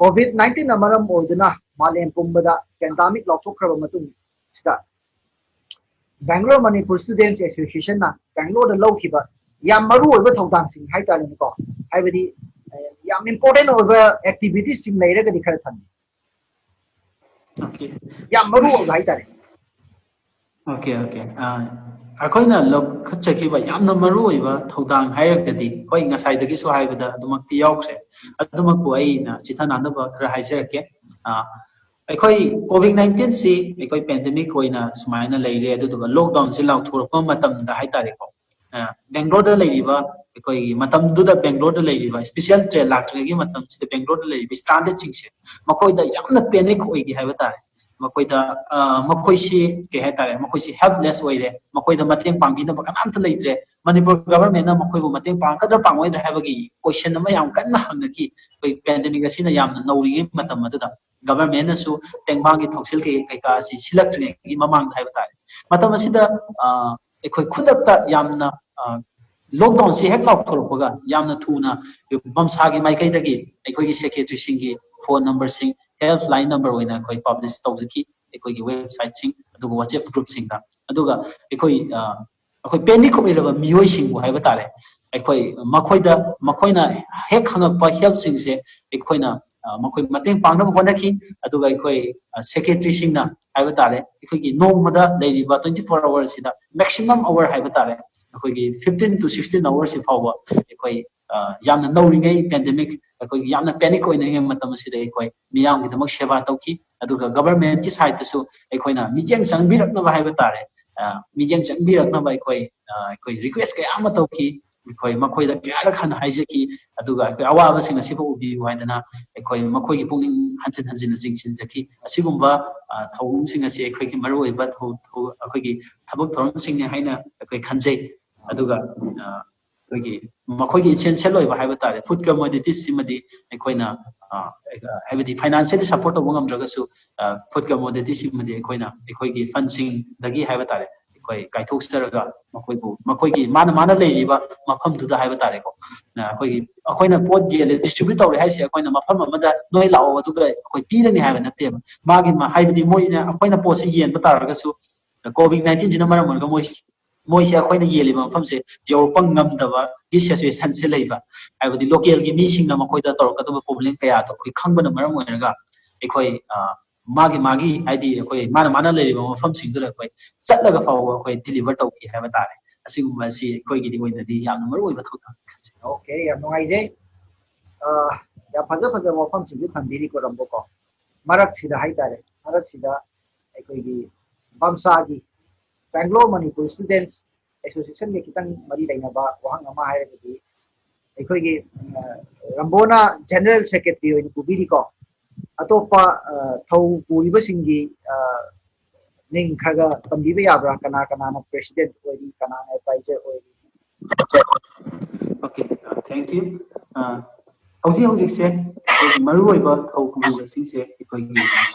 ꯀꯣꯚꯤꯗ ꯅꯥꯏꯟꯇꯤꯟꯅ ꯃꯔꯝ ꯑꯣꯏꯗꯨꯅ ꯃꯥꯂꯦꯝ ꯄꯨꯝꯕꯗ ꯄꯦꯟꯗꯥꯃꯤꯛ ꯂꯥꯎꯊꯣꯛꯈ꯭ꯔꯕ ꯃꯇꯨꯡꯁꯤꯗ ꯕꯦꯡꯒ꯭ꯂꯣꯔ ꯃꯅꯤꯄꯨꯔ ꯁ꯭ꯇꯨꯗꯦꯟꯠꯁ ꯑꯦꯁꯣꯁꯤꯌꯦꯁꯟꯅ ꯕꯦꯡꯒ꯭ꯂꯣꯔꯗ ꯂꯧꯈꯤꯕ ꯌꯥꯝ ꯃꯔꯨ ꯑꯣꯏꯕ ꯊꯧꯗꯥꯡꯁꯤꯡ ꯍꯥꯏꯇꯥꯔꯦꯅꯦꯀꯣ, ꯍꯥꯏꯕꯗꯤ ꯌꯥꯝ ꯏꯝꯄꯣꯔꯇꯦꯟ ꯑꯣꯏꯕ ꯑꯦꯛꯇꯤꯚꯤꯇꯤꯁꯁꯤꯡ ꯂꯩꯔꯒꯗꯤ ꯈꯔ ꯊꯝꯕꯤꯌꯨ꯫ ꯑꯣꯀꯦ꯫ ꯌꯥꯝ ꯃꯔꯨ ꯑꯣꯏꯕ ꯍꯥꯏꯇꯥꯔꯦ꯫ Okay okay. ꯑꯩꯈꯣꯏꯅ ꯂꯧꯈꯠꯆꯈꯤꯕ ꯌꯥꯝꯅ ꯃꯔꯨ ꯑꯣꯏꯕ ꯊꯧꯗꯥꯡ ꯍꯥꯏꯔꯒꯗꯤ, ꯍꯣꯏ, ꯉꯁꯥꯏꯗꯒꯤꯁꯨ ꯍꯥꯏꯕꯗ ꯑꯗꯨꯃꯛꯇꯤ ꯌꯥꯎꯈ꯭ꯔꯦ, ꯑꯗꯨꯃꯛꯄꯨ ꯑꯩꯅ ꯆꯤꯊꯅꯥꯟꯅꯕ ꯈꯔ ꯍꯥꯏꯖꯔꯛꯀꯦ꯫ ꯑꯩꯈꯣꯏ ꯀꯣꯚꯤꯗ ꯅꯥꯏꯟꯇꯤꯟꯁꯤ ꯑꯩꯈꯣꯏ ꯄꯦꯟꯗꯦꯃꯤꯛ ꯑꯣꯏꯅ ꯁꯨꯃꯥꯏꯅ ꯂꯩꯔꯦ, ꯑꯗꯨꯗꯨꯒ ꯂꯣꯛꯗꯥꯎꯟꯁꯤ ꯂꯥꯎꯊꯣꯔꯛꯄ ꯃꯇꯝꯗ ꯍꯥꯏꯇꯥꯔꯦꯀꯣ, ꯕꯦꯡꯒ꯭ꯂꯣꯔꯗ ꯂꯩꯔꯤꯕ, ꯑꯩꯈꯣꯏꯒꯤ ꯃꯇꯝꯗꯨꯗ ꯕꯦꯡꯒ꯭ꯂꯣꯔꯗ ꯂꯩꯔꯤꯕ ꯁ꯭ꯄꯦꯁꯦꯜ ꯇ꯭ꯔꯦꯟ ꯂꯥꯛꯇ꯭ꯔꯤꯉꯩꯒꯤ ꯃꯇꯝꯁꯤꯗ ꯕꯦꯡꯒ꯭ꯂꯣꯔꯗ ꯂꯩꯔꯤꯕ ꯁ꯭ꯇ꯭ꯔꯥꯟꯗꯦꯗꯁꯤꯡꯁꯦ ꯃꯈꯣꯏꯗ ꯌꯥꯝꯅ ꯄꯦꯅꯤꯛ ꯑꯣꯏꯈꯤ ꯍꯥꯏꯕ ꯇꯥꯔꯦ꯫ ꯃꯈꯣꯏꯗ ꯃꯈꯣꯏꯁꯤ ꯀꯩ ꯍꯥꯏꯇꯥꯔꯦ, ꯃꯈꯣꯏꯁꯤ helpless ꯑꯣꯏꯔꯦ, ꯃꯈꯣꯏꯗ ꯃꯇꯦꯡ ꯄꯥꯡꯕꯤꯅꯕ ꯀꯅꯥꯝꯇ ꯂꯩꯇ꯭ꯔꯦ, ꯃꯅꯤꯄꯨꯔ ꯒꯚꯔꯟꯃꯦꯟꯅ ꯃꯈꯣꯏꯕꯨ ꯃꯇꯦꯡ ꯄꯥꯡꯒꯗ꯭ꯔꯥ ꯄꯥꯡꯉꯣꯏꯗ꯭ꯔꯥ ꯍꯥꯏꯕꯒꯤ ꯀꯣꯏꯁꯟ ꯑꯃ ꯌꯥꯝ ꯀꯟꯅ ꯍꯪꯅꯈꯤ꯫ ꯑꯩꯈꯣꯏ ꯄꯦꯟꯗꯦꯃꯤꯛ ꯑꯁꯤꯅ ꯌꯥꯝꯅ ꯅꯧꯔꯤꯉꯩ ꯃꯇꯝ ꯑꯗꯨꯗ ꯒꯚꯔꯟꯃꯦꯟꯅꯁꯨ ꯇꯦꯡꯕꯥꯡꯒꯤ ꯊꯧꯁꯤꯜ ꯀꯩ ꯀꯩꯀꯥ ꯑꯁꯤ ꯁꯤꯜꯂꯛꯇ꯭ꯔꯤꯉꯩꯒꯤ ꯃꯃꯥꯡꯗ ꯍꯥꯏꯕ ꯇꯥꯔꯦ꯫ ꯃꯇꯝ ꯑꯁꯤꯗ ꯑꯩꯈꯣꯏ ꯈꯨꯗꯛꯇ ꯌꯥꯝꯅ ꯂꯣꯛꯗꯥꯎꯟꯁꯤ ꯍꯦꯛ ꯂꯥꯎꯊꯣꯔꯛꯄꯒ ꯌꯥꯝꯅ ꯊꯨꯅ ꯕꯝꯁꯥꯒꯤ ꯃꯥꯏꯀꯩꯗꯒꯤ ꯑꯩꯈꯣꯏꯒꯤ ꯁꯦꯀ꯭ꯔꯦꯇꯔꯤꯁꯤꯡꯒꯤ ꯐꯣꯟ ꯅꯝꯕꯔꯁꯤꯡ, ꯍꯦꯜꯞ ꯂꯥꯏꯟ ꯅꯝꯕꯔ ꯑꯣꯏꯅ ꯑꯩꯈꯣꯏ ꯄꯕ꯭ꯂꯤꯁ ꯇꯧꯖꯈꯤ ꯑꯩꯈꯣꯏꯒꯤ ꯋꯦꯕꯁꯥꯏꯠꯁꯤꯡ ꯑꯗꯨꯒ ꯋꯥꯆꯦꯞ ꯒ꯭ꯔꯨꯞꯁꯤꯡꯗ꯫ ꯑꯗꯨꯒ ꯑꯩꯈꯣꯏ ꯑꯩꯈꯣꯏ ꯄꯦꯅꯤꯛ ꯑꯣꯏꯔꯕ ꯃꯤꯑꯣꯏꯁꯤꯡꯕꯨ ꯍꯥꯏꯕ ꯇꯥꯔꯦ, ꯑꯩꯈꯣꯏ ꯃꯈꯣꯏꯗ, ꯃꯈꯣꯏꯅ ꯍꯦꯛ ꯍꯪꯉꯛꯄ ꯍꯦꯜꯞꯁꯤꯡꯁꯦ ꯑꯩꯈꯣꯏꯅ ꯃꯈꯣꯏ ꯃꯇꯦꯡ ꯄꯥꯡꯅꯕ ꯍꯣꯠꯅꯈꯤ꯫ ꯑꯗꯨꯒ ꯑꯩꯈꯣꯏ ꯁꯦꯀ꯭ꯔꯦꯇꯔꯤꯁꯤꯡꯅ ꯍꯥꯏꯕ ꯇꯥꯔꯦ, ꯑꯩꯈꯣꯏꯒꯤ ꯅꯣꯡꯃꯗ ꯂꯩꯔꯤꯕ twenty four hourꯁꯤꯗ maximum hour ꯍꯥꯏꯕ ꯇꯥꯔꯦ, ꯑꯩꯈꯣꯏꯒꯤ fifteen to sixteen hourꯁꯤ ꯐꯥꯎꯕ ꯑꯩꯈꯣꯏ ꯌꯥꯝꯅ ꯅꯧꯔꯤꯉꯩ ꯄꯦꯟꯗꯦꯃꯤꯛ, ꯑꯩꯈꯣꯏꯒꯤ ꯌꯥꯝꯅ ꯄꯦꯅꯤꯛ ꯑꯣꯏꯅꯔꯤꯉꯩ ꯃꯇꯝ ꯑꯁꯤꯗ ꯑꯩꯈꯣꯏ ꯃꯤꯌꯥꯝꯒꯤꯗꯃꯛ ꯁꯦꯕꯥ ꯇꯧꯈꯤ꯫ ꯑꯗꯨꯒ ꯒꯚꯔꯟꯃꯦꯟꯠꯀꯤ ꯁꯥꯏꯠꯇꯁꯨ ꯑꯩꯈꯣꯏꯅ ꯃꯤꯠꯌꯦꯡ ꯆꯪꯕꯤꯔꯛꯅꯕ ꯍꯥꯏꯕ ꯇꯥꯔꯦ, ꯃꯤꯠꯌꯦꯡ ꯆꯪꯕꯤꯔꯛꯅꯕ ꯑꯩꯈꯣꯏ ꯑꯩꯈꯣꯏ ꯔꯤꯀ꯭ꯋꯦꯁ ꯀꯌꯥ ꯑꯃ ꯇꯧꯈꯤ꯫ ꯑꯩꯈꯣꯏ ꯃꯈꯣꯏꯗ ꯀꯌꯥꯔꯛ ꯍꯟꯅ ꯍꯥꯏꯖꯈꯤ꯫ ꯑꯗꯨꯒ ꯑꯩꯈꯣꯏ ꯑꯋꯥꯕꯁꯤꯡ ꯑꯁꯤꯕꯨ ꯎꯕꯤꯌꯨ ꯍꯥꯏꯗꯅ ꯑꯩꯈꯣꯏ ꯃꯈꯣꯏꯒꯤ ꯄꯨꯛꯅꯤꯡ ꯍꯟꯖꯤꯟ ꯍꯟꯖꯤꯟꯅ ꯆꯤꯡꯁꯤꯟꯖꯈꯤ꯫ ꯑꯁꯤꯒꯨꯝꯕ ꯊꯧꯑꯣꯡꯁꯤꯡ ꯑꯁꯤ ꯑꯩꯈꯣꯏꯒꯤ ꯃꯔꯨꯑꯣꯏꯕ ꯑꯩꯈꯣꯏꯒꯤ ꯊꯕꯛ ꯊꯧꯔꯝꯁꯤꯡꯅꯤ ꯍꯥꯏꯅ ꯑꯩꯈꯣꯏ ꯈꯟꯖꯩ꯫ ꯑꯗꯨꯒ ꯑꯩꯈꯣꯏꯒꯤ ꯃꯈꯣꯏꯒꯤ ꯏꯁꯦꯟꯁꯤꯌꯦꯜ ꯑꯣꯏꯕ ꯍꯥꯏꯕ ꯇꯥꯔꯦ, ꯐꯨꯗ ꯀꯃꯣꯗꯤꯇꯤꯁꯁꯤꯃꯗꯤ ꯑꯩꯈꯣꯏꯅ ꯍꯥꯏꯕꯗꯤ ꯐꯥꯏꯅꯥꯟꯁꯤꯌꯦꯜꯂꯤ ꯁꯞꯄꯣꯔꯠ ꯇꯧꯕ ꯉꯝꯗ꯭ꯔꯒꯁꯨ ꯐꯨꯗ ꯀꯃꯣꯗꯤꯇꯤꯁꯤꯃꯗꯤ ꯑꯩꯈꯣꯏꯅ ꯑꯩꯈꯣꯏꯒꯤ ꯐꯟꯁꯤꯡꯗꯒꯤ ꯍꯥꯏꯕ ꯇꯥꯔꯦ, ꯑꯩꯈꯣꯏ ꯀꯥꯏꯊꯣꯛꯆꯔꯒ ꯃꯈꯣꯏꯕꯨ ꯃꯈꯣꯏꯒꯤ ꯃꯥꯅ ꯃꯥꯅ ꯂꯩꯔꯤꯕ ꯃꯐꯝꯗꯨꯗ ꯍꯥꯏꯕ ꯇꯥꯔꯦꯀꯣ, ꯑꯩꯈꯣꯏꯒꯤ ꯑꯩꯈꯣꯏꯅ ꯄꯣꯠ ꯌꯦꯜꯂꯦ, ꯗꯤꯁꯇ꯭ꯔꯤꯕ꯭ꯌꯨꯠ ꯇꯧꯔꯦ ꯍꯥꯏꯁꯦ ꯑꯩꯈꯣꯏꯅ ꯃꯐꯝ ꯑꯃꯗ ꯅꯣꯏ ꯂꯥꯛꯑꯣ ꯑꯗꯨꯒ ꯑꯩꯈꯣꯏ ꯄꯤꯔꯅꯤ ꯍꯥꯏꯕ ꯅꯠꯇꯦꯕ꯫ ꯃꯥꯒꯤ ꯍꯥꯏꯕꯗꯤ ꯃꯣꯏꯅ ꯑꯩꯈꯣꯏꯅ ꯄꯣꯠꯁꯦ ꯌꯦꯟꯕ ꯇꯥꯔꯒꯁꯨ ꯀꯣꯚꯤꯗ ꯅꯥꯏꯟꯇꯤꯟꯁꯤꯅ ꯃꯔꯝ ꯑꯣꯏꯔꯒ ꯃꯣꯏ ꯃꯣꯏꯁꯦ ꯑꯩꯈꯣꯏꯅ ꯌꯦꯜꯂꯤꯕ ꯃꯐꯝꯁꯦ ꯌꯧꯔꯛꯄ ꯉꯝꯗꯕꯒꯤ ꯁꯤꯆꯨꯋꯦꯁꯟꯁꯦ ꯂꯩꯕ꯫ ꯍꯥꯏꯕꯗꯤ ꯂꯣꯀꯦꯜꯒꯤ ꯃꯤꯁꯤꯡꯅ ꯃꯈꯣꯏꯗ ꯇꯧꯔꯛꯀꯗꯕ ꯄ꯭ꯔꯣꯕ꯭ꯂꯦꯝ ꯀꯌꯥꯗꯣ ꯑꯩꯈꯣꯏ ꯈꯪꯕꯅ ꯃꯔꯝ ꯑꯣꯏꯔꯒ ꯑꯩꯈꯣꯏ ꯃꯥꯒꯤ ꯃꯥꯒꯤ ꯍꯥꯏꯗꯤ ꯑꯩꯈꯣꯏ ꯃꯥꯅ ꯃꯥꯅ ꯂꯩꯔꯤꯕ ꯃꯐꯝꯁꯤꯡꯗꯨꯗ ꯑꯩꯈꯣꯏ ꯆꯠꯂꯒ ꯐꯥꯎꯕ ꯑꯩꯈꯣꯏ ꯗꯤꯂꯤꯚꯔ ꯇꯧꯈꯤ ꯍꯥꯏꯕ ꯇꯥꯔꯦ꯫ ꯑꯁꯤꯒꯨꯝꯕ ꯑꯁꯤ ꯑꯩꯈꯣꯏꯒꯤꯗꯤ ꯑꯣꯏꯅꯗꯤ ꯌꯥꯝꯅ ꯃꯔꯨ ꯑꯣꯏꯕ ꯊꯧꯗꯥꯡꯅꯤ ꯈꯟꯖꯩ꯫ ꯑꯣꯀꯦ, ꯌꯥꯝ ꯅꯨꯡꯉꯥꯏꯖꯩ꯫ ꯌꯥꯝ ꯐꯖ ꯐꯖꯕ ꯋꯥꯐꯝꯁꯤꯡꯁꯨ ꯊꯝꯕꯤꯔꯤꯀꯣ ꯔꯝꯕꯣꯀꯣ꯫ ꯃꯔꯛꯁꯤꯗ ꯍꯥꯏꯇꯥꯔꯦ, ꯃꯔꯛꯁꯤꯗ ꯑꯩꯈꯣꯏꯒꯤ ꯕꯝꯁꯥꯒꯤ, ꯕꯦꯡꯒ꯭ꯂꯣꯔ ꯃꯅꯤꯄꯨꯔ ꯁ꯭ꯇꯨꯗꯦꯟꯠꯁ ꯑꯦꯁꯣꯁꯤꯌꯦꯁꯟꯒ ꯈꯤꯇꯪ ꯃꯔꯤ ꯂꯩꯅꯕ ꯋꯥꯍꯪ ꯑꯃ ꯍꯥꯏꯔꯒꯗꯤ, ꯑꯩꯈꯣꯏꯒꯤ ꯔꯝꯕꯣꯅ ꯖꯦꯅꯔꯦꯜ ꯁꯦꯀ꯭ꯔꯦꯇꯔꯤ ꯑꯣꯏꯅ ꯄꯨꯕꯤꯔꯤꯀꯣ꯫ ꯑꯇꯣꯞꯄ ꯊꯧ ꯄꯨꯔꯤꯕꯁꯤꯡꯒꯤ ꯃꯤꯡ ꯈꯔꯒ ꯄꯟꯕꯤꯕ ꯌꯥꯕ꯭ꯔꯥ? ꯀꯅꯥ ꯀꯅꯥꯅ ꯄ꯭ꯔꯦꯁꯤꯗꯦꯟꯠ ꯑꯣꯏꯔꯤ, ꯀꯅꯥꯅ ꯑꯦꯗꯚꯥꯏꯖꯔ ꯑꯣꯏꯔꯤ? Okay, thank you. ꯍꯧꯖꯤꯛ ꯍꯧꯖꯤꯛꯁꯦ ꯑꯩꯈꯣꯏꯒꯤ ꯃꯔꯨꯑꯣꯏꯕ ꯊꯧ ꯄꯨꯔꯤꯕꯁꯤꯡꯁꯦ ꯑꯩꯈꯣꯏꯒꯤ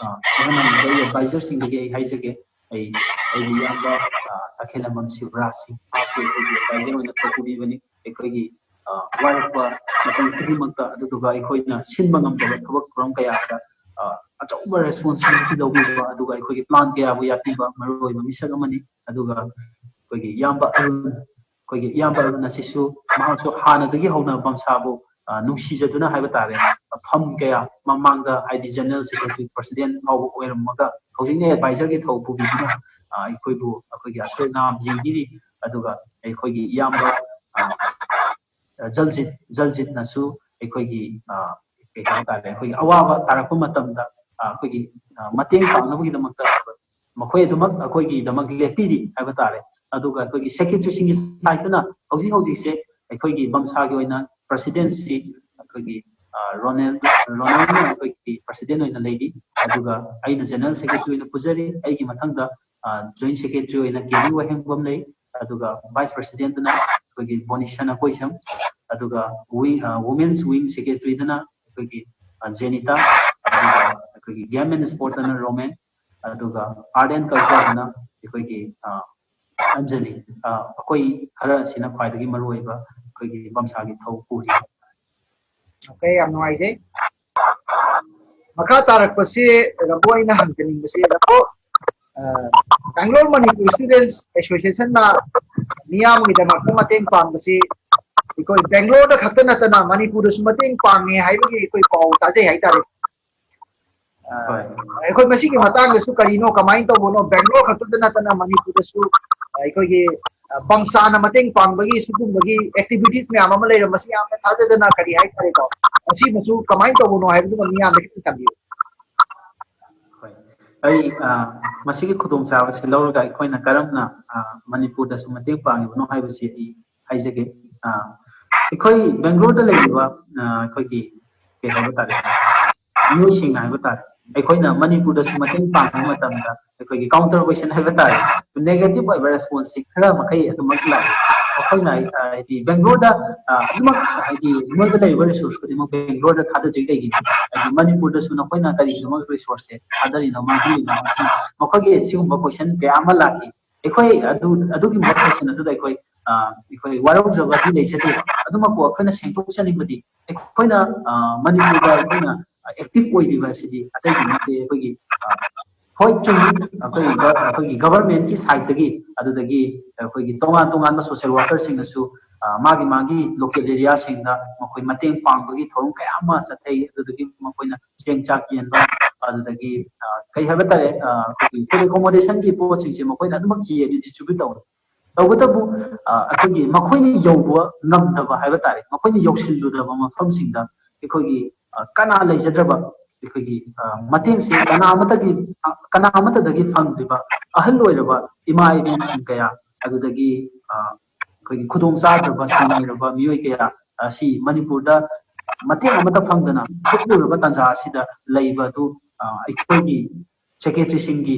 ꯑꯍꯥꯟꯕꯗ ꯑꯩ ꯑꯦꯗꯚꯥꯏꯖꯔꯁꯤꯡꯗꯒꯤ ꯑꯩ ꯍꯥꯏꯖꯒꯦ꯫ ꯑꯩ ꯑꯩꯒꯤ ꯏꯌꯥꯝꯕ ꯇꯈꯦꯜꯂꯝꯕꯝ ꯁꯤꯕꯔꯥꯖ ꯁꯤꯡ, ꯃꯍꯥꯛꯁꯨ ꯑꯩꯈꯣꯏꯒꯤ ꯑꯦꯗꯚꯥꯏꯖꯔ ꯑꯣꯏꯅ ꯊꯧ ꯄꯨꯕꯤꯕꯅꯤ꯫ ꯑꯩꯈꯣꯏꯒꯤ ꯋꯥꯔꯛꯄ ꯃꯇꯝ ꯈꯨꯗꯤꯡꯃꯛꯇ, ꯑꯗꯨꯗꯨꯒ ꯑꯩꯈꯣꯏꯅ ꯁꯤꯟꯕ ꯉꯝꯗꯕ ꯊꯕꯛ ꯊꯧꯔꯝ ꯀꯌꯥꯗ ꯑꯆꯧꯕ ꯔꯦꯁꯄꯣꯟꯁꯤꯕꯤꯂꯤꯇꯤ ꯂꯧꯕꯤꯕ, ꯑꯗꯨꯒ ꯑꯩꯈꯣꯏꯒꯤ ꯄ꯭ꯂꯥꯟ ꯀꯌꯥꯕꯨ ꯌꯥꯠꯄꯤꯕ ꯃꯔꯨꯑꯣꯏꯕ ꯃꯤꯁꯛ ꯑꯃꯅꯤ꯫ ꯑꯗꯨꯒ ꯑꯩꯈꯣꯏꯒꯤ ꯏꯌꯥꯝꯕ ꯑꯔꯨꯟ, ꯑꯩꯈꯣꯏꯒꯤ ꯏꯌꯥꯝꯕ ꯑꯔꯨꯟ ꯑꯁꯤꯁꯨ ꯃꯍꯥꯛꯁꯨ ꯍꯥꯟꯅꯗꯒꯤ ꯍꯧꯅ ꯕꯝꯁꯥꯕꯨ ꯅꯨꯡꯁꯤꯖꯗꯨꯅ ꯍꯥꯏꯕ ꯇꯥꯔꯦ, ꯐꯝ ꯀꯌꯥ ꯃꯃꯥꯡꯗ, ꯍꯥꯏꯗꯤ ꯖꯦꯅꯔꯦꯜ ꯁꯦꯀ꯭ꯔꯦꯇꯔꯤ, ꯄ꯭ꯔꯁꯤꯗꯦꯟꯠ ꯐꯥꯎꯕ ꯑꯣꯏꯔꯝꯃꯒ ꯍꯧꯖꯤꯛꯅ ꯑꯦꯗꯚꯥꯏꯖꯔꯒꯤ ꯊꯧ ꯄꯨꯕꯤꯗꯨꯅ ꯑꯩꯈꯣꯏꯕꯨ, ꯑꯩꯈꯣꯏꯒꯤ ꯑꯁꯣꯏ ꯑꯉꯥꯝ ꯌꯦꯡꯕꯤꯔꯤ꯫ ꯑꯗꯨꯒ ꯑꯩꯈꯣꯏꯒꯤ ꯏꯌꯥꯝꯕ ꯖꯜꯖꯤꯠ, ꯖꯜꯖꯤꯠꯅꯁꯨ ꯑꯩꯈꯣꯏꯒꯤ ꯀꯩ ꯍꯥꯏꯇꯥꯔꯦ, ꯑꯩꯈꯣꯏꯒꯤ ꯑꯋꯥꯕ ꯇꯥꯔꯛꯄ ꯃꯇꯝꯗ ꯑꯩꯈꯣꯏꯒꯤ ꯃꯇꯦꯡ ꯄꯥꯡꯅꯕꯒꯤꯗꯃꯛꯇ ꯃꯈꯣꯏ ꯑꯗꯨꯃꯛ ꯑꯩꯈꯣꯏꯒꯤꯗꯃꯛ ꯂꯦꯞꯄꯤꯔꯤ ꯍꯥꯏꯕ ꯇꯥꯔꯦ꯫ ꯑꯗꯨꯒ ꯑꯩꯈꯣꯏꯒꯤ ꯁꯦꯀ꯭ꯔꯦꯇꯔꯤꯁꯤꯡꯒꯤ ꯁꯥꯏꯠꯇꯅ ꯍꯧꯖꯤꯛ ꯍꯧꯖꯤꯛꯁꯦ ꯑꯩꯈꯣꯏꯒꯤ ꯕꯝꯁꯥꯒꯤ ꯑꯣꯏꯅ ꯄ꯭ꯔꯁꯤꯗꯦꯟꯁꯤ ꯑꯩꯈꯣꯏꯒꯤ ꯔꯣꯅꯦꯜ, ꯔꯣꯅꯦꯜꯅ ꯑꯩꯈꯣꯏꯒꯤ ꯄ꯭ꯔꯁꯤꯗꯦꯟ ꯑꯣꯏꯅ ꯂꯩꯔꯤ꯫ ꯑꯗꯨꯒ ꯑꯩꯅ ꯖꯦꯅꯔꯦꯜ ꯁꯦꯀ꯭ꯔꯦꯇꯔꯤ ꯑꯣꯏꯅ ꯄꯨꯖꯔꯤ꯫ ꯑꯩꯒꯤ ꯃꯊꯪꯗ ꯖꯣꯏꯟ ꯁꯦꯀ꯭ꯔꯦꯇꯔꯤ ꯑꯣꯏꯅ ꯀꯦꯕꯤ ꯋꯥꯍꯦꯡꯕꯝ ꯂꯩ꯫ ꯑꯗꯨꯒ ꯚꯥꯏꯁ ꯄ꯭ꯔꯁꯤꯗꯦꯟꯠꯇꯅ ꯑꯩꯈꯣꯏꯒꯤ ꯕꯣꯅꯤꯁꯅꯥ ꯀꯣꯏꯁꯝ, ꯑꯗꯨꯒ ꯋꯨꯃꯦꯟꯁ ꯋꯤꯡ ꯁꯦꯀ꯭ꯔꯦꯇꯔꯤꯗꯅ ꯑꯩꯈꯣꯏꯒꯤ ꯖꯦꯅꯤꯇꯥ, ꯑꯗꯨꯒ ꯑꯩꯈꯣꯏꯒꯤ ꯒꯦꯝ ꯑꯦꯟ ꯁ꯭ꯄꯣꯔꯠꯇꯅ ꯔꯣꯃꯦꯟ, ꯑꯗꯨꯒ ꯑꯥꯔꯠ ꯑꯦꯟ ꯀꯜꯆꯔꯗꯅ ꯑꯩꯈꯣꯏꯒꯤ ꯑꯟꯖꯂꯤ꯫ ꯑꯩꯈꯣꯏ ꯈꯔ ꯑꯁꯤꯅ ꯈ꯭ꯋꯥꯏꯗꯒꯤ ꯃꯔꯨꯑꯣꯏꯕ ꯑꯩꯈꯣꯏꯒꯤ ꯕꯝꯁꯥꯒꯤ ꯊꯧ ꯄꯨꯔꯤ꯫ Okay, ꯌꯥꯝ ꯅꯨꯡꯉꯥꯏꯖꯩ꯫ ꯃꯈꯥ ꯇꯥꯔꯛꯄꯁꯤ ꯔꯕꯣ ꯑꯩꯅ ꯍꯪꯖꯅꯤꯡꯕꯁꯤ, ꯔꯕꯣ, ꯕꯦꯡꯒ꯭ꯂꯣꯔ ꯃꯅꯤꯄꯨꯔ ꯁ꯭ꯇꯨꯗꯦꯟꯠꯁ ꯑꯦꯁꯣꯁꯤꯌꯦꯁꯟꯅ ꯃꯤꯌꯥꯝꯒꯤꯗꯃꯛꯇ ꯃꯇꯦꯡ ꯄꯥꯡꯕꯁꯤ ꯑꯩꯈꯣꯏ ꯕꯦꯡꯒ꯭ꯂꯣꯔꯗ ꯈꯛꯇ ꯅꯠꯇꯅ ꯃꯅꯤꯄꯨꯔꯗꯁꯨ ꯃꯇꯦꯡ ꯄꯥꯡꯉꯦ ꯍꯥꯏꯕꯒꯤ ꯑꯩꯈꯣꯏ ꯄꯥꯎ ꯇꯥꯖꯩ ꯍꯥꯏꯇꯥꯔꯦ꯫ ꯑꯩꯈꯣꯏ ꯃꯁꯤꯒꯤ ꯃꯇꯥꯡꯗꯁꯨ ꯀꯔꯤꯅꯣ, ꯀꯃꯥꯏꯅ ꯇꯧꯕꯅꯣ, ꯕꯦꯡꯒ꯭ꯂꯣꯔ ꯈꯛꯇꯗ ꯅꯠꯇꯅ ꯃꯅꯤꯄꯨꯔꯗꯁꯨ ꯑꯩꯈꯣꯏꯒꯤ ꯕꯪꯁꯥꯅ ꯃꯇꯦꯡ ꯄꯥꯡꯕꯒꯤ ꯁꯤꯒꯨꯝꯕꯒꯤ ꯑꯦꯛꯇꯤꯚꯤꯇꯤꯁ ꯃꯌꯥꯝ ꯑꯃ ꯂꯩꯔꯝꯕꯁꯤ ꯌꯥꯝꯅ ꯊꯥꯖꯗꯅ, ꯀꯔꯤ ꯍꯥꯏꯇꯥꯔꯦꯀꯣ, ꯑꯁꯤꯃꯁꯨ ꯀꯃꯥꯏꯅ ꯇꯧꯕꯅꯣ ꯍꯥꯏꯕꯗꯨꯃ ꯃꯤꯌꯥꯝꯗ ꯈꯤꯇꯪ ꯊꯝꯕꯤꯌꯨ꯫ ꯍꯣꯏ, ꯑꯩ ꯃꯁꯤꯒꯤ ꯈꯨꯗꯣꯡꯆꯥꯕꯁꯤ ꯂꯧꯔꯒ ꯑꯩꯈꯣꯏꯅ ꯀꯔꯝꯅ ꯃꯅꯤꯄꯨꯔꯗꯁꯨ ꯃꯇꯦꯡ ꯄꯥꯡꯉꯤꯕꯅꯣ ꯍꯥꯏꯕꯁꯤ ꯑꯩ ꯍꯥꯏꯖꯒꯦ꯫ ꯑꯩꯈꯣꯏ ꯕꯦꯡꯒ꯭ꯂꯣꯔꯗ ꯂꯩꯔꯤꯕ ꯑꯩꯈꯣꯏꯒꯤ ꯀꯩ ꯍꯥꯏꯕ ꯇꯥꯔꯦ, ꯃꯤꯑꯣꯏꯁꯤꯡꯅ ꯍꯥꯏꯕ ꯇꯥꯔꯦ, ꯑꯩꯈꯣꯏꯅ ꯃꯅꯤꯄꯨꯔꯗꯁꯨ ꯃꯇꯦꯡ ꯄꯥꯡꯕ ꯃꯇꯝꯗ ꯑꯩꯈꯣꯏꯒꯤ counter question ꯍꯥꯏꯕ ꯇꯥꯔꯦ, negative ꯑꯣꯏꯕ response ꯁꯤ ꯈꯔ ꯃꯈꯩ ꯑꯗꯨꯃꯛ ꯂꯥꯛꯏ꯫ ꯑꯩꯈꯣꯏꯅ, ꯑ, ꯍꯥꯏꯗꯤ ꯕꯦꯡꯒ꯭ꯂꯣꯔꯗ, ꯑ, ꯑꯗꯨꯃꯛ ꯍꯥꯏꯗꯤ ꯅꯣꯏꯗ ꯂꯩꯔꯤꯕ resource ꯈꯨꯗꯤꯡꯃꯛ ꯕꯦꯡꯒ꯭ꯂꯣꯔꯗ ꯊꯥꯗꯗ꯭ꯔꯤ ꯀꯩꯒꯤꯅꯣ? ꯍꯥꯏꯗꯤ ꯃꯅꯤꯄꯨꯔꯗꯁꯨ ꯅꯈꯣꯏꯅ ꯀꯔꯤꯒꯤꯗꯃꯛ resource ꯁꯦ ꯊꯥꯗꯔꯤꯅꯣ, ꯃꯥꯡꯍꯜꯂꯤꯅꯣ? ꯃꯈꯣꯏꯒꯤ ꯁꯤꯒꯨꯝꯕ question ꯀꯌꯥ ꯑꯃ ꯂꯥꯛꯈꯤ꯫ ꯑꯩꯈꯣꯏ ꯑꯗꯨ, ꯑꯗꯨꯒꯤ question ꯑꯗꯨꯗ ꯑꯩꯈꯣꯏ, ꯑ, ꯑꯩꯈꯣꯏ ꯋꯥꯔꯧꯖꯕꯗꯤ ꯂꯩꯖꯗꯦ꯫ ꯑꯗꯨꯃꯛꯄꯨ ꯑꯩꯈꯣꯏꯅ ꯁꯦꯡꯗꯣꯛꯆꯅꯤꯡꯕꯗꯤ ꯑꯩꯈꯣꯏꯅ, ꯑ, ꯃꯅꯤꯄꯨꯔꯗ ꯑꯩꯈꯣꯏꯅ active ꯑꯣꯏꯔꯤꯕ ꯑꯁꯤꯗꯤ ꯑꯇꯩꯗꯤ ꯅꯠꯇꯦ꯫ ꯑꯩꯈꯣꯏꯒꯤ, ꯑ, ꯍꯣꯏ, ꯆꯨꯝꯃꯤ, ꯑꯩꯈꯣꯏꯒꯤ ꯒ-, ꯑꯩꯈꯣꯏꯒꯤ government ꯀꯤ side ꯇꯒꯤ, ꯑꯗꯨꯗꯒꯤ ꯑꯩꯈꯣꯏꯒꯤ ꯇꯣꯉꯥꯟ ꯇꯣꯉꯥꯟꯕ social worker ꯁꯤꯡꯅꯁꯨ, ꯑ, ꯃꯥꯒꯤ ꯃꯥꯒꯤ local area ꯁꯤꯡꯗ ꯃꯈꯣꯏ ꯃꯇꯦꯡ ꯄꯥꯡꯕꯒꯤ ꯊꯧꯔꯝ ꯀꯌꯥ ꯑꯃ ꯆꯠꯊꯩ꯫ ꯑꯗꯨꯗꯒꯤ ꯃꯈꯣꯏꯅ ꯆꯦꯡ ꯆꯥꯛ ꯌꯦꯟꯕ, ꯑꯗꯨꯗꯒꯤ, ꯑ, ꯀꯩ ꯍꯥꯏꯕ ꯇꯥꯔꯦ, ꯑ, ꯑꯩꯈꯣꯏꯒꯤ food accommodation ꯒꯤ ꯄꯣꯠꯁꯤꯡꯁꯦ ꯃꯈꯣꯏꯅ ꯑꯗꯨꯃꯛ ꯌꯦꯟꯅ distribute ꯇꯧꯋꯤ꯫ ꯇꯧꯕꯇꯕꯨ, ꯑ, ꯑꯩꯈꯣꯏꯒꯤ ꯃꯈꯣꯏꯅ ꯌꯧꯕ ꯉꯝꯗꯕ ꯍꯥꯏꯕ ꯇꯥꯔꯦ, ꯃꯈꯣꯏꯅ ꯌꯧꯁꯤꯜꯂꯨꯗꯕ ꯃꯐꯝꯁꯤꯡꯗ ꯑꯩꯈꯣꯏꯒꯤ, ꯑ, ꯀꯅꯥ ꯂꯩꯖꯗ꯭ꯔꯕ, ꯑꯩꯈꯣꯏꯒꯤ, ꯑ, ꯃꯇꯦꯡꯁꯦ ꯀꯅꯥ ꯑꯃꯠꯇꯒꯤ, ꯑ, ꯀꯅꯥ ꯑꯃꯠꯇꯗꯒꯤ ꯐꯪꯗ꯭ꯔꯤꯕ ꯑꯍꯜ ꯑꯣꯏꯔꯕ ꯏꯃꯥ ꯏꯕꯦꯟꯁꯤꯡ ꯀꯌꯥ, ꯑꯗꯨꯗꯒꯤ, ꯑ, ꯑꯩꯈꯣꯏꯒꯤ ꯈꯨꯗꯣꯡ ꯆꯥꯗ꯭ꯔꯕ, ꯁꯤꯡꯅꯔꯕ ꯃꯤꯑꯣꯏ ꯀꯌꯥ ꯑꯁꯤ ꯃꯅꯤꯄꯨꯔꯗ ꯃꯇꯦꯡ ꯑꯃꯠꯇ ꯐꯪꯗꯅ ꯁꯨꯛꯂꯨꯔꯕ ꯇꯥꯟꯖꯥ ꯑꯁꯤꯗ ꯂꯩꯕ ꯑꯗꯨ, ꯑ, ꯑꯩꯈꯣꯏꯒꯤ secretary ꯁꯤꯡꯒꯤ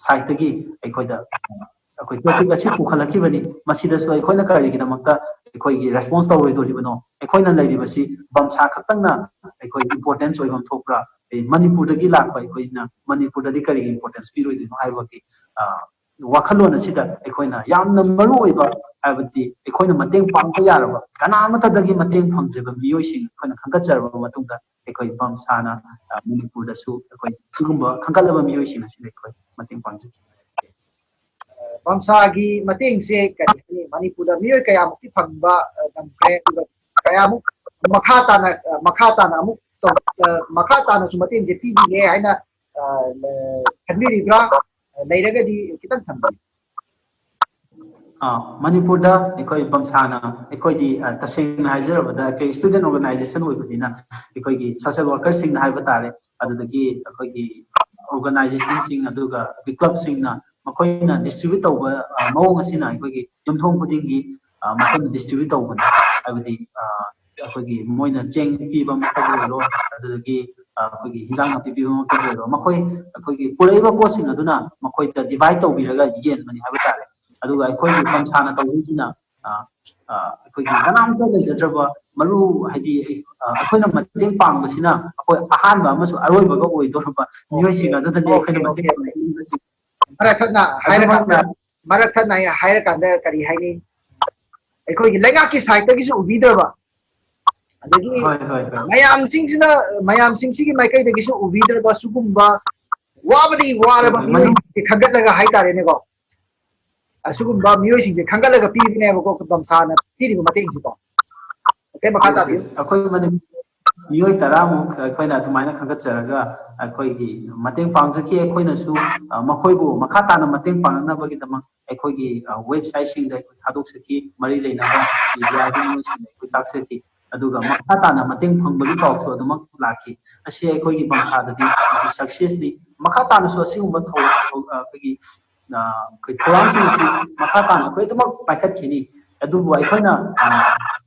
side ꯇꯒꯤ ꯑꯩꯈꯣꯏꯗ, ꯑ, ꯑꯩꯈꯣꯏ topic ꯑꯁꯤ ꯄꯨꯈꯠꯂꯛꯈꯤꯕꯅꯤ꯫ ꯃꯁꯤꯗꯁꯨ ꯑꯩꯈꯣꯏꯅ ꯀꯔꯤꯒꯤꯗꯃꯛꯇ ꯑꯩꯈꯣꯏꯒꯤ response ꯇꯧꯔꯣꯏꯗꯧꯔꯤꯕꯅꯣ? ꯑꯩꯈꯣꯏꯅ ꯂꯩꯔꯤꯕꯁꯤ ꯕꯝꯁꯥ ꯈꯛꯇꯪꯅ ꯑꯩꯈꯣꯏ importance ꯑꯣꯏꯐꯝ ꯊꯣꯛꯄ꯭ꯔꯥ? ꯑꯩ ꯃꯅꯤꯄꯨꯔꯗꯒꯤ ꯂꯥꯛꯄ ꯑꯩꯈꯣꯏꯅ ꯃꯅꯤꯄꯨꯔꯗꯗꯤ ꯀꯔꯤꯒꯤ importance ꯄꯤꯔꯣꯏꯗꯣꯏꯅꯣ ꯍꯥꯏꯕꯒꯤ, ꯑ, ꯋꯥꯈꯜꯂꯣꯟ ꯑꯁꯤꯗ ꯑꯩꯈꯣꯏꯅ ꯌꯥꯝꯅ ꯃꯔꯨ ꯑꯣꯏꯕ, ꯍꯥꯏꯕꯗꯤ ꯑꯩꯈꯣꯏꯅ ꯃꯇꯦꯡ ꯄꯥꯡꯕ ꯌꯥꯔꯕ, ꯀꯅꯥ ꯑꯃꯠꯇꯗꯒꯤ ꯃꯇꯦꯡ ꯐꯪꯗ꯭ꯔꯤꯕ ꯃꯤꯑꯣꯏꯁꯤꯡ ꯑꯩꯈꯣꯏꯅ ꯈꯟꯒꯠꯆꯔꯕ ꯃꯇꯨꯡꯗ, ꯑꯩꯈꯣꯏ ꯕꯝꯁꯥꯅ, ꯑ, ꯃꯅꯤꯄꯨꯔꯗꯁꯨ ꯑꯩꯈꯣꯏ ꯁꯤꯒꯨꯝꯕ ꯈꯟꯒꯠꯂꯕ ꯃꯤꯑꯣꯏꯁꯤꯡ ꯑꯁꯤꯗ ꯑꯩꯈꯣꯏ ꯃꯇꯦꯡ ꯄꯥꯡꯖꯈꯤ꯫ ꯕꯝꯁꯥꯒꯤ ꯃꯇꯦꯡꯁꯦ ꯀꯔꯤ ꯍꯥꯏꯅꯤ, ꯃꯅꯤꯄꯨꯔꯗ ꯃꯤꯑꯣꯏ ꯀꯌꯥꯃꯨꯛꯇꯤ ꯐꯪꯕ, ꯑ, ꯉꯝꯈ꯭ꯔꯦ, ꯑꯗꯨꯒ ꯀꯌꯥꯃꯨꯛ ꯃꯈꯥ ꯇꯥꯅ, ꯑ, ꯃꯈꯥ ꯇꯥꯅ ꯑꯃꯨꯛ ꯇꯧ-, ꯑ, ꯃꯈꯥ ꯇꯥꯅꯁꯨ ꯃꯇꯦꯡꯁꯦ ꯄꯤꯕꯤꯒꯦ ꯍꯥꯏꯅ, ꯑ, ꯈꯟꯕꯤꯔꯤꯕ꯭ꯔꯥ? ꯂꯩꯔꯒꯗꯤ ꯈꯤꯇꯪ ꯊꯝꯕꯤꯌꯨ꯫ ꯑ, ꯃꯅꯤꯄꯨꯔꯗ ꯑꯩꯈꯣꯏ ꯕꯝꯁꯥꯅ, ꯑꯩꯈꯣꯏꯗꯤ, ꯑ, ꯇꯁꯦꯡꯅ ꯍꯥꯏꯖꯔꯕꯗ ꯑꯩꯈꯣꯏ student organization ꯑꯣꯏꯕꯅꯤꯅ ꯑꯩꯈꯣꯏꯒꯤ social worker ꯁꯤꯡꯅ ꯍꯥꯏꯕ ꯇꯥꯔꯦ, ꯑꯗꯨꯗꯒꯤ ꯑꯩꯈꯣꯏꯒꯤ organization ꯁꯤꯡ, ꯑꯗꯨꯒ ꯑꯩꯈꯣꯏ club ꯁꯤꯡꯅ ꯃꯈꯣꯏꯅ distribute ꯇꯧꯕ, ꯑ, ꯃꯑꯣꯡ ꯑꯁꯤꯅ ꯑꯩꯈꯣꯏꯒꯤ ꯌꯨꯝꯊꯣꯡ ꯈꯨꯗꯤꯡꯒꯤ, ꯑ, ꯃꯈꯣꯏꯅ distribute ꯇꯧꯕꯅꯤ꯫ ꯍꯥꯏꯕꯗꯤ, ꯑ, ꯑꯩꯈꯣꯏꯒꯤ ꯃꯣꯏꯅ ꯆꯦꯡ ꯄꯤꯕ ꯃꯛꯇꯕꯨ ꯑꯣꯏꯔꯣ, ꯑꯗꯨꯗꯒꯤ ꯑꯩꯈꯣꯏꯒꯤ ꯍꯤꯟꯖꯥꯡ ꯅꯥꯄꯤ ꯄꯤꯕꯃꯛꯇꯕꯨ ꯑꯣꯏꯔꯣ, ꯃꯈꯣꯏ ꯑꯩꯈꯣꯏꯒꯤ ꯄꯨꯔꯛꯏꯕ ꯄꯣꯠꯁꯤꯡ ꯑꯗꯨꯅ ꯃꯈꯣꯏꯗ divide ꯇꯧꯕꯤꯔꯒ ꯌꯦꯟꯕꯅꯤ ꯍꯥꯏꯕ ꯇꯥꯔꯦ꯫ ꯑꯗꯨꯒ ꯑꯩꯈꯣꯏꯒꯤ ꯕꯝꯁꯥꯅ ꯇꯧꯖꯔꯤꯁꯤꯅ, ꯑ, ꯑ, ꯑꯩꯈꯣꯏꯒꯤ ꯀꯅꯥꯝꯇ ꯂꯩꯖꯗ꯭ꯔꯕ ꯃꯔꯨ, ꯍꯥꯏꯗꯤ, ꯑ, ꯑꯩꯈꯣꯏꯅ ꯃꯇꯦꯡ ꯄꯥꯡꯕꯁꯤꯅ ꯑꯩꯈꯣꯏ ꯑꯍꯥꯟꯕ ꯑꯃꯁꯨ ꯑꯔꯣꯏꯕꯒ ꯑꯣꯏꯗꯣꯔꯕ ꯃꯤꯑꯣꯏꯁꯤꯡ ꯑꯗꯨꯗꯅꯤ ꯑꯩꯈꯣꯏꯅ ꯃꯇꯦꯡ ꯄꯥꯡꯅꯤꯡꯕꯁꯤ꯫ ꯃꯔꯛ ꯊꯠꯅ ꯍꯥꯏꯔꯀꯥꯟꯗ, ꯑꯗꯨꯃꯛꯅ ꯃꯔꯛ ꯊꯠꯅ ꯍꯥꯏꯔꯀꯥꯟꯗ ꯀꯔꯤ ꯍꯥꯏꯅꯤ? ꯑꯩꯈꯣꯏꯒꯤ ꯂꯩꯉꯥꯛꯀꯤ side ꯇꯒꯤꯁꯨ ꯎꯕꯤꯗ꯭ꯔꯕ, ꯑꯗꯒꯤ ꯍꯣꯏ, ꯍꯣꯏ, ꯍꯣꯏ꯫ ꯃꯌꯥꯝꯁꯤꯡꯁꯤꯅ, ꯃꯌꯥꯝꯁꯤꯡꯁꯤꯒꯤ ꯃꯥꯏꯀꯩꯗꯒꯤꯁꯨ ꯎꯕꯤꯗ꯭ꯔꯕ ꯁꯤꯒꯨꯝꯕ ꯋꯥꯕꯗꯒꯤ ꯋꯥꯔꯕ ꯍꯣꯏ, ꯍꯣꯏ, ꯃꯅꯨꯡ ꯃꯤꯑꯣꯏꯁꯤꯡꯁꯦ ꯈꯟꯒꯠꯂꯒ ꯍꯥꯏꯇꯥꯔꯦꯅꯦꯀꯣ, ꯑꯁꯤꯒꯨꯝꯕ ꯃꯤꯑꯣꯏꯁꯤꯡꯁꯦ ꯈꯟꯒꯠꯂꯒ ꯄꯤꯕꯅꯦꯕꯀꯣ ꯕꯝꯁꯥꯅ ꯄꯤꯔꯤꯕ ꯃꯇꯦꯡꯁꯤꯀꯣ꯫ Okay, ꯃꯈꯥ ꯌꯦꯁ, ꯇꯥꯕꯤꯌꯨ꯫ ꯌꯦꯁ꯫ ꯑꯩꯈꯣꯏ ꯃꯅꯤ-, ꯃꯤꯑꯣꯏ ꯇꯔꯥꯃꯨꯛ ꯑꯩꯈꯣꯏꯅ ꯑꯗꯨꯃꯥꯏꯅ ꯈꯟꯒꯠꯆꯔꯒ ꯑꯩꯈꯣꯏꯒꯤ ꯃꯇꯦꯡ ꯄꯥꯡꯖꯈꯤ꯫ ꯑꯩꯈꯣꯏꯅꯁꯨ, ꯑ, ꯃꯈꯣꯏꯕꯨ ꯃꯈꯥ ꯇꯥꯅ ꯃꯇꯦꯡ ꯄꯥꯡꯅꯅꯕꯒꯤꯗꯃꯛ ꯑꯩꯈꯣꯏꯒꯤ, ꯑ, website ꯁꯤꯡꯗ ꯑꯩꯈꯣꯏ ꯊꯥꯗꯣꯛꯆꯈꯤ, ꯃꯔꯤ ꯂꯩꯅꯕ media ꯒꯤ ꯃꯤꯑꯣꯏꯁꯤꯡꯗ ꯑꯩꯈꯣꯏ ꯇꯥꯛꯆꯈꯤ꯫ ꯑꯗꯨꯒ ꯃꯈꯥ ꯇꯥꯅ ꯃꯇꯦꯡ ꯐꯪꯕꯒꯤ ꯄꯥꯎꯁꯨ ꯑꯗꯨꯃꯛ ꯂꯥꯛꯈꯤ꯫ ꯑꯁꯤ ꯑꯩꯈꯣꯏꯒꯤ ꯕꯝꯁꯥꯗꯗꯤ ꯃꯁꯤ success ꯅꯤ꯫ ꯃꯈꯥ ꯇꯥꯅꯁꯨ ꯑꯁꯤꯒꯨꯝꯕ ꯊꯧ-, ꯊꯧ-, ꯑ, ꯑꯩꯈꯣꯏꯒꯤ, ꯑ, ꯑꯩꯈꯣꯏ ꯊꯧꯔꯥꯡꯁꯤꯡ ꯑꯁꯤ ꯃꯈꯥ ꯇꯥꯅ ꯑꯩꯈꯣꯏ ꯑꯗꯨꯃꯛ ꯄꯥꯏꯈꯠꯈꯤꯅꯤ꯫ ꯑꯗꯨꯕꯨ ꯑꯩꯈꯣꯏꯅ, ꯑ,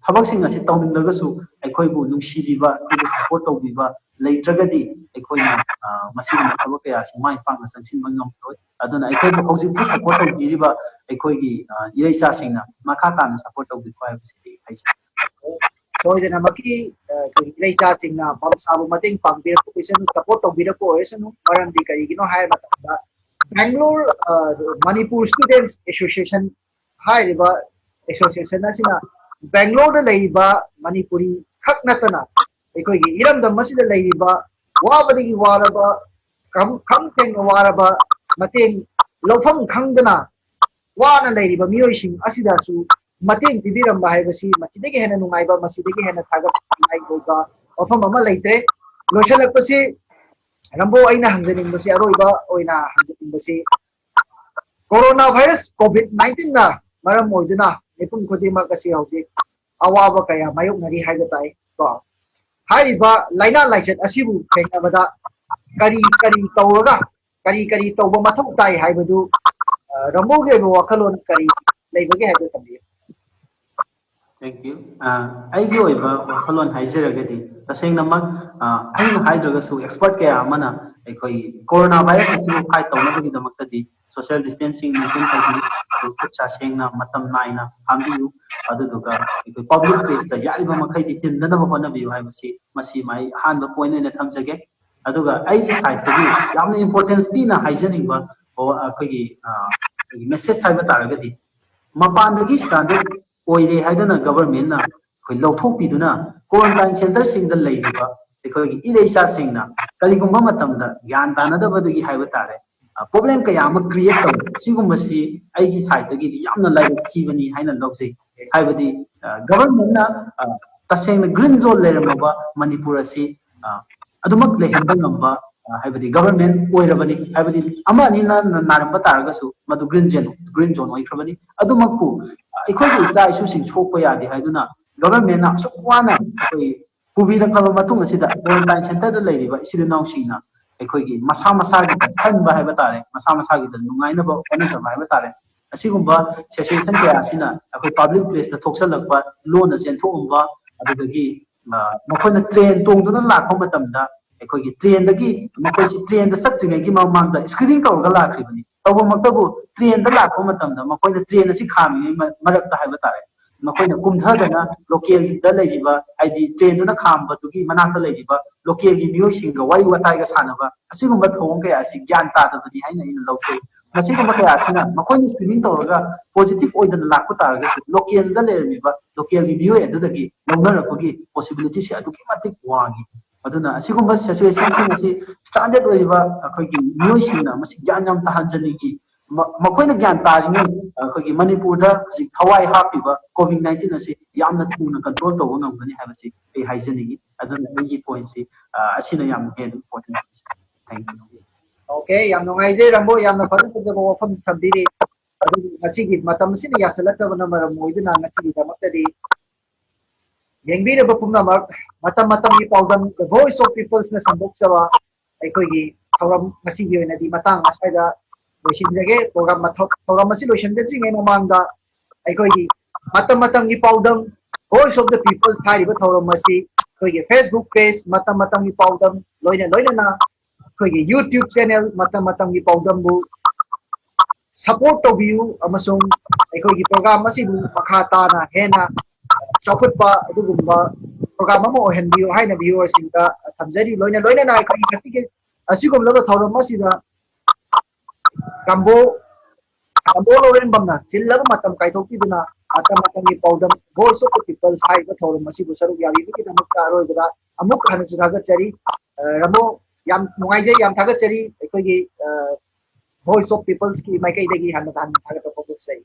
ꯊꯕꯛꯁꯤꯡ ꯑꯁꯤ ꯇꯧꯅꯤꯡꯂꯒꯁꯨ ꯑꯩꯈꯣꯏꯕꯨ ꯅꯨꯡꯁꯤꯕꯤꯕ, ꯑꯩꯈꯣꯏꯕꯨ support ꯇꯧꯕꯤꯕ ꯂꯩꯇ꯭ꯔꯒꯗꯤ ꯑꯩꯈꯣꯏꯅ, ꯑ, ꯃꯁꯤꯒꯨꯝꯕ ꯊꯕꯛ ꯀꯌꯥ ꯑꯁꯤ ꯃꯥꯏ ꯄꯥꯛꯅ ꯆꯪꯁꯤꯟꯕ ꯉꯝꯂꯣꯏ꯫ ꯑꯗꯨꯅ ꯑꯩꯈꯣꯏꯕꯨ ꯍꯧꯖꯤꯛꯇꯤ support ꯇꯧꯕꯤꯔꯤꯕ ꯑꯩꯈꯣꯏꯒꯤ, ꯑ, ꯏꯔꯩꯆꯥꯁꯤꯡꯅ ꯃꯈꯥ ꯇꯥꯅ support ꯇꯧꯕꯤꯌꯨ ꯍꯥꯏꯕꯁꯤꯗꯤ ꯍꯥꯏꯖꯒꯦ꯫ ꯁꯣꯏꯗꯅꯃꯛꯀꯤ, ꯑ, ꯑꯩꯈꯣꯏꯒꯤ ꯏꯔꯩꯆꯥꯁꯤꯡꯅ ꯕꯝꯁꯥꯕꯨ ꯃꯇꯦꯡ ꯄꯥꯡꯕꯤꯔꯛꯄ ꯑꯣꯏꯁꯅꯨ, support ꯇꯧꯕꯤꯔꯛꯄ ꯑꯣꯏꯁꯅꯨ꯫ ꯃꯔꯝꯗꯤ ꯀꯔꯤꯒꯤꯅꯣ ꯍꯥꯏꯕ ꯃꯇꯝꯗ ꯕꯦꯡꯒ꯭ꯂꯣꯔ, ꯑ, ꯃꯅꯤꯄꯨꯔ Students Association ꯍꯥꯏꯔꯤꯕ association ꯑꯁꯤꯅ ꯕꯦꯡꯒ꯭ꯂꯣꯔꯗ ꯂꯩꯔꯤꯕ ꯃꯅꯤꯄꯨꯔꯤ ꯈꯛ ꯅꯠꯇꯅ ꯑꯩꯈꯣꯏꯒꯤ ꯏꯔꯝꯗꯝ ꯑꯁꯤꯗ ꯂꯩꯔꯤꯕ ꯋꯥꯕꯗꯒꯤ ꯋꯥꯔꯕ, ꯈꯝ-, ꯈꯝ ꯊꯦꯡꯅ ꯋꯥꯔꯕ, ꯃꯇꯦꯡ ꯂꯧꯐꯝ ꯈꯪꯗꯅ ꯋꯥꯅ ꯂꯩꯔꯤꯕ ꯃꯤꯑꯣꯏꯁꯤꯡ ꯑꯁꯤꯗꯁꯨ ꯃꯇꯦꯡ ꯄꯤꯕꯤꯔꯝꯕ ꯍꯥꯏꯕꯁꯤ ꯃꯁꯤꯗꯒꯤ ꯍꯦꯟꯅ ꯅꯨꯡꯉꯥꯏꯕ, ꯃꯁꯤꯗꯒꯤ ꯍꯦꯟꯅ ꯊꯥꯒꯠꯅꯤꯡꯉꯥꯏ ꯑꯣꯏꯕ ꯋꯥꯐꯝ ꯑꯃ ꯂꯩꯇ꯭ꯔꯦ꯫ ꯂꯣꯏꯁꯤꯜꯂꯛꯄꯁꯤ, ꯔꯝꯕꯣ, ꯑꯩꯅ ꯍꯪꯖꯅꯤꯡꯕꯁꯤ, ꯑꯔꯣꯏꯕ ꯑꯣꯏꯅ ꯍꯪꯖꯅꯤꯡꯕꯁꯤ, corona virus COVID nineteen ꯅ ꯃꯔꯝ ꯑꯣꯏꯗꯨꯅ ꯃꯤꯄꯨꯝ ꯈꯨꯗꯤꯡꯃꯛ ꯑꯁꯤ ꯍꯧꯖꯤꯛ ꯑꯋꯥꯕ ꯀꯌꯥ ꯃꯥꯌꯣꯛꯅꯔꯤ ꯍꯥꯏꯕ ꯇꯥꯏ ꯀꯣ꯫ ꯍꯥꯏꯔꯤꯕ ꯂꯥꯏꯅꯥ ꯂꯥꯏꯆꯠ ꯑꯁꯤꯕꯨ ꯊꯦꯡꯅꯕꯗ ꯀꯔꯤ ꯀꯔꯤ ꯇꯧꯔꯒ, ꯀꯔꯤ ꯀꯔꯤ ꯇꯧꯕ ꯃꯊꯧ ꯇꯥꯏ ꯍꯥꯏꯕꯗꯨ, ꯑ, ꯔꯝꯕꯣꯒꯤ ꯑꯣꯏꯕ ꯋꯥꯈꯜꯂꯣꯟ ꯀꯔꯤ ꯂꯩꯕꯒꯦ ꯍꯥꯏꯕꯗꯨ ꯊꯝꯕꯤꯌꯨ꯫ Thank you. ꯑ, ꯑꯩꯒꯤ ꯑꯣꯏꯕ ꯋꯥꯈꯜꯂꯣꯟ ꯍꯥꯏꯖꯔꯒꯗꯤ, ꯇꯁꯦꯡꯅꯃꯛ ꯑꯩꯅ ꯍꯥꯏꯗ꯭ꯔꯒꯁꯨ expert ꯀꯌꯥ ꯑꯃꯅ ꯑꯩꯈꯣꯏ corona virus ꯑꯁꯤꯕꯨ fight ꯇꯧꯅꯕꯒꯤꯗꯃꯛꯇꯗꯤ social distancing maintain ꯇꯧꯕꯤꯌꯨ, ꯑꯗꯨ ꯈꯨꯠ ꯁꯥ ꯁꯦꯡꯅ ꯃꯇꯝ ꯅꯥꯏꯅ ꯍꯥꯝꯕꯤꯌꯨ, ꯑꯗꯨꯗꯨꯒ ꯑꯩꯈꯣꯏ public placeꯇ ꯌꯥꯔꯤꯕ ꯃꯈꯩꯗꯤ ꯇꯤꯟꯗꯅꯕ ꯍꯣꯠꯅꯕꯤꯌꯨ ꯍꯥꯏꯕꯁꯤ ꯃꯁꯤ ꯃꯥꯏ ꯑꯍꯥꯟꯕ point ꯑꯣꯏꯅ ꯊꯝꯖꯒꯦ꯫ ꯑꯗꯨꯒ ꯑꯩꯒꯤ sideꯇꯒꯤ ꯌꯥꯝꯅ importance ꯄꯤꯅ ꯍꯥꯏꯖꯅꯤꯡꯕ ꯑꯩꯈꯣꯏꯒꯤ message ꯍꯥꯏꯕ ꯇꯥꯔꯒꯗꯤ, ꯃꯄꯥꯟꯗꯒꯤ standard ꯑꯣꯏꯔꯦ ꯍꯥꯏꯗꯅ governmentꯅ ꯑꯩꯈꯣꯏ ꯂꯧꯊꯣꯛꯄꯤꯗꯨꯅ quarantine centreꯁꯤꯡꯗ ꯂꯩꯔꯤꯕ ꯑꯩꯈꯣꯏꯒꯤ ꯏꯔꯩꯆꯥꯁꯤꯡꯅ ꯀꯔꯤꯒꯨꯝꯕ ꯃꯇꯝꯗ ꯒ꯭ꯌꯥꯟ ꯇꯥꯅꯗꯕꯗꯒꯤ ꯍꯥꯏꯕ ꯇꯥꯔꯦ, problem ꯀꯌꯥ ꯑꯃ create ꯇꯧꯏ꯫ ꯁꯤꯒꯨꯝꯕꯁꯤ ꯑꯩꯒꯤ sideꯇꯒꯤꯗꯤ ꯌꯥꯝꯅ ꯂꯥꯏꯕꯛ ꯊꯤꯕꯅꯤ ꯍꯥꯏꯅ ꯂꯧꯖꯩ꯫ ꯍꯥꯏꯕꯗꯤ governmentꯅ ꯇꯁꯦꯡꯅ green zone ꯂꯩꯔꯝꯃꯕ ꯃꯅꯤꯄꯨꯔ ꯑꯁꯤ ꯑꯗꯨꯃꯛ ꯂꯩꯍꯟꯕ ꯉꯝꯕ ꯍꯥꯏꯕꯗꯤ government ꯑꯣꯏꯔꯕꯅꯤ꯫ ꯍꯥꯏꯕꯗꯤ ꯑꯃ ꯑꯅꯤ ꯅꯥꯔꯝꯕ ꯇꯥꯔꯒꯁꯨ ꯃꯗꯨ green zone, green zone ꯑꯣꯏꯈ꯭ꯔꯕꯅꯤ꯫ ꯑꯗꯨꯃꯛꯄꯨ ꯑꯩꯈꯣꯏꯒꯤ ꯏꯆꯥ ꯏꯁꯨꯁꯤꯡ ꯁꯣꯛꯄ ꯌꯥꯗꯦ ꯍꯥꯏꯗꯨꯅ governmentꯅ ꯑꯁꯨꯛ ꯋꯥꯅ ꯑꯩꯈꯣꯏ ꯄꯨꯕꯤꯔꯛꯂꯕ ꯃꯇꯨꯡ ꯑꯁꯤꯗ quarantine centreꯗ ꯂꯩꯔꯤꯕ ꯏꯆꯤꯜ ꯏꯅꯥꯎꯁꯤꯡꯅ ꯑꯩꯈꯣꯏꯒꯤ ꯃꯁꯥ ꯃꯁꯥꯒꯤꯗ ꯈꯟꯕ ꯍꯥꯏꯕ ꯇꯥꯔꯦ, ꯃꯁꯥ ꯃꯁꯥꯒꯤꯗ ꯅꯨꯡꯉꯥꯏꯅꯕ ꯍꯣꯠꯅꯖꯕ ꯍꯥꯏꯕ ꯇꯥꯔꯦ꯫ ꯑꯁꯤꯒꯨꯝꯕ situation ꯀꯌꯥ ꯑꯁꯤꯅ ꯑꯩꯈꯣꯏ public placeꯇ ꯊꯣꯛꯆꯜꯂꯛꯄ, ꯂꯣꯟꯅ ꯆꯦꯟꯊꯣꯛꯑꯝꯕ, ꯑꯗꯨꯗꯒꯤ ꯃꯈꯣꯏꯅ train ꯇꯣꯡꯗꯨꯅ ꯂꯥꯛꯄ ꯃꯇꯝꯗ ꯑꯩꯈꯣꯏꯒꯤ trainꯗꯒꯤ ꯃꯈꯣꯏꯁꯤ trainꯗ ꯆꯠꯇ꯭ꯔꯤꯉꯩꯒꯤ ꯃꯃꯥꯡꯗ screening ꯇꯧꯔꯒ ꯂꯥꯛꯈ꯭ꯔꯤꯕꯅꯤ꯫ ꯇꯧꯕꯃꯛꯇꯕꯨ trainꯗ ꯂꯥꯛꯄ ꯃꯇꯝꯗ ꯃꯈꯣꯏꯅ train ꯑꯁꯤ ꯈꯥꯝꯃꯤꯉꯩ ꯃꯔꯛꯇ ꯍꯥꯏꯕ ꯇꯥꯔꯦ, ꯃꯈꯣꯏꯅ ꯀꯨꯝꯊꯗꯅ localꯗ ꯂꯩꯔꯤꯕ, ꯍꯥꯏꯗꯤ trainꯗꯨꯅ ꯈꯥꯝꯕꯗꯨꯒꯤ ꯃꯅꯥꯛꯇ ꯂꯩꯔꯤꯕ localꯒꯤ ꯃꯤꯑꯣꯏꯁꯤꯡꯒ ꯋꯥꯔꯤ ꯋꯥꯇꯥꯏꯒ ꯁꯥꯟꯅꯕ, ꯑꯁꯤꯒꯨꯝꯕ ꯊꯧꯑꯣꯡ ꯀꯌꯥ ꯑꯁꯤ ꯒ꯭ꯌꯥꯟ ꯇꯥꯗꯕꯅꯤ ꯍꯥꯏꯅ ꯑꯩꯅ ꯂꯧꯖꯩ꯫ ꯃꯁꯤꯒꯨꯝꯕ ꯀꯌꯥ ꯑꯁꯤꯅ ꯃꯈꯣꯏꯅ screening ꯇꯧꯔꯒ positive ꯑꯣꯏꯗꯅ ꯂꯥꯛꯄ ꯇꯥꯔꯒꯁꯨ localꯗ ꯂꯩꯔꯝꯃꯤꯕ localꯒꯤ ꯃꯤꯑꯣꯏ ꯑꯗꯨꯗꯒꯤ ꯂꯧꯅꯔꯛꯄꯒꯤ possibilityꯁꯦ ꯑꯗꯨꯛꯀꯤ ꯃꯇꯤꯛ ꯋꯥꯡꯉꯤ꯫ ꯑꯗꯨꯅ ꯑꯁꯤꯒꯨꯝꯕ situationꯁꯤꯡ ꯑꯁꯤ stranded ꯑꯣꯏꯔꯤꯕ ꯑꯩꯈꯣꯏꯒꯤ ꯃꯤꯑꯣꯏꯁꯤꯡꯅ ꯃꯁꯤ ꯒ꯭ꯌꯥꯟ ꯌꯥꯝ ꯇꯥꯍꯟꯖꯅꯤꯡꯉꯤ꯫ ꯃꯈꯣꯏꯅ ꯒ꯭ꯌꯥꯟ ꯇꯥꯔꯤꯉꯩ ꯑꯩꯈꯣꯏꯒꯤ ꯃꯅꯤꯄꯨꯔꯗ ꯍꯧꯖꯤꯛ ꯊꯋꯥꯏ ꯍꯥꯞꯄꯤꯕ COVID nineteen ꯑꯁꯤ ꯌꯥꯝꯅ ꯊꯨꯅ control ꯇꯧꯕ ꯉꯝꯒꯅꯤ ꯍꯥꯏꯕꯁꯤ ꯑꯩ ꯍꯥꯏꯖꯅꯤꯡꯉꯤ꯫ ꯑꯗꯨꯅ ꯑꯩꯒꯤ pointꯁꯤ ꯑꯁꯤꯅ ꯌꯥꯝꯅ ꯍꯦꯟꯅ important ꯑꯣꯏ꯫ Thank you꯫ Okay, ꯌꯥꯝ ꯅꯨꯡꯉꯥꯏꯖꯩ ꯔꯝꯕꯣ, ꯌꯥꯝꯅ ꯐꯖ ꯐꯖꯕ ꯋꯥꯐꯝ ꯊꯝꯕꯤꯔꯤ꯫ ꯑꯗꯨꯕꯨ ꯉꯁꯤꯒꯤ ꯃꯇꯝ ꯑꯁꯤꯅ ꯌꯥꯁꯤꯜꯂꯛꯇꯕꯅ ꯃꯔꯝ ꯑꯣꯏꯗꯨꯅ ꯉꯁꯤꯒꯤꯗꯃꯛꯇꯗꯤ ꯌꯦꯡꯕꯤꯔꯕ ꯄꯨꯝꯅꯃꯛ, ꯃꯇꯝ ꯃꯇꯝꯒꯤ ꯄꯥꯎꯗꯝ The Voice of Peopleꯁꯅ ꯁꯟꯗꯣꯛꯆꯕ ꯑꯩꯈꯣꯏꯒꯤ ꯊꯧꯔꯝ ꯉꯁꯤꯒꯤ ꯑꯣꯏꯅꯗꯤ ꯃꯇꯥꯡ ꯑꯁ꯭ꯋꯥꯏꯗ ꯂꯣꯏꯁꯤꯟꯖꯒꯦ꯫ Program ꯃꯊꯧ-, ꯊꯧꯔꯝ ꯑꯁꯤ ꯂꯣꯏꯁꯤꯟꯖꯗ꯭ꯔꯤꯉꯩ ꯃꯃꯥꯡꯗ ꯑꯩꯈꯣꯏꯒꯤ ꯃꯇꯝ ꯃꯇꯝꯒꯤ ꯄꯥꯎꯗꯝ Voice of the People ꯍꯥꯏꯔꯤꯕ ꯊꯧꯔꯝ ꯑꯁꯤ ꯑꯩꯈꯣꯏꯒꯤ Facebook page ꯃꯇꯝ ꯃꯇꯝꯒꯤ ꯄꯥꯎꯗꯝ, ꯂꯣꯏꯅ ꯂꯣꯏꯅꯅ ꯑꯩꯈꯣꯏꯒꯤ YouTube channel ꯃꯇꯝ ꯃꯇꯝꯒꯤ ꯄꯥꯎꯗꯝꯕꯨ support ꯇꯧꯕꯤꯌꯨ, ꯑꯃꯁꯨꯡ ꯑꯩꯈꯣꯏꯒꯤ program ꯑꯁꯤꯕꯨ ꯃꯈꯥ ꯇꯥꯅ ꯍꯦꯟꯅ ꯆꯥꯎꯈꯠꯄ ꯑꯗꯨꯒꯨꯝꯕ program ꯑꯃ ꯑꯣꯏꯍꯟꯕꯤꯌꯨ ꯍꯥꯏꯅ viewerꯁꯤꯡꯗ ꯊꯝꯖꯔꯤ꯫ ꯂꯣꯏꯅ ꯂꯣꯏꯅꯅ ꯑꯩꯈꯣꯏꯒꯤ ꯉꯁꯤꯒꯤ ꯑꯁꯤꯒꯨꯝꯂꯕ ꯊꯧꯔꯝ ꯑꯁꯤꯗ ꯔꯝꯕꯣ ꯔꯝꯕꯣ ꯂꯧꯔꯦꯝꯕꯝꯅ ꯆꯤꯜꯂꯕ ꯃꯇꯝ ꯀꯥꯏꯊꯣꯛꯄꯤꯗꯨꯅ ꯃꯇꯝ ꯃꯇꯝꯒꯤ ꯄꯥꯎꯗꯝ Voice of the People ꯍꯥꯏꯔꯤꯕ ꯊꯧꯔꯝ ꯑꯁꯤꯕꯨ ꯁꯔꯨꯛ ꯌꯥꯕꯤꯕꯒꯤꯗꯃꯛꯇ ꯑꯔꯣꯏꯕꯗ ꯑꯃꯨꯛ ꯍꯟꯅꯁꯨ ꯊꯥꯒꯠꯆꯔꯤ꯫ ꯑ, ꯔꯝꯕꯣ, ꯌꯥꯝ ꯅꯨꯡꯉꯥꯏꯖꯩ, ꯌꯥꯝ ꯊꯥꯒꯠꯆꯔꯤ꯫ ꯑꯩꯈꯣꯏꯒꯤ, ꯑ, Voice of Peopleꯁꯀꯤ ꯃꯥꯏꯀꯩꯗꯒꯤ ꯍꯟꯅ ꯍꯟꯅ ꯊꯥꯒꯠꯄ ꯐꯣꯡꯗꯣꯛꯆꯔꯤ꯫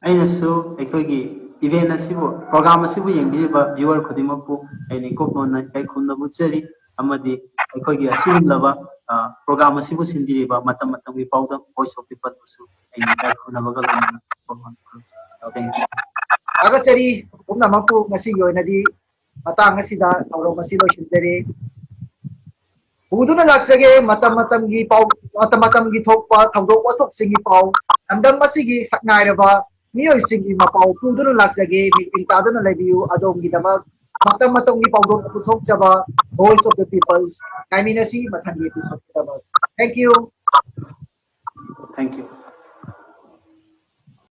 ꯑꯩꯅꯁꯨ ꯑꯩꯈꯣꯏꯒꯤ event ꯑꯁꯤꯕꯨ, program ꯑꯁꯤꯕꯨ ꯌꯦꯡꯕꯤꯔꯤꯕ viewer ꯈꯨꯗꯤꯡꯃꯛꯄꯨ ꯑꯩꯅ ꯏꯀꯣꯛ ꯅꯣꯟꯅ ꯏꯀꯥꯏ ꯈꯨꯝꯅꯕ ꯎꯠꯆꯔꯤ, ꯑꯃꯗꯤ ꯑꯩꯈꯣꯏꯒꯤ ꯑꯁꯤꯒꯨꯝꯂꯕ program ꯑꯁꯤꯕꯨ ꯁꯤꯟꯕꯤꯔꯤꯕ ꯃꯇꯝ ꯃꯇꯝꯒꯤ ꯄꯥꯎꯗꯝ Voice of Peopleꯕꯨꯁꯨ ꯑꯩꯅ ꯏꯀꯥꯏ ꯈꯨꯝꯅꯕꯒ ꯂꯣꯏꯅꯅ ꯈꯨꯔꯨꯝꯖꯔꯤ꯫ ꯊꯥꯒꯠꯆꯔꯤ꯫ ꯄꯨꯝꯅꯃꯛꯄꯨ ꯉꯁꯤꯒꯤ ꯑꯣꯏꯅꯗꯤ ꯃꯇꯥꯡ ꯑꯁꯤꯗ ꯊꯧꯔꯝ ꯑꯁꯤ ꯂꯣꯏꯁꯤꯟꯖꯔꯦ꯫ ꯄꯨꯗꯨꯅ ꯂꯥꯛꯆꯒꯦ ꯃꯇꯝ ꯃꯇꯝꯒꯤ ꯄꯥꯎ, ꯃꯇꯝ ꯃꯇꯝꯒꯤ ꯊꯣꯛꯄ ꯊꯧꯗꯣꯛ ꯋꯥꯊꯣꯛꯁꯤꯡꯒꯤ ꯄꯥꯎ꯫ ꯂꯝꯗꯝ ꯑꯁꯤꯒꯤ ꯁꯛꯅꯥꯏꯔꯕ ꯃꯤꯑꯣꯏꯁꯤꯡꯒꯤ ꯃꯄꯥꯎ ꯄꯨꯗꯨꯅ ꯂꯥꯛꯆꯒꯦ꯫ ꯃꯤꯠꯌꯦꯡ ꯇꯥꯗꯨꯅ ꯂꯩꯕꯤꯌꯨ꯫ ꯑꯗꯣꯝꯒꯤꯗꯃꯛ ꯃꯇꯝ ꯃꯇꯝꯒꯤ ꯄꯥꯎꯗꯝ ꯄꯨꯊꯣꯛꯆꯕ Voice of the People ꯉꯥꯏꯃꯤꯟꯅꯁꯤ ꯃꯊꯪꯒꯤ episodeꯀꯤꯗꯃꯛ꯫ Thank you. Thank you.